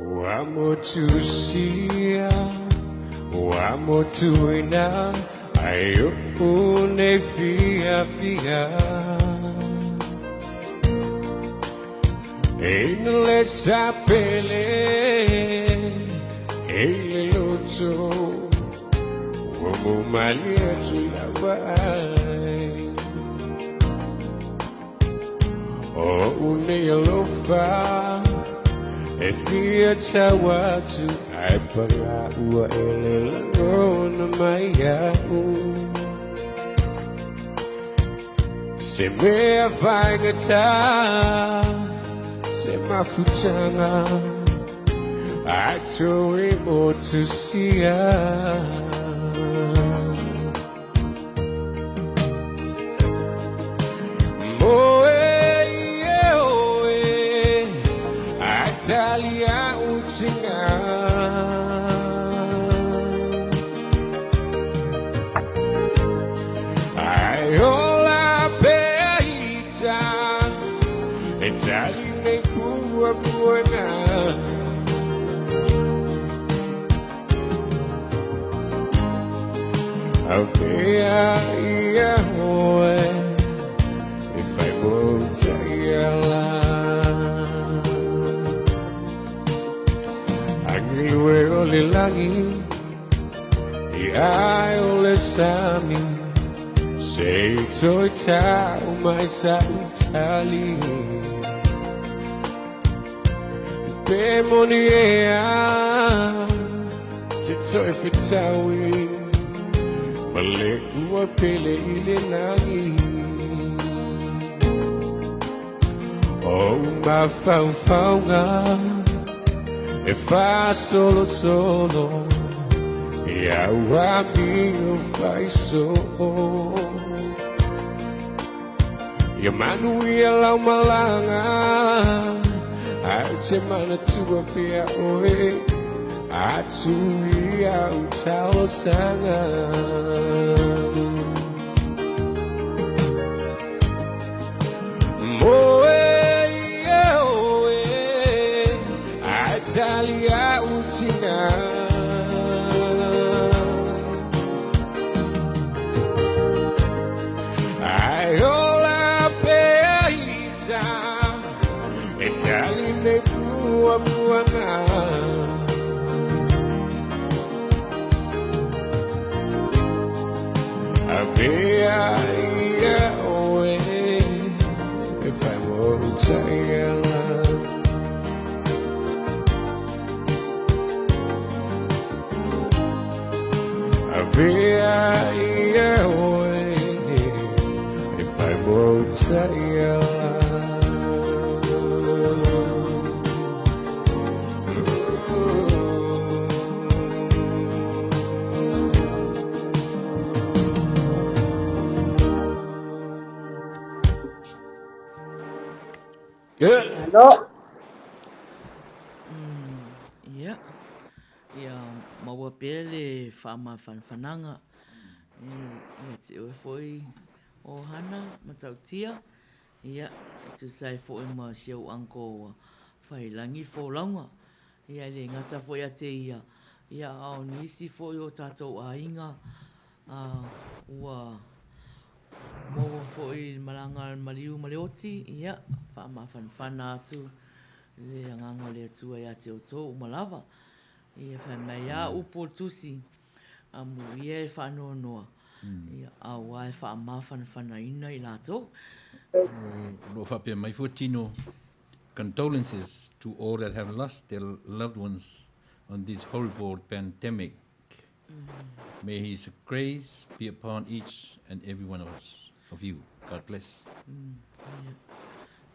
Ua motusia, ua motuina, ai oʻu nei fiafia. E na le sa pele, e le loto, ua momali atu lava ai. Oʻu nei alofa, e fia tau atu, ae paga ua e le lagona mai iaʻu. Se mea faigata, se mafutaga, ae toe motusia. Moe ia oe, ae tali a'u tiga. Ae ola pea ita, e tali nei puapuaga. Avea ia oe, e fai mo taiala. Angilu e o le lagi, i ae o le sami, se i toe tau mai sa'u tali. Pe moni ea, te toe fetaui, ma le ua pele i le lagi. O mafaufauga e faasolosolo, ia ua amio faisoo. Ia manuia lau malaga, ae ou te manatua pea oe, atu i au talosaga. Moe ia oe, ae tali a'u tiga. Ae ola pea ita, e tali nei puapuaga. Avea ia oe, e fai mo taiala. Avea ia oe, e fai mo taiala. Yeah. Malo. Ia, ia maua pea le faamafanafanaga ia te oe foi o Hana Matautia, ia, e tusa ai foi ma si ou uncle ua Faiilagi Folauga, ia e le gata foi ia te ia, ia a o nisi foi o tatou aiga ua maua foi i le malaga a le maliu ma le oti, ia, faamafanafana atu le agaga o le Atua ia te outou uma lava. Ia fai mai a upu o le Tusi, amuia e faanoanoa, ia, auā e faamafanafanaina i latou. O lo o faapea mai foi Tino, Condolences to all that have lost their loved ones on this horrible pandemic. May His grace be upon each and every one of us, of you. God bless. Ia.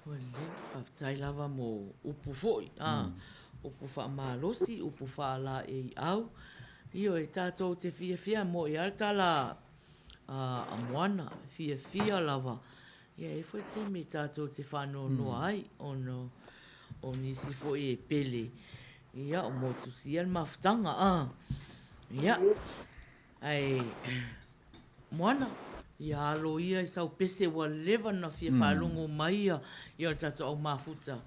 Ua lelei. Faafetai lava mo upu foi, ā, upu faamalosi, upu faalaeiau. Ioe, tatou te fiafia moe a le tala a Moana, fiafia lava. Ia, e i ai foi taimi tatou te faanoanoa ai ona o nisi foi e pele, ia, o motusia le mafutaga, ā. Ia, ae Moana, ia alo ia i sau pese ua leva na fia faalogo mai ia ia le tatou au mafuta,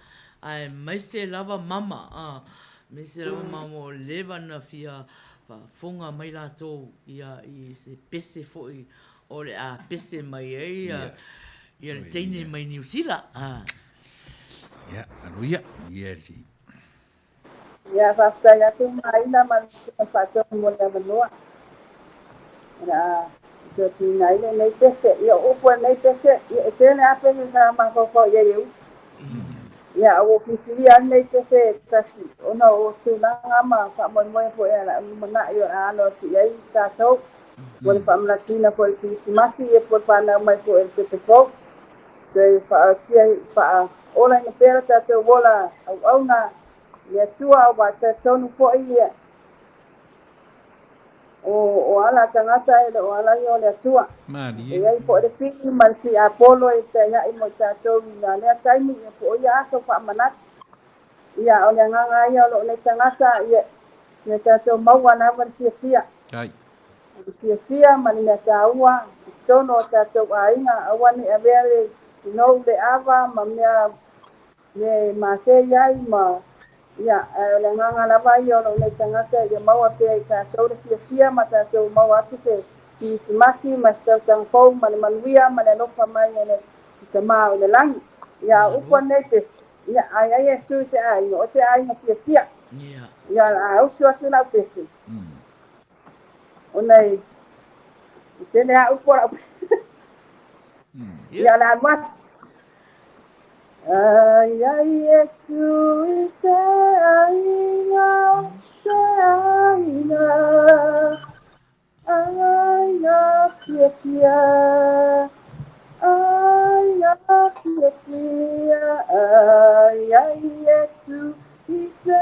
aemaise lava mama, ā, aemaise lava mama ua leva na fia faafofoga mai latou ia i se pese foi o le a pese mai ai ia ia le teine mai Niu Sila, ā. Ia, alo ia, ia si. Ia, faafetai atu Maina ma le Faatonu mo le avanoa. O le a toe tuuina ai lenei pese. Ia, o upu a lenei pese, ia, e tele lava pese sa mafaufau i ai e usu. Ia, a ua filifilia lava lenei pese e tasi ona o tulaga ma faamoemoe foi a le lumanai o le a alo atu i ai tatou. Mo le faamanatuina foi o le Kerisimasi, ia po o le fanau mai foi o le pepe fou. Toe faatia, faaolaina pea lo tatou ola auauna i le Atua, aua e talitonu foi ia, o, o ala a tagata e le o ala ia o le Atua. Malie. E i ai foi le pili ma le tiapolo e feaiaʻi mo i tatou i na lea taimi, ia po o ia aso faamanatu. Ia, o le agaga ia o lou nei tagata, ia, ia tatou maua lava le fiafia. Ai. O le fiafia ma le mea taua i totonu o tatou aiga, aua ne i avea le nou le ava ma mea mea e masei ai ma, ia, ae o le agaga lava ia o lou nei tagata ia maua pea i tatou le fiafia ma tatou maua atu se Kirisimasi ma se tausaga fou ma le manuia ma le alofa mai o le Tama o i le lagi. Ia, a o upu anei pese, ia, ai ai Iesu i se aiga, o se aiga fiafia. Ia, a usu atu lau pese, Ona e tele a upu o lau Ia o le alu atu. Ai ai Iesu i se aiga, se aiga, aiga fiafia, aiga fiafia, ai ai Iesu i se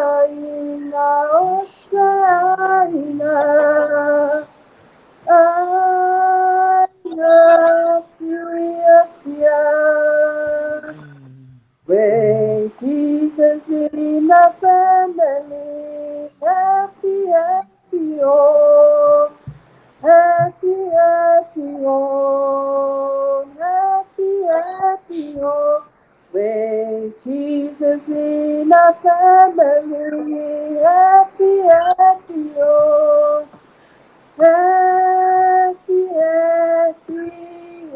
aiga, o se aiga, aiga fiafia. When Jesus in the family, happy, happy, oh. Happy, happy, oh. Happy, happy, oh. When Jesus in the family, happy, happy, oh. Happy, happy,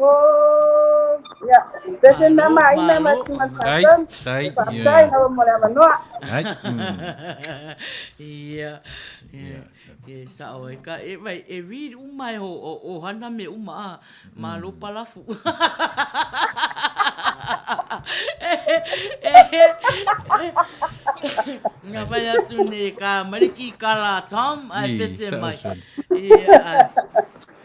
oh. Ia, pese Malo, na maina ma malo. si ma Tai, faatonu. tai, Faafetai ia. lava mo le avanoa. Ai. Ia, ia, ia, sao ai ka, e vai, e read uma e ho, o, o hana me uma a, malo palafu. Nga whai atu ne ka mariki kala Tom, ai I, pese sao mai. soli. Ia, ai.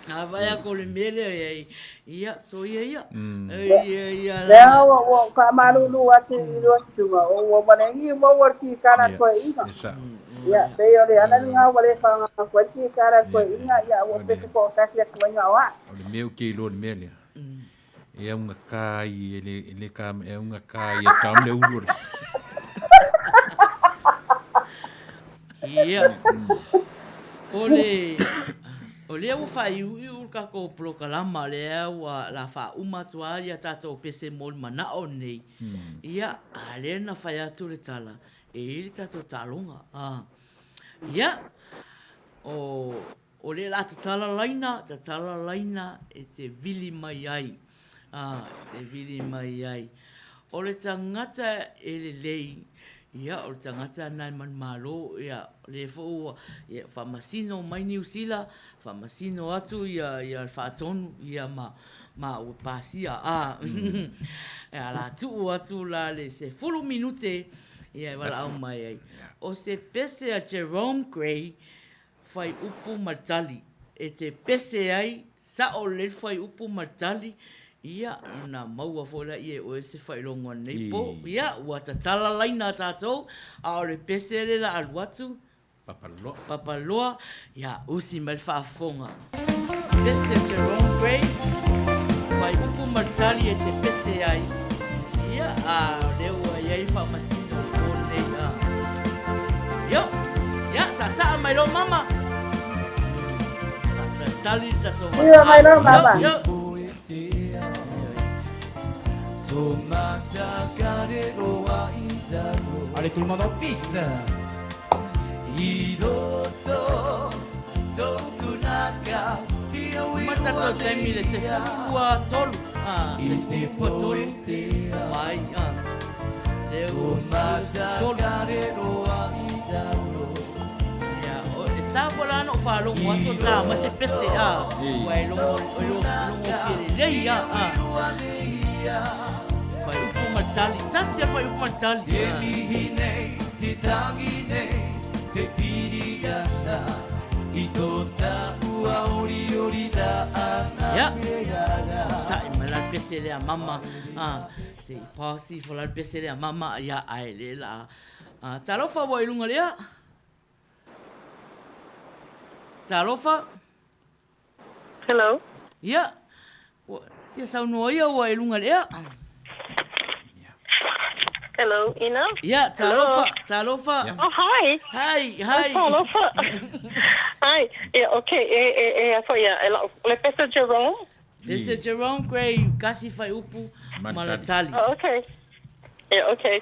A whai ako le mele ai, ia, so ia ia. Ia, ia Lea la. ua ua faamalulu atu i lua tutuga, o ua valegi maua le kikala Ia, toeaiga. e sao. Ia, pei o le ala lena ua le faaaoga atu ai le kikala toeaiga, ia ua O le, pese toatasi atu ai na o a'u. o le mea ou te iloa i le mea lea, e augata ai, e le, e le ka, e augata ai e Tom le ulu o le. Ia. O le, o lea ua faaiuiu le tatou polokalama lea ua la faauma atu lava ia tatou pese mo le manao lenei. Ia, a lea na fai atu le tala, e i ai le tatou taaloga. A. Ia, o, o lea la tatala laina, tatala laina e te vili mai ai. A, e te vili mai ai. O le tagata e lelei, ia, o le tagata na e manumalo, ia, o lea foi ua, ia, faamasino mai Niu Sila, faamasino atu ia, ia le faatonu, ia, ma, ma ua pasia, a, ia, la tuu atu la le 10 minute, ia, e valaau mai ai. O se pese a Jerome Grey, Fuaiupu ma le tali. E te pese ai, sao lelei le fuaiupu ma le tali, ia, ona maua foi laia e oe se faailoga o lenei po. Ia, ua tatala laina a tatou, a o le pese lea la alu atu, Papaloa. Papaloa, ia, usi mai le faafofoga. Pese Jerome Gray, fuaiupu ma le tali e te pese ai, ia, a o lea ua i ai le faamasino o le po lenei, a. Io, ia, saasaa mai loa mama. Faatalitali le tatou Ia mai loa mama. Io, Allez tout le monde en piste. Uma le tatou taimi i le 13, a, 13 mai, a, lea ua 13. Ia, o, e sa foi la ona ou faalogo atu o ta mai se pese, a, ua e logo, e logo fie lelei, a, a. Fuaiupu ma le tali, tasi a le fuaiupu ma le tali, a. Te tangi nei, te piri ana, i tō tāua oriori rā ana Ia, te ara. sa'i mai la le pese lea mama, a, se i paosi ifo la le pese lea mama, ia, ae le la. A, talofa ua i luga lea. Talofa. Hello. Ia, ua, ia saunoa ia ua i luga le ea. Hello, Ina. Ia, talofa, talofa. Yeah. Oh, hi. Hi, hi. Oh, talofa. hi. Yeah, okay. E, e, e, a ia, e la, le pesa Jerome? Pesa Jerome Gray, kasi whai upu, Malatali. Oh, okay. Yeah, okay.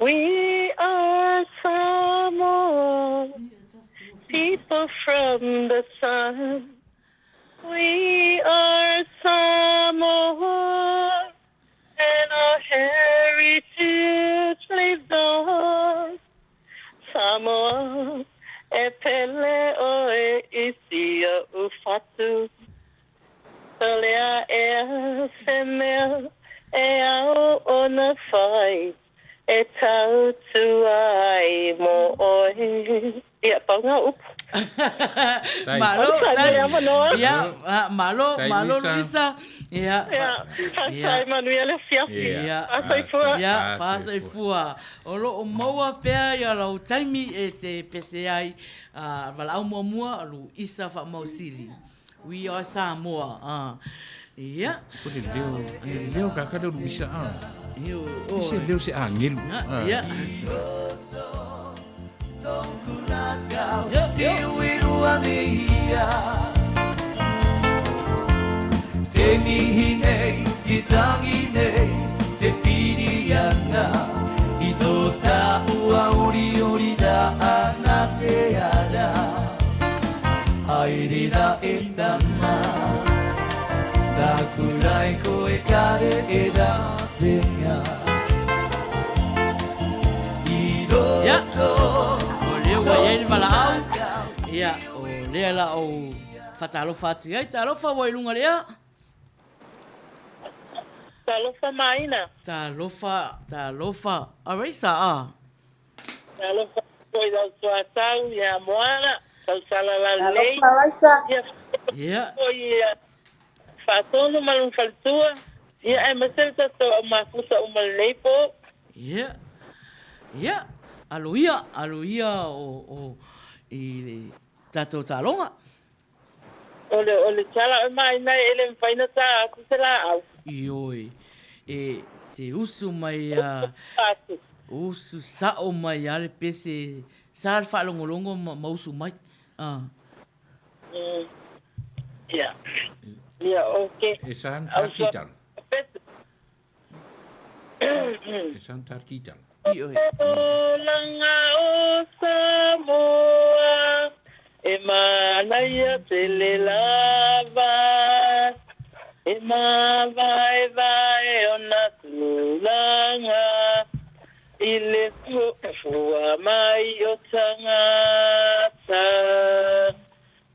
We are Samoa, people from the sun. We are Samoa, and our heritage lives on. Samoa, e pele oe i sia ufatu. Tolea ea se mea e ao ona whai, e tautua ai mo oe. Ia, pau ngā upu. Malo, tai. Ia, malo, malo Luisa. Ia. Ia, faafetai manuia le afiafi. Ia. Faasoifua. Ia, faasoifua. O lo o maua pea ia lau taimi e te pese ai, valaau muamua Luisa Faamausili. We are Samoa. Ah. Ia. O le leo, e leo kaka leo Luisa. Ah. Io, Se leo se angelu. Ah, ia. Te mihi nei, te tangi nei, te whiri ana, i tō tāua oriori rā ana te ara. Haere rā e tama, nāku rai koe kare e rawenga. I Ia, roto o lea ua i ai le valaau, ia, o lea la ou faatalofa atu i ai. Talofa ua i luga lea. Talofa maina. Talofa, talofa. Arisa, ah. Talofa foi lau tuatau ia Moana, tausala lalelei. Talofa Raisa. Ia Ia. foi ia faatonu ma lona faletua. Ia aemaise le tatou au mafuta uma lenei po. Ia. Ia. Alo ia, alo ia o, o, i le tatou taaloga. O le, o le tala o maina e le mafai ona ta atu se laau. Ioe, e te usu mai a, usu sao mai a le pese, sa le faalogologo ma, ma usu mai. Ah. Ia. Ia, okay. E sa na tar ki talo. E sa na tar ki talo. Ioe. Tulaga o Samoa e manaia tele lava, e mavaevae ona tulaga i le fua mai o tagata.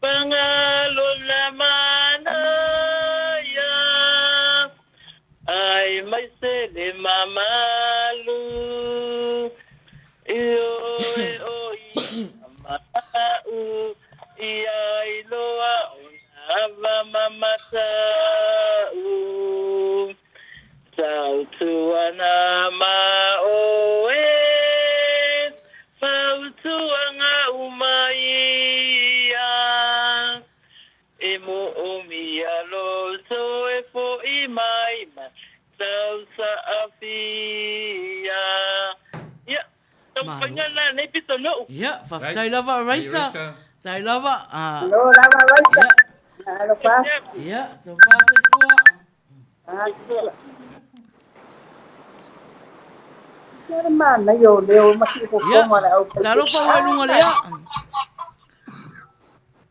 Paga lona manaia, aemaise le mamalu. Ioe o ia ma mata'u Tautuana ma oe Fautuaga uma ia E mo'omia lou toe fo'i mai ma tausaafia. Ia, taumafaiga lena a lenei pitonuu. Ia, faafetai lava Raisa. Faafetai lava. Malo lava Raisa. Talofa. Ia, tofa soifua. Ia, talofa ua i luga o le ea.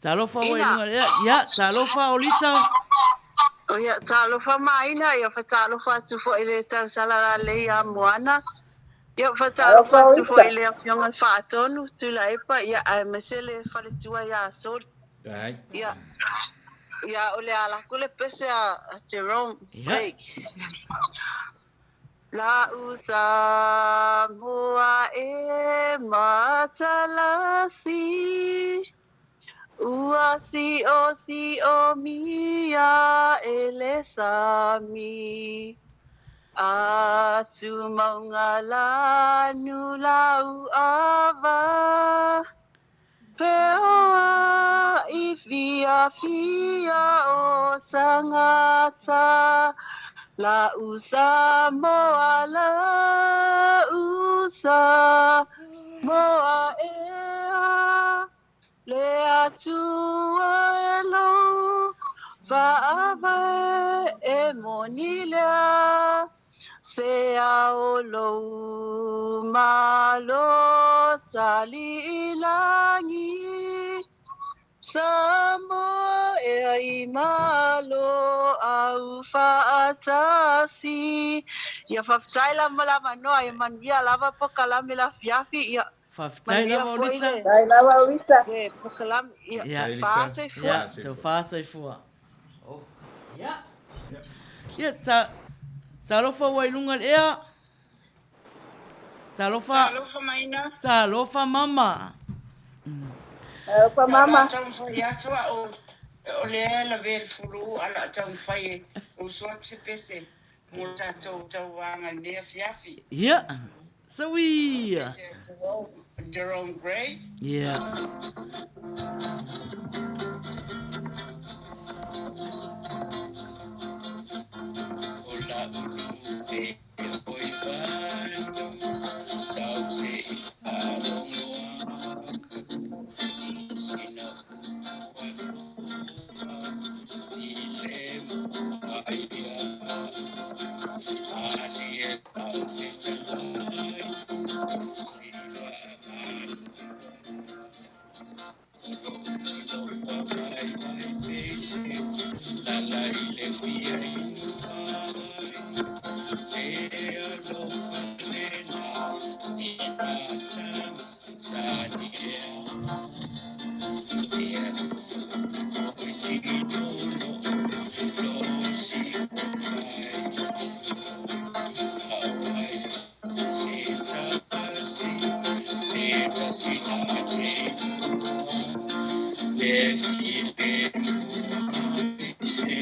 Talofa ua i luga o le ea. Ia, talofa Olita. Ia, talofa Maina, ia fatalofa atu foi i le tausala lalei ia Moana. Ia fatalofa atu foi i le Afioga i le Faatonu, Tuilaepa, ia aemaise le faletua ia Soli. Ia, ia o le ala atu le pese a Jerome Craig. La'u Samoa e matalasi, ua siosiomia e le sami. Atu mauga lanu lau ava, Feoai fiafia o tagata, La'u Samoa, la'u Samoa ea, Le Atua e lou faavae e moni lea. Se ao lou malo tali i lagi, Samoa ea i malo au faatasi. Ia faafetai lava mo le avanoa, ia manuia lava pokalame le afiafi, ia Faafetai manuia lava foi Olita. le Faafetai lava Olita. le pokalame, ia Ia. faasoifua. Ia, tau faasoifua. Ia. Ia, ta, talofa ua i luga i le ea. Talofa. Talofa Maina. Talofa mama. Talofa mama. O le a taumafai atu au, o lea e lavea le fulu a o le a taumafai e uso atu se pese mo le tatou tauvaga i lenei afiafi. Ia. Saui! Pese a Jerome Gray. Ia. O la'u lupe oi vanu, sau se i faalogo atu i sina ua alofa i le ai ia. Malie lau fetalai, si faavalu O lou tino faavaivai pese, lala i le fia inu ai. Le alofa lena, sina tama sani ea. Le oi tino lo, lo si o fai. Auai se tasi, se tasi na te lua. Le file mua se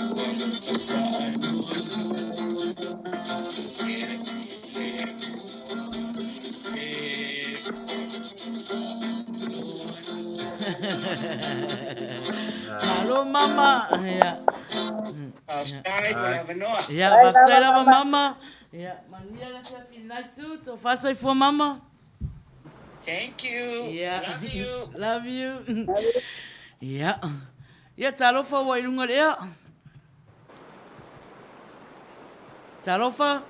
ua loto faanoanoa. Le file mua e ua loto faanoanoa. Malo mama. Ia. Faafetai mo le avanoa. Ia, faafetai lava mama. Ia, manuia le afiafi lenai tu. Tofa soifua mama. Thank you. Ia. Love you. Love you. Ia. Ia, talofa ua i luga i le ea. Talofa.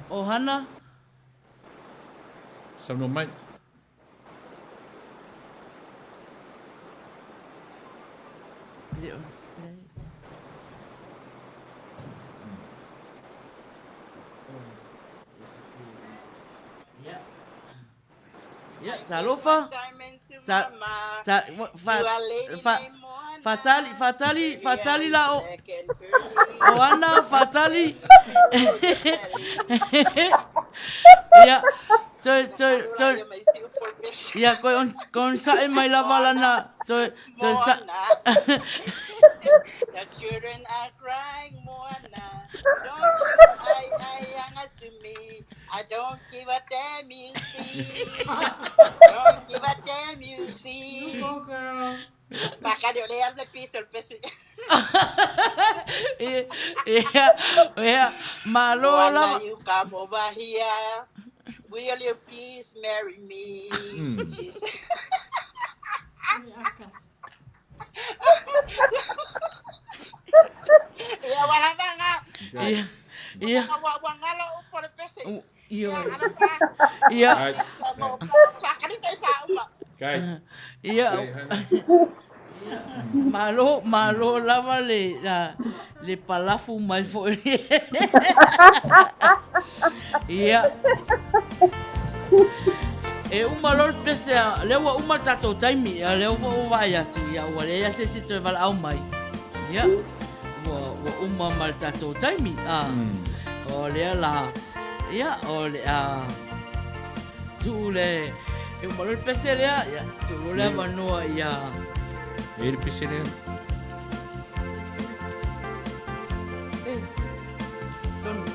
Ohana. Saunoa mai. Ia, talofa. Ta, ta, fa, fa, Faatali, faatali, faatali la o. O ana, faatali. Ia, toe, toe, toe. Ia, koe on, koe on sae mai lava lana, toe, toe sa. The children are crying, Moana. Don't you ai ai anga to me. I don't give a damn, you see. Don't give a damn, you see. You go, girl. Baka le ole le pito le pesi. Ia, ia, malo lava. Moana, you come over here. Will you please marry me? She said. Ia wala nga. Ia, ia. Wa wa ngalo upo le pesi. Ia. Ia. Ia. Malo, malo lava le, la, le palafu mai foi. Ia. E uma loa le pese a, lea ua uma le tatou taimi, a lea ua ou vaai atu, ia ua leai lava se isi e toe valaau mai. Ia, ua, ua uma ma le tatou taimi. A, o lea la, ia, o le a tuu le, e uma loa le pese lea, ia, tuu loa le avanoa ia. E le pese lea. E, tonu.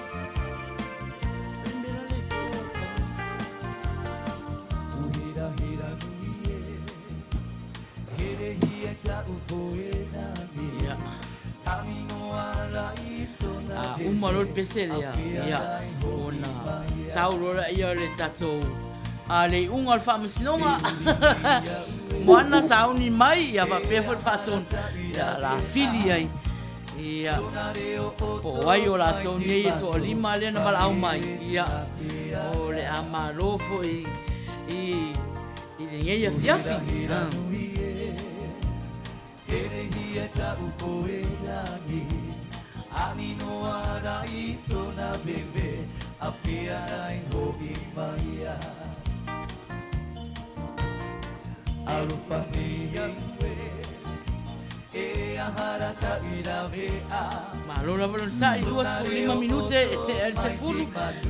A uma loa le pese lea, ia, ona sau loa laia o le tatou a le iuga o le faamasinoga. Moana sauni mai, ia faapea foi le faatonu, ia la fili ai. Ia, po o ai o latou nei e toalima lea na valaau mai, ia, o le a malo foi i, i lenei afiafi. Malo lava lona sa i 25 minute e tea i le sefulu,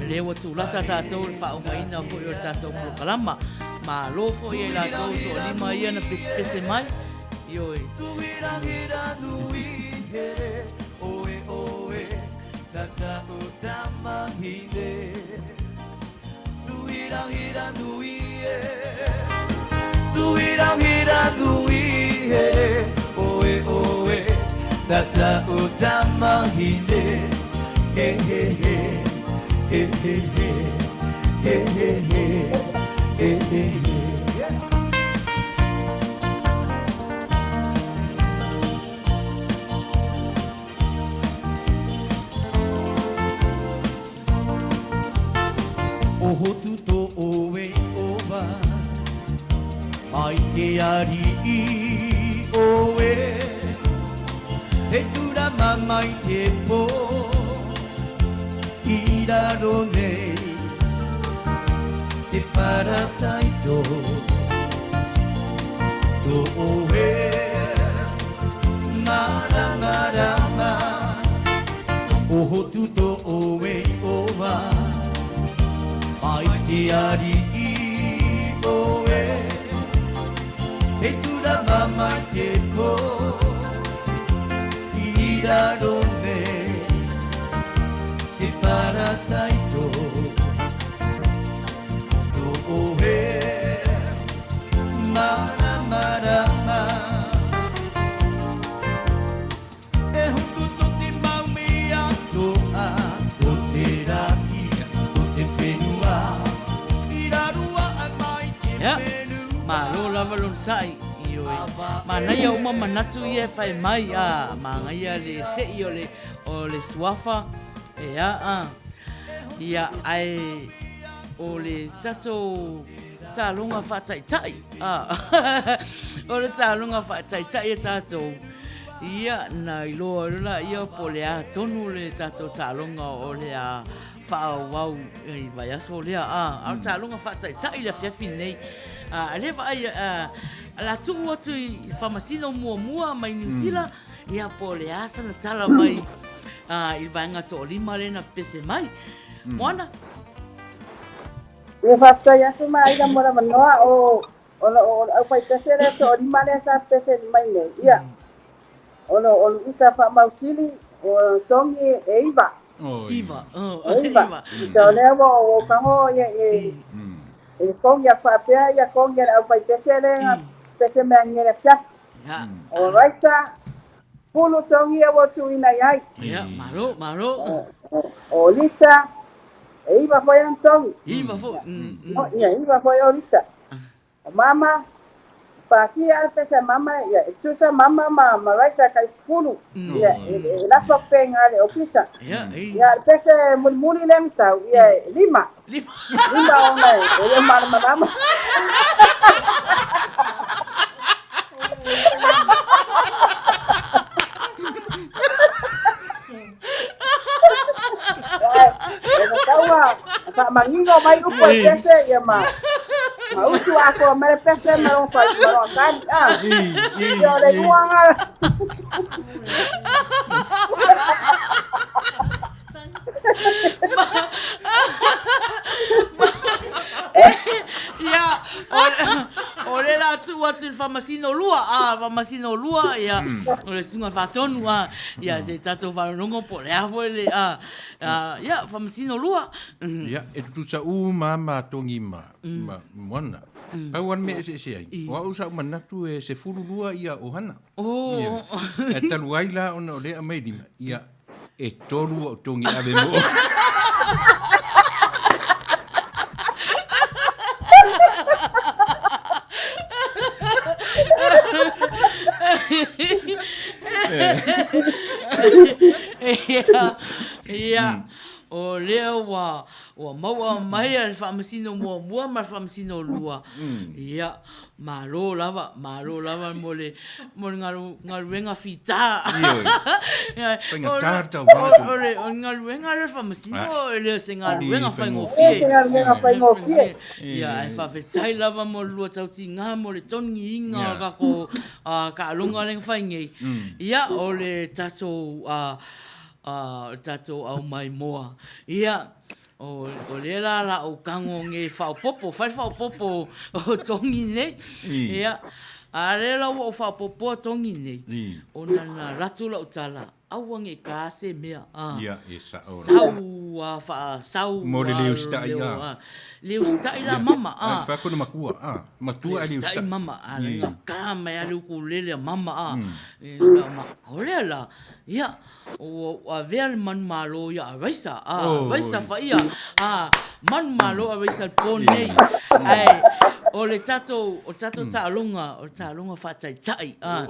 lea ua tulata tatou i le faaumaina foi o le tatou polokalama. Malo foi ia i latou toalima ia na pesepese mai. Ioe. O hotu to oe ova Mai te ari'i oe Te turama mai te po I raro nei Te parataito To oe Maramarama O hotu to oe ova Mai te ari'i oe Te turama mai te po I raro nei Te parataito To oe Maramarama E hotu to te mau me atoa To te raki, to te whenua I rarua ai mai te Ia, whenua malo lava lona sa'i, ioe. Manaia uma manatu ia e fai mai, a, manaia le se'i o le, o le suafa, ea, a. Ia, ae o le tatou taaloga faataitai, a, o le taaloga faataitai a tatou, Ia, na iloa ai loa ia po o le a tonu le tatou taaloga o le a faaauau i vaiaso lea, a, a o le taaloga faataitai i le afiafi lenei. A, lea vaai, a, la tuu atu i faamasino muamua mai Niu Sila, ia po o le a sana tala mai i le vaega toalima lea na pese mai. Moana? Ia faafetai atu Maina mo le avanoa o o le o le aufaipese lea toalima lea sa pese mai nei. Ia, o le o Luisa Faamausili, o Togi e iva. Iva. E iva. Ia o lea ua ou tago ia e e togi a faapea ia togi a le aufaipese lea na pese mai nei i le afiafi. O Raisa, pulu togi ia ua tuuina i ai. Ia, malo, malo. O Lita, e iva foi ana togi. Iva foi. Ia, iva foi o Lita. O Mama, pasia a le pese a Mama, ia, e tusa Mama ma, ma Raisa kai sefulu. Ia, e lafo atu pea i ina i le ofisa. Ia, le pese mulimuli lea na sau, ia, e lima. Lima. Lima ona e le o malamalama. E tatau ona faamanino mai upu o le pese ia ma ma utu atoa mai le pese ma lona ma lona tali a. Ia o le iuaga. Ia, o le la tuu atu i le faamasino lua, a, faamasino lua, ia, o le susuga faatonu, a, ia, se i tatou faalogologo po o le a foi le, a, a, ia, faamasino lua. Ia, e tutusa uma lava matou ni ma, ma Moana. Pau lava le mea e eseese ai, o au sa ou manatu e 12 ia ʻohana. Oh. Ia. Ae talu ai la ona o lea e aumai lima, ia, E tolu au togi ave mo. Ia, ia, o lea ua, ua maua mai a le faamasino muamua ma le faamasino lua. Ia, Malo lava, malo lava mo le, mo le galu, galuega fita. Ioe. Faigata le tauvaga O, o le, o le galuega lea faamasino, e le o se galuega faigofie. E se galuega faigofie. Ia, ae faafetai lava mo le lua tautiga, mo le tonigiina o le tatou taaloga lea na fai nei. Ia, o le tatou, o le tatou aumaimoa. Ia, O, o lea la la ou tago nei faaopoopo, fai le faaopoopo o togi nei. Ia, a lea la ua ou faaopoopoa togi nei, ona na alu atu lau tala, aua ne i ta se mea, a. Ia, e sao. Sau a faasau. Mo le le usitai a. Le usitai la mama, a. Fai atu le matua, a. Matua ae le usitai. Le usitai mama, a le gata mai lava le ukulele a mama, a. O lea la, ia. Ua avea le manumalo ia Raisa, a Raisa faia, a manumalo a Raisa i le po nei. Ae o le tatou, o le tatou taaloga, o le taaloga faataitai, a.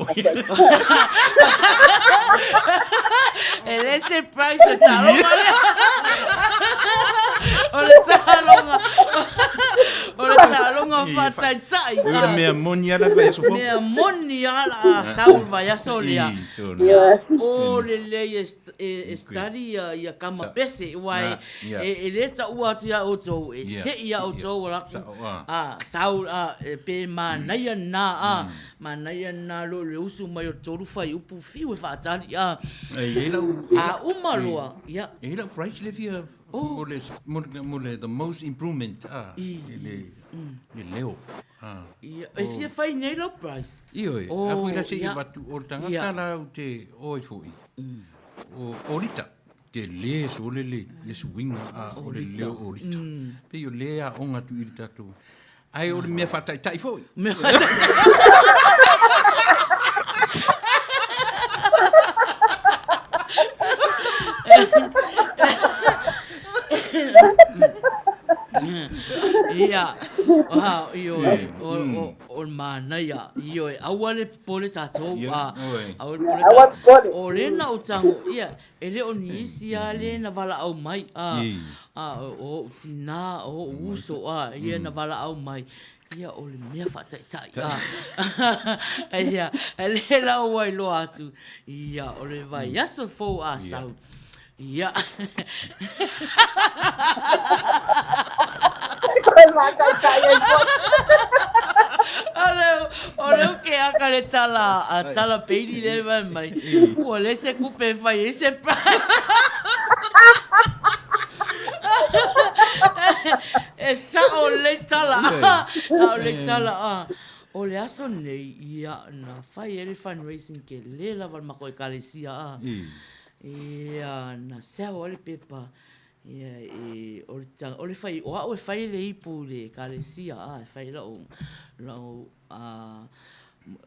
E le se prize o le taaloga lea. O le taaloga, o le taaloga faataitai. O le mea moni lava le vaiaso fou. Mea moni lava o le a sau le vaiaso lea. Ia, o lelei e study ia kama pese, aua e le taua atu ia outou, e te i a outou o laku, a, sau, a, pe manaia lena, a, manaia lena lo le usu mai o le tolu fuaiupu, fiu e faatali, a, a uma loa, ia. E i ai lau prize lea e fia, mo le, mo le the most improvement, a, i le leo. Ia, e fia fai nei lau prize. Ioe, a foi la se i avatu, o le tagata la ou te o ai foi, o Rita, te le sole le, le suiga a o le leo o Rita. Pei o le aoga atu i le tatou, ae o le mea faataitai foi. Mea faataitai. Ia, ioe, o le manaia, ioe, aua le popole tatou, aua le popole tatou. O lea na ou tago, ia, e le o ni isi lava lea na valaau mai, o ou tina, o ou uso, ia na valaau mai, ia, o le mea faataitai, ia, lea la ua iloa atu, ia, o le vaiaso fou a sau. Ia. Koe mātaitai ai foi. O le ke aka le tala a tala peili le mai mai. Ua le se kupe e fai ai se price. E sao le tala. A o le tala a. O le aso nei ia na fai ai le fundraising ke le lava le makou ekalesia a. Ia na sell ai le pepa Ia, e, o le, o le fai, o au e fai le ipu i le ekalesia, a, e fai lau, lau, a,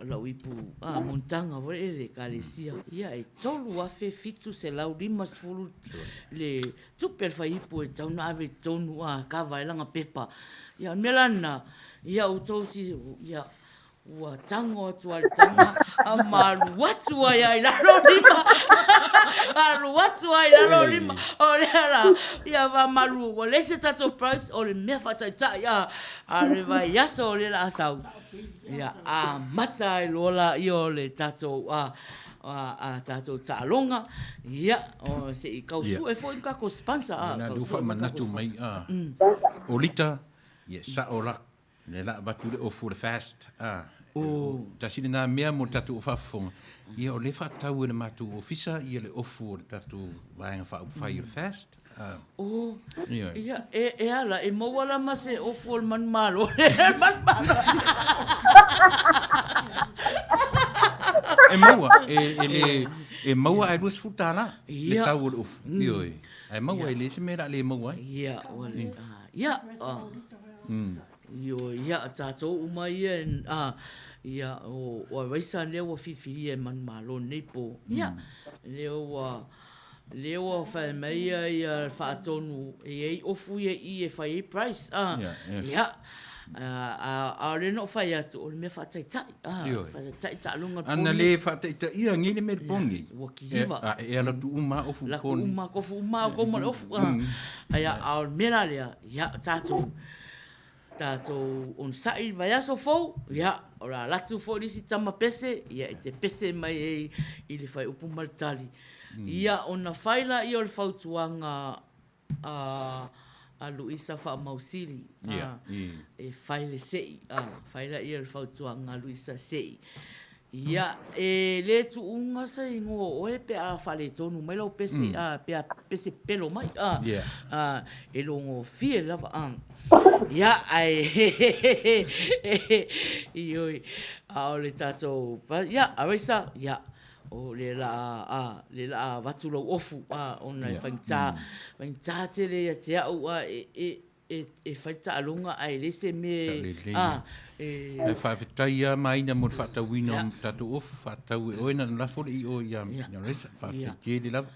lau ipu, a, monotaga foi i le ekalesia. Ia, e $3,750 le tupe a le fai ipu e tatau ona ave i totonu, a, kava ai lana pepa. Ia, o le mea la lena, ia outou si, ia, Ua tago atu a le taga a ma alu atu ai a i lalo lima. Alu atu ai i lalo lima. O lea la, ia faamalu ua leai se tatou price o le mea faataitai a, a le vaiaso o lea la a sau. Ia amata ai loa laia o le tatou a, a, a tatou taaloga. Ia, o, se i tau sue foi ni tatou sponsor a. Lena lea ua faamanatu mai a. O Lita, ia sao la. Le la avatu le ofu o le fast, a. Oh. Tasi lena mea mo le tatou faafofoga, ia o lea e faatatau e le matou ofisa ia le ofu o le tatou vaega faaupufai o le fast. A. Oh. Ia. Ia, e, e ala, e maua la ma se ofu o le manumalo. Manumalo. E maua, e, e le, e maua ae $20 le tau o le ofu. Ioe. Ae maua e leai se mea o le a le maua ai. Ia, ua le, ia, Ioe, ia, tatou uma ia, a, ia, o, o Araisa lea ua filifilia e manumalo nei po. Ia, lea ua, lea ua fai mai ia, ia faatonu, e i ai ofu ia i i e fai ai price, a, ia, a, a o lea na ou fai atu, o le mea faataitai, a, faataitai taaloga le po. Ana le faataitaia nei le mea i le po nei. Ua kiliva. E, e alu atu uma lava ofu i le po nei. Lako uma, kofu uma lava outou ma le ofu, a. Aia, a o le mea la lea, ia, tatou, tatou onosai i le vaiaso fou, ia, o le a alu atu foi le isi tama pese, ia, e te pese mai ai i le fuaiupu ma le tali. Ia, ona fai lea o le fautuaga a, a Luisa Faamausili, a, e fai le sei, a, fai lea o le fautuaga a Luisa sei. Ia, e le tuuga se igoa o oe pe a faaletonu mai lau pese, a, pe a pese pelo mai, a, a, e logofie lava, a. Ia, ae, ioe, a o le tatou, ia, Arisa, ia, o le la, a, le la a avatu lau ofu, a, ona e faigata, faigata tele ia te au, a, e, e, e fai le taaloga ae leai se mea e, a, e... Ae faafetai lava Maina mo le faatauina o tatou ofu, faatau e oe na ona lafo le i o ia Reza, faafetai tele lava.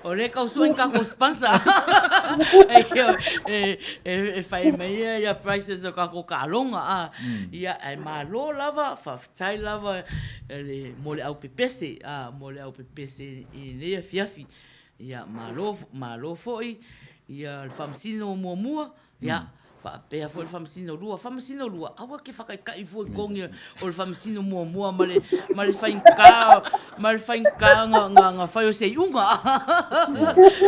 O lea e tau sue ni tatou sponsor e fai mai ia prices o tatou taaloga a. Ia ae malo lava, faafetai lava mo le aupepese a, mo le aupepese i lenei afiafi. Ia malo, malo foi ia le Faamasino muamua, ia faapea foi le Faamasino lua. Faamasino lua, aua e te faataitai fua i togi o le Faamasino muamua ma le, ma le faigata, ma le faigata na, na, na fai o se iuga.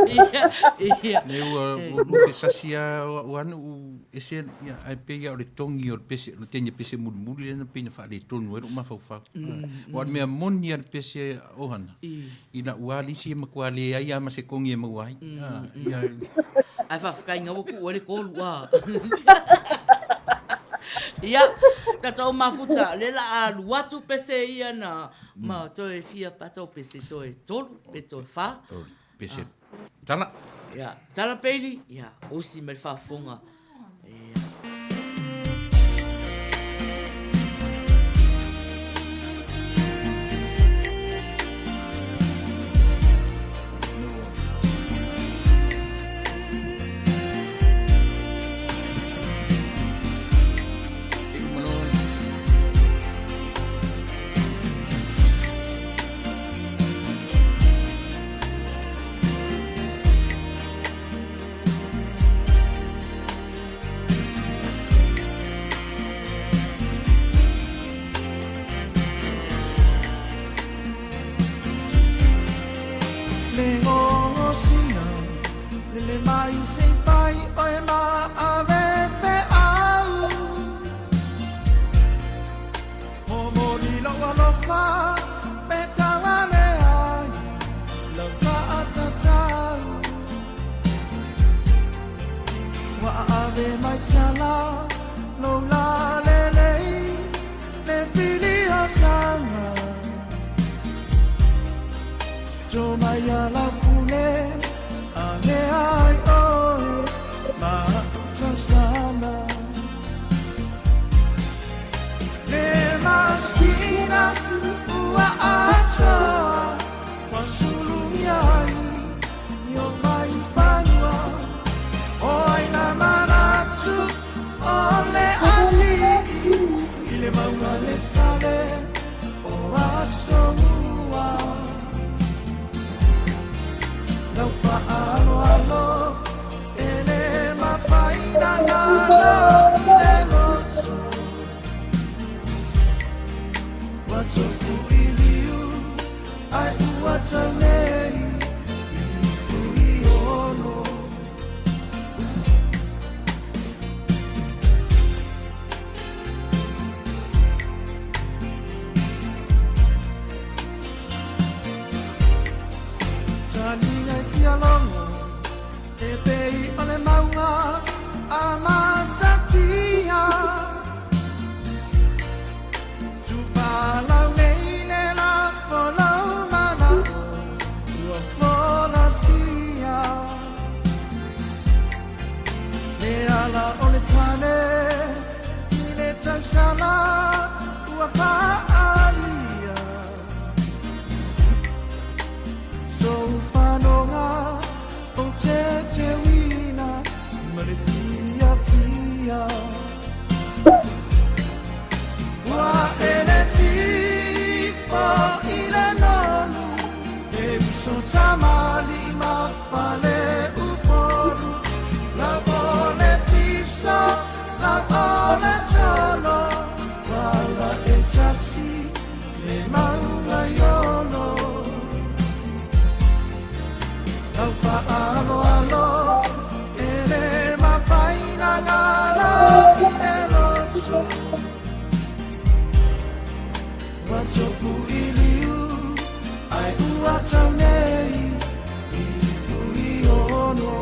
Ia, ia. Nei ua, ua lufe sasi lava o au anu ese, ia, ae pei lava o le togi o le pese, o le teine pese mulimuli lea na pei na faaletonu ai lou mafaufau. Aua o le mea moni lava le pese a Ohana, I lau lava lisi e matua leai lava ma se kogi e maua ai. Ia. Ae faafetai ina ua tuu ai le tolu a. Ia, tatou mafuta, lea la a alu atu pese ia na ma toe fia patou pese toe tolu pe toe fa. Pese tala. Ia, tala peili, ia, osi mai le faafofoga. Ia. O le alii i le mauga le fale o Asomua. Lau faaaloalo e le mafai na galo i le loto. Ua tofu i liu ai ua tau nei i Fuiono. Taliga i fialogo e pei o le mauga a Matatia. Tuvalau nei le lafo lau manao ua folasia. Le ala o le tane i le tausala ua faalia. Sou fanoga ou te teuina ma le fiafia. Ua ele tifo i le nonu e uso tamali ma fale upolu. Lau o le fiso, lau o le tolo, wala e tasi le mauga iolo. Lau faaaloalo e le mafai na galo i le loto. Ua tofu i liu ai ua tau nei i Fuiono.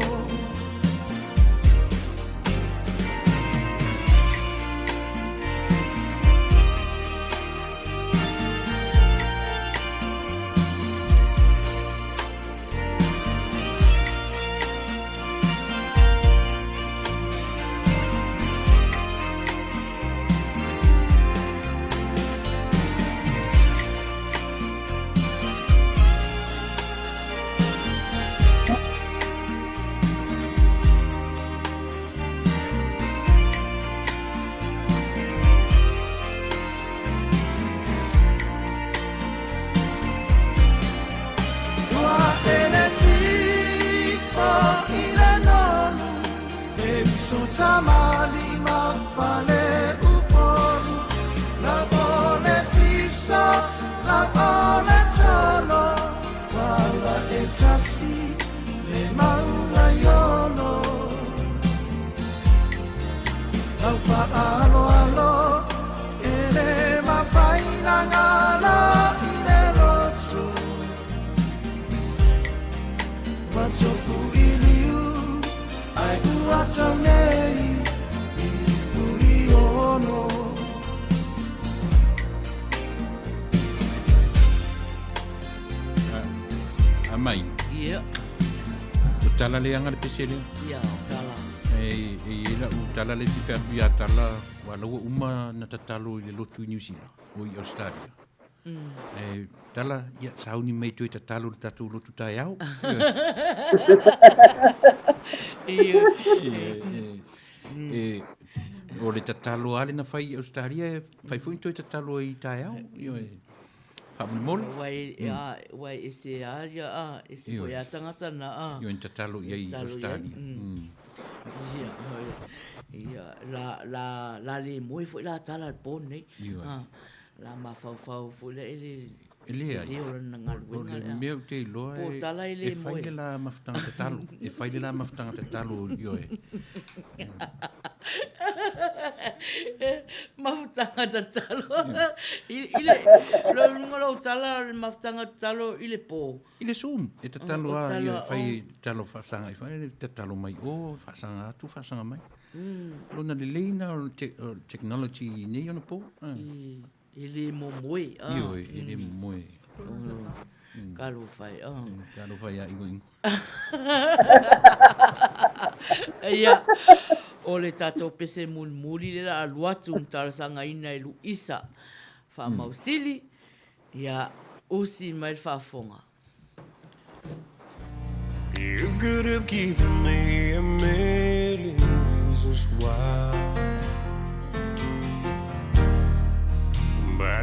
Ua ele tifo i le nonu e uso tamali ma fale upolu. Lau o le fiso, lau o le tolo, wala e tasi le mauga iolo. Lau faaaloalo e le mafai na galo i le loto. Ua tofu i liu ai ua tau nei i Fuiono. Amai. Ia. O tala leaga le pese lea. Ia, o tala. E e i ai lau tala lea e fia fai atu ia Tala, aua la ua uma na tatalo i le lotu i Niu Sila, o i Australia. E Tala, ia sauni mai toe tatalo i le tatou lotu taeao. Ia. E, e, o le tatalo lava lea na fai i Australia, e fai foi na toe tatalo ai i taeao. Ioe. Faamolemole. Ua e, a, ua e ese a ia a, ese foi a tangata na a. Ioe, na tatalo i ai i Australia. Ia, ia, la, la, la le moe foi la tala le po nei. Ioe. La mafaufau foi lea i le E leai. tele o lana galuega O le lea. mea ou te iloa Po e, tala e le e fai moe. le la mafutaga tatalo. E fai le la mafutaga tatalo, ioe. Mafutaga tatalo. I, i le, lo luga lou tala o le mafutaga tatalo i le po. I le Zoom, e tatalo O lava, tala, ia, e fai o. tatalo faasaga i fai, tatalo mai o, faasaga atu, faasaga mai. Lona lelei na o le te, o le technology i nei ona po. I, e le momoe. Ah. Ioe, e le momoe. Talofa e. Ah. Talofa ia Igoigo. Ia, o le tatou pese mulimuli lea la alu atu na talosagaina i Luisa Faamausili, ia usi mai le faafofoga. You could have given me a million reasons why.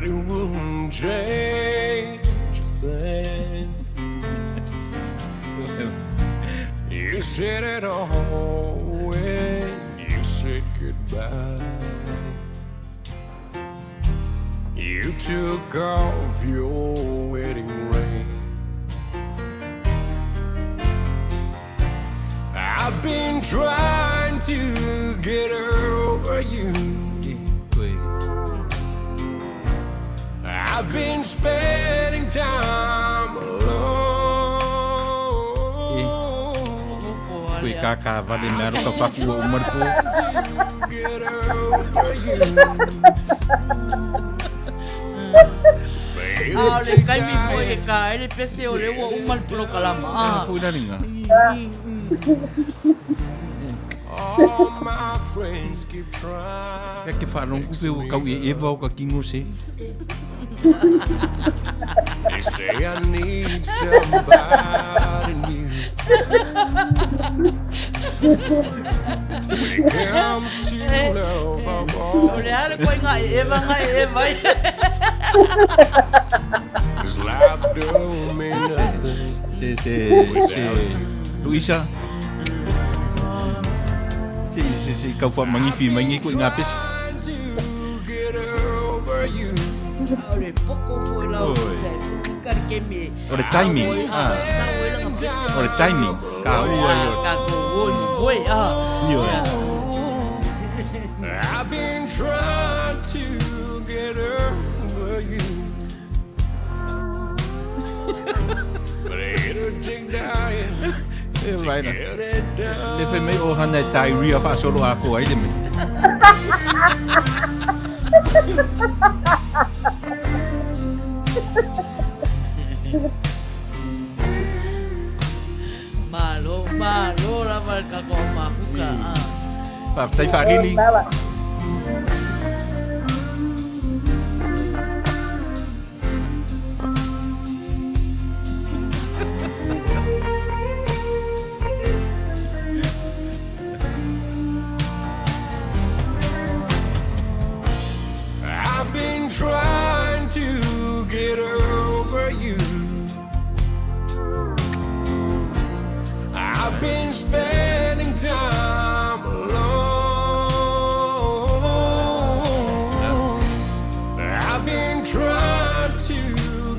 But it wouldn't change a thing. You said it all when you said goodbye. You took off your wedding ring. I've been trying to get over you. I've been spending time alone. Koe kākā vale mea roka whaku o umar po. A o le kaimi foi e ka ele pese o le ua uma le polokalama. Ah. Foi la linga. All my friends keep trying. Ka ke whalongu pe o kau e eva o ka kingo se. They say I need somebody new. When it comes to love, I'm O le ale koe ngā e eva ngā e eva. Cause life don't mean nothing. Se, se, se, Luisa. Se, se, se, kau wha mangiwhi mai ngi koe ngā pesi. O le poko foi lau Oi. se. Ka le kemi. O le timing, ah. O le timing, ka ua i o. Ka ko oi oi ah. Ioe. I've been trying to get over you. But it'll take dying E vai na. get it done. Le whai mai o hana e diarrhea whaasolo a ko ai le me. Malo, malo lava le kako o mafuka. Ah. Whafetai whaalili. I've been trying to get over you. I've been spending time alone. I've been trying to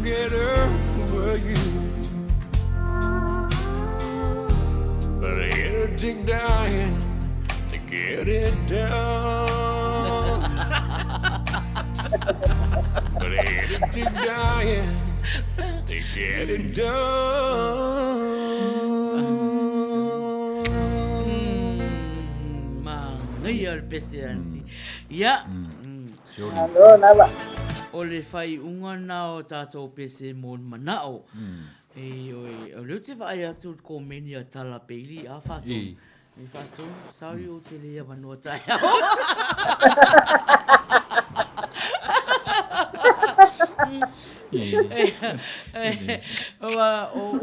get over you. But it'll take dying to get it done. But it'll take dying to get it done. Ma ngai le pese anti. Ia. Alo, lava. O le whai unga na o tātou pese mō le manao. E oi, o leo te vaai atu le komeni a Tala Bailey a whātou. E. E whātou, sorry o te lea wanoa tae ao. O,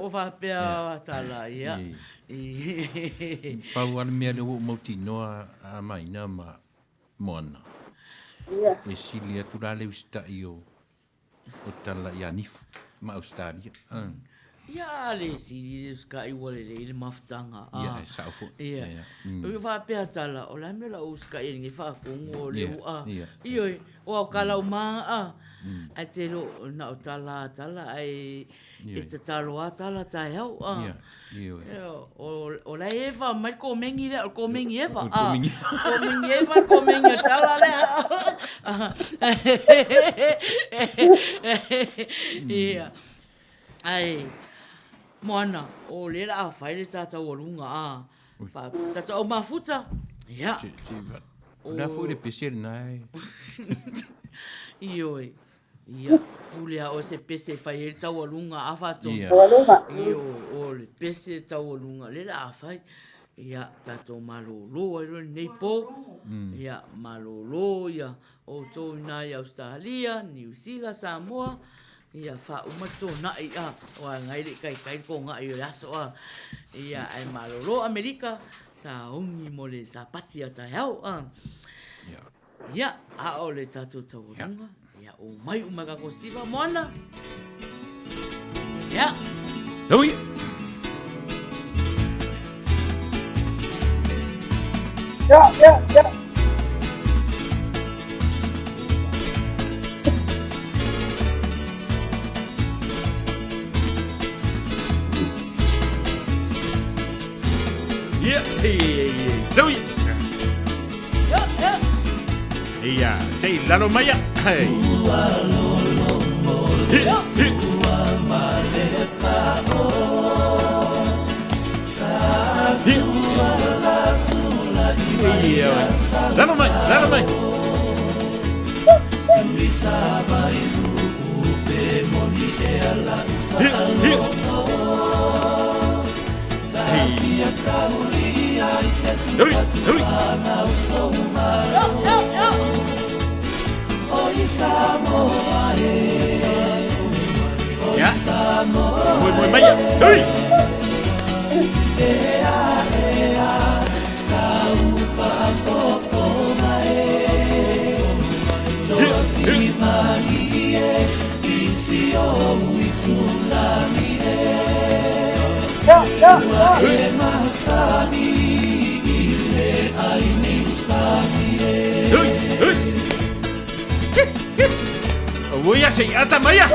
o whapea Tala, ia. Pau ale mea le ua ou mautinoa a maina ma Moana. E sili atu la le usitai o o Tala ia Nifu ma Australia. Ia le sili le usikai ua lelei le mafutaga. Ia, e sao foi. Ia. Ia. O faapea Tala, o le a mea la ou usikai ai lenei faakogo o le ua. Ia. Ioe, o au ka lau maga ae te lo na o Tala a Tala ae e tatalo a Tala taeao. Ia, ioe. O la e eva mai le komengi lea, o le komengi eva. O le komengi. Komengi eva, le komengi o Tala lea. Ia. Ae, Moana, o lea la a fai le tātou aluga a. Fa, tātou au mafuta. Ia. O lea foi le pese lena e. Ioe. Ia, pule a o se pese e fai ai le taualuga a faatonu. Ia. Taualuga. Io, o le pese taualuga lea la a fai. Ia, tātou malōlō ai loa lenei pō. Ia, malōlō ia outou i nā i Australia, Niu Sila, Samoa. Ia, faauma le tōnaʻi a, o a ngai le kaikai le kōgaʻi o le aso a. Ia, ae malōlō Amerika, saogi mo le sapati a taeao a. Ia. Ia, a o le tātou taualuga. Ia. Ia, omai uma tatou siva moana. Ia. Ui. Ia, ia, ia. Ia, ia, ia. Tau ia. Ia, ia. Ia, sei lalo mai ia. Hei. Ia, ia. Ia. Lalo mai, lalo mai. Ia, ia. Ui, ui. Ia. Moe moe mai ia. Ui. Ui, ui. Ui, ia, sei ata mai ia.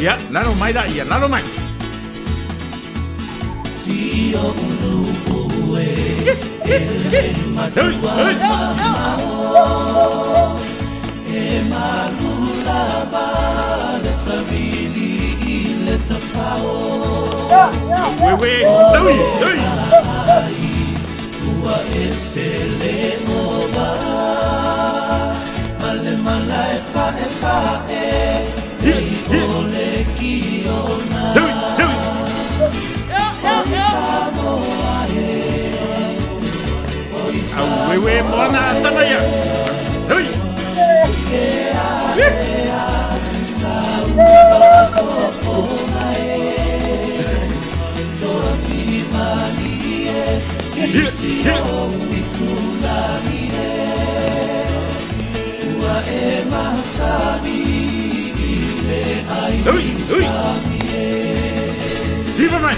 Ia, lalo mai la ia, lalo mai. Ui, ui. Ui, ui, ui, ui. Ui, ui. Au wewe moana atanga ia. Hui. Hui, hui. Siva mai.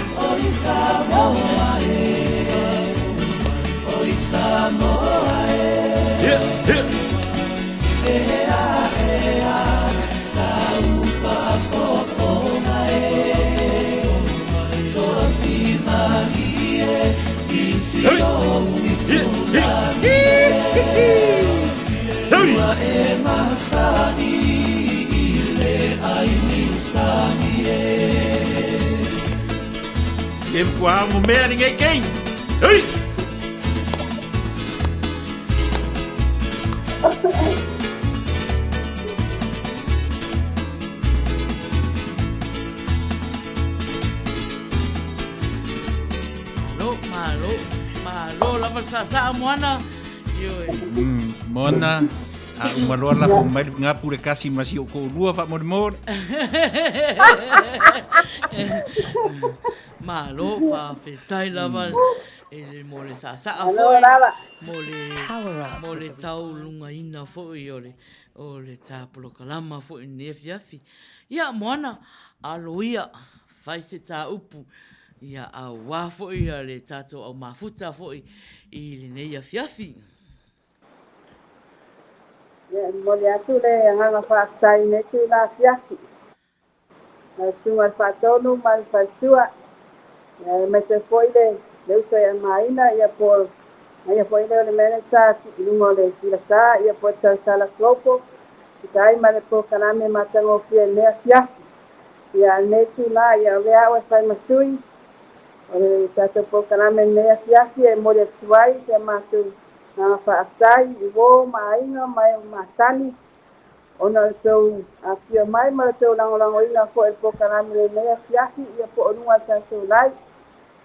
Ia, ia. Hui. Ia, ia. Hui. E kua mo mea ni ngai kei. Hui. Malo, malo, malo lava le saasaa moana. Ioe. Moana, a uma loa lafo mai le ngapu le kasi ma si o ko'olua faamolemole. Malo, faafetai lava i le mo le saasaa Malo foi, lava. mo le mo le taulugaina foi o le o le ta polokalama foi i lenei afiafi. Ia, Moana, alo ia, fai se tā upu, ia auā foi le tatou au mafuta foi i lenei afiafi. Ia, e momoli atu le agaga faafetai i lenei itula afiafi. Lau Susuga i le Faatonu ma le Faletua, ia aemaise foi le le uso ia Maina, ia po o ia foi lea o le manager i luga o le Filasa, ia po o Tausala Global, tusa ai ma le polokalame matagofie i lenei afiafi. Ia, lenei itula, ia avea au e fai ma sui o le tatou polokalame i lenei afiafi e momoli atu ai si a matou agaga faafetai i uo ma aiga ma e masani ona o le tou afifio mai ma le tou lagolagoina foi i le polokalame i lenei afiafi ia po o luga o le tatou lai.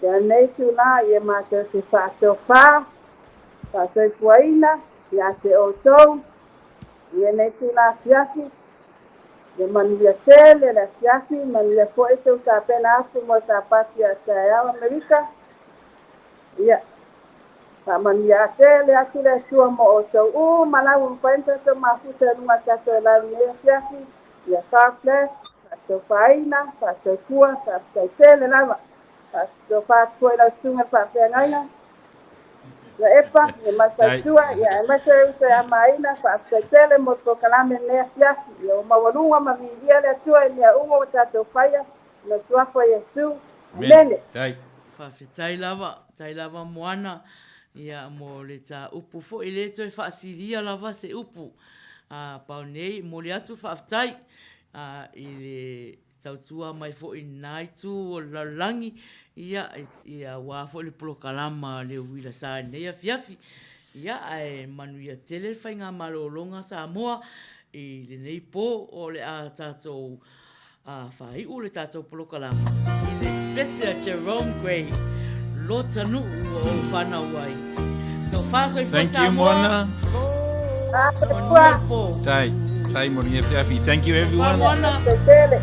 Ia lenei itula ia matou te faatofa, faasoifuaina ia te outou i lenei itula afiafi. Ia manuia tele le afiafi, manuia foi tou tapena atu mo le Sapati a taeao Amerika. Ia, faamanuia tele atu le Atua mo outou uma lava ua mafai ona tatou mafuta i luga o le tatou lae i lenei afiafi. Ia, God bless, faatofaina, faatotua, faafetai tele lava. Faatofa atu foi i lau susuga i le faafeagaiga. Ia Epa, ia ma le faletua, ia aemaise le uso ia Maina, faafetai tele mo le polokalame i lenei afiafi. Ia ua maualuga ma viilia le Atua i mea uma ua tatou faia, i le Suafa o Iesu. Amene. Faafetai lava, faafetai lava Moana, ia mo le ta upu foi, e le toe faasilia lava se upu. A pau nei, e momoli atu le faafetai a i le tautua mai foi i lena itu o le lalolagi, ia, ia aua foi le polokalama a le Uila Sa i lenei afiafi. Ia, ae manuia tele le faigamalologa a Samoa i lenei po o le a tatou a faaiu le tatou polokalama i le pese a Jerome Gray, Lota nuu ua ou fanau ai. Tofa soifua Thank you, Samoa. Moana. Manuia le po. Tai, tai mo le afiafi. Thank you, Tofa everyone. Moana. Tele.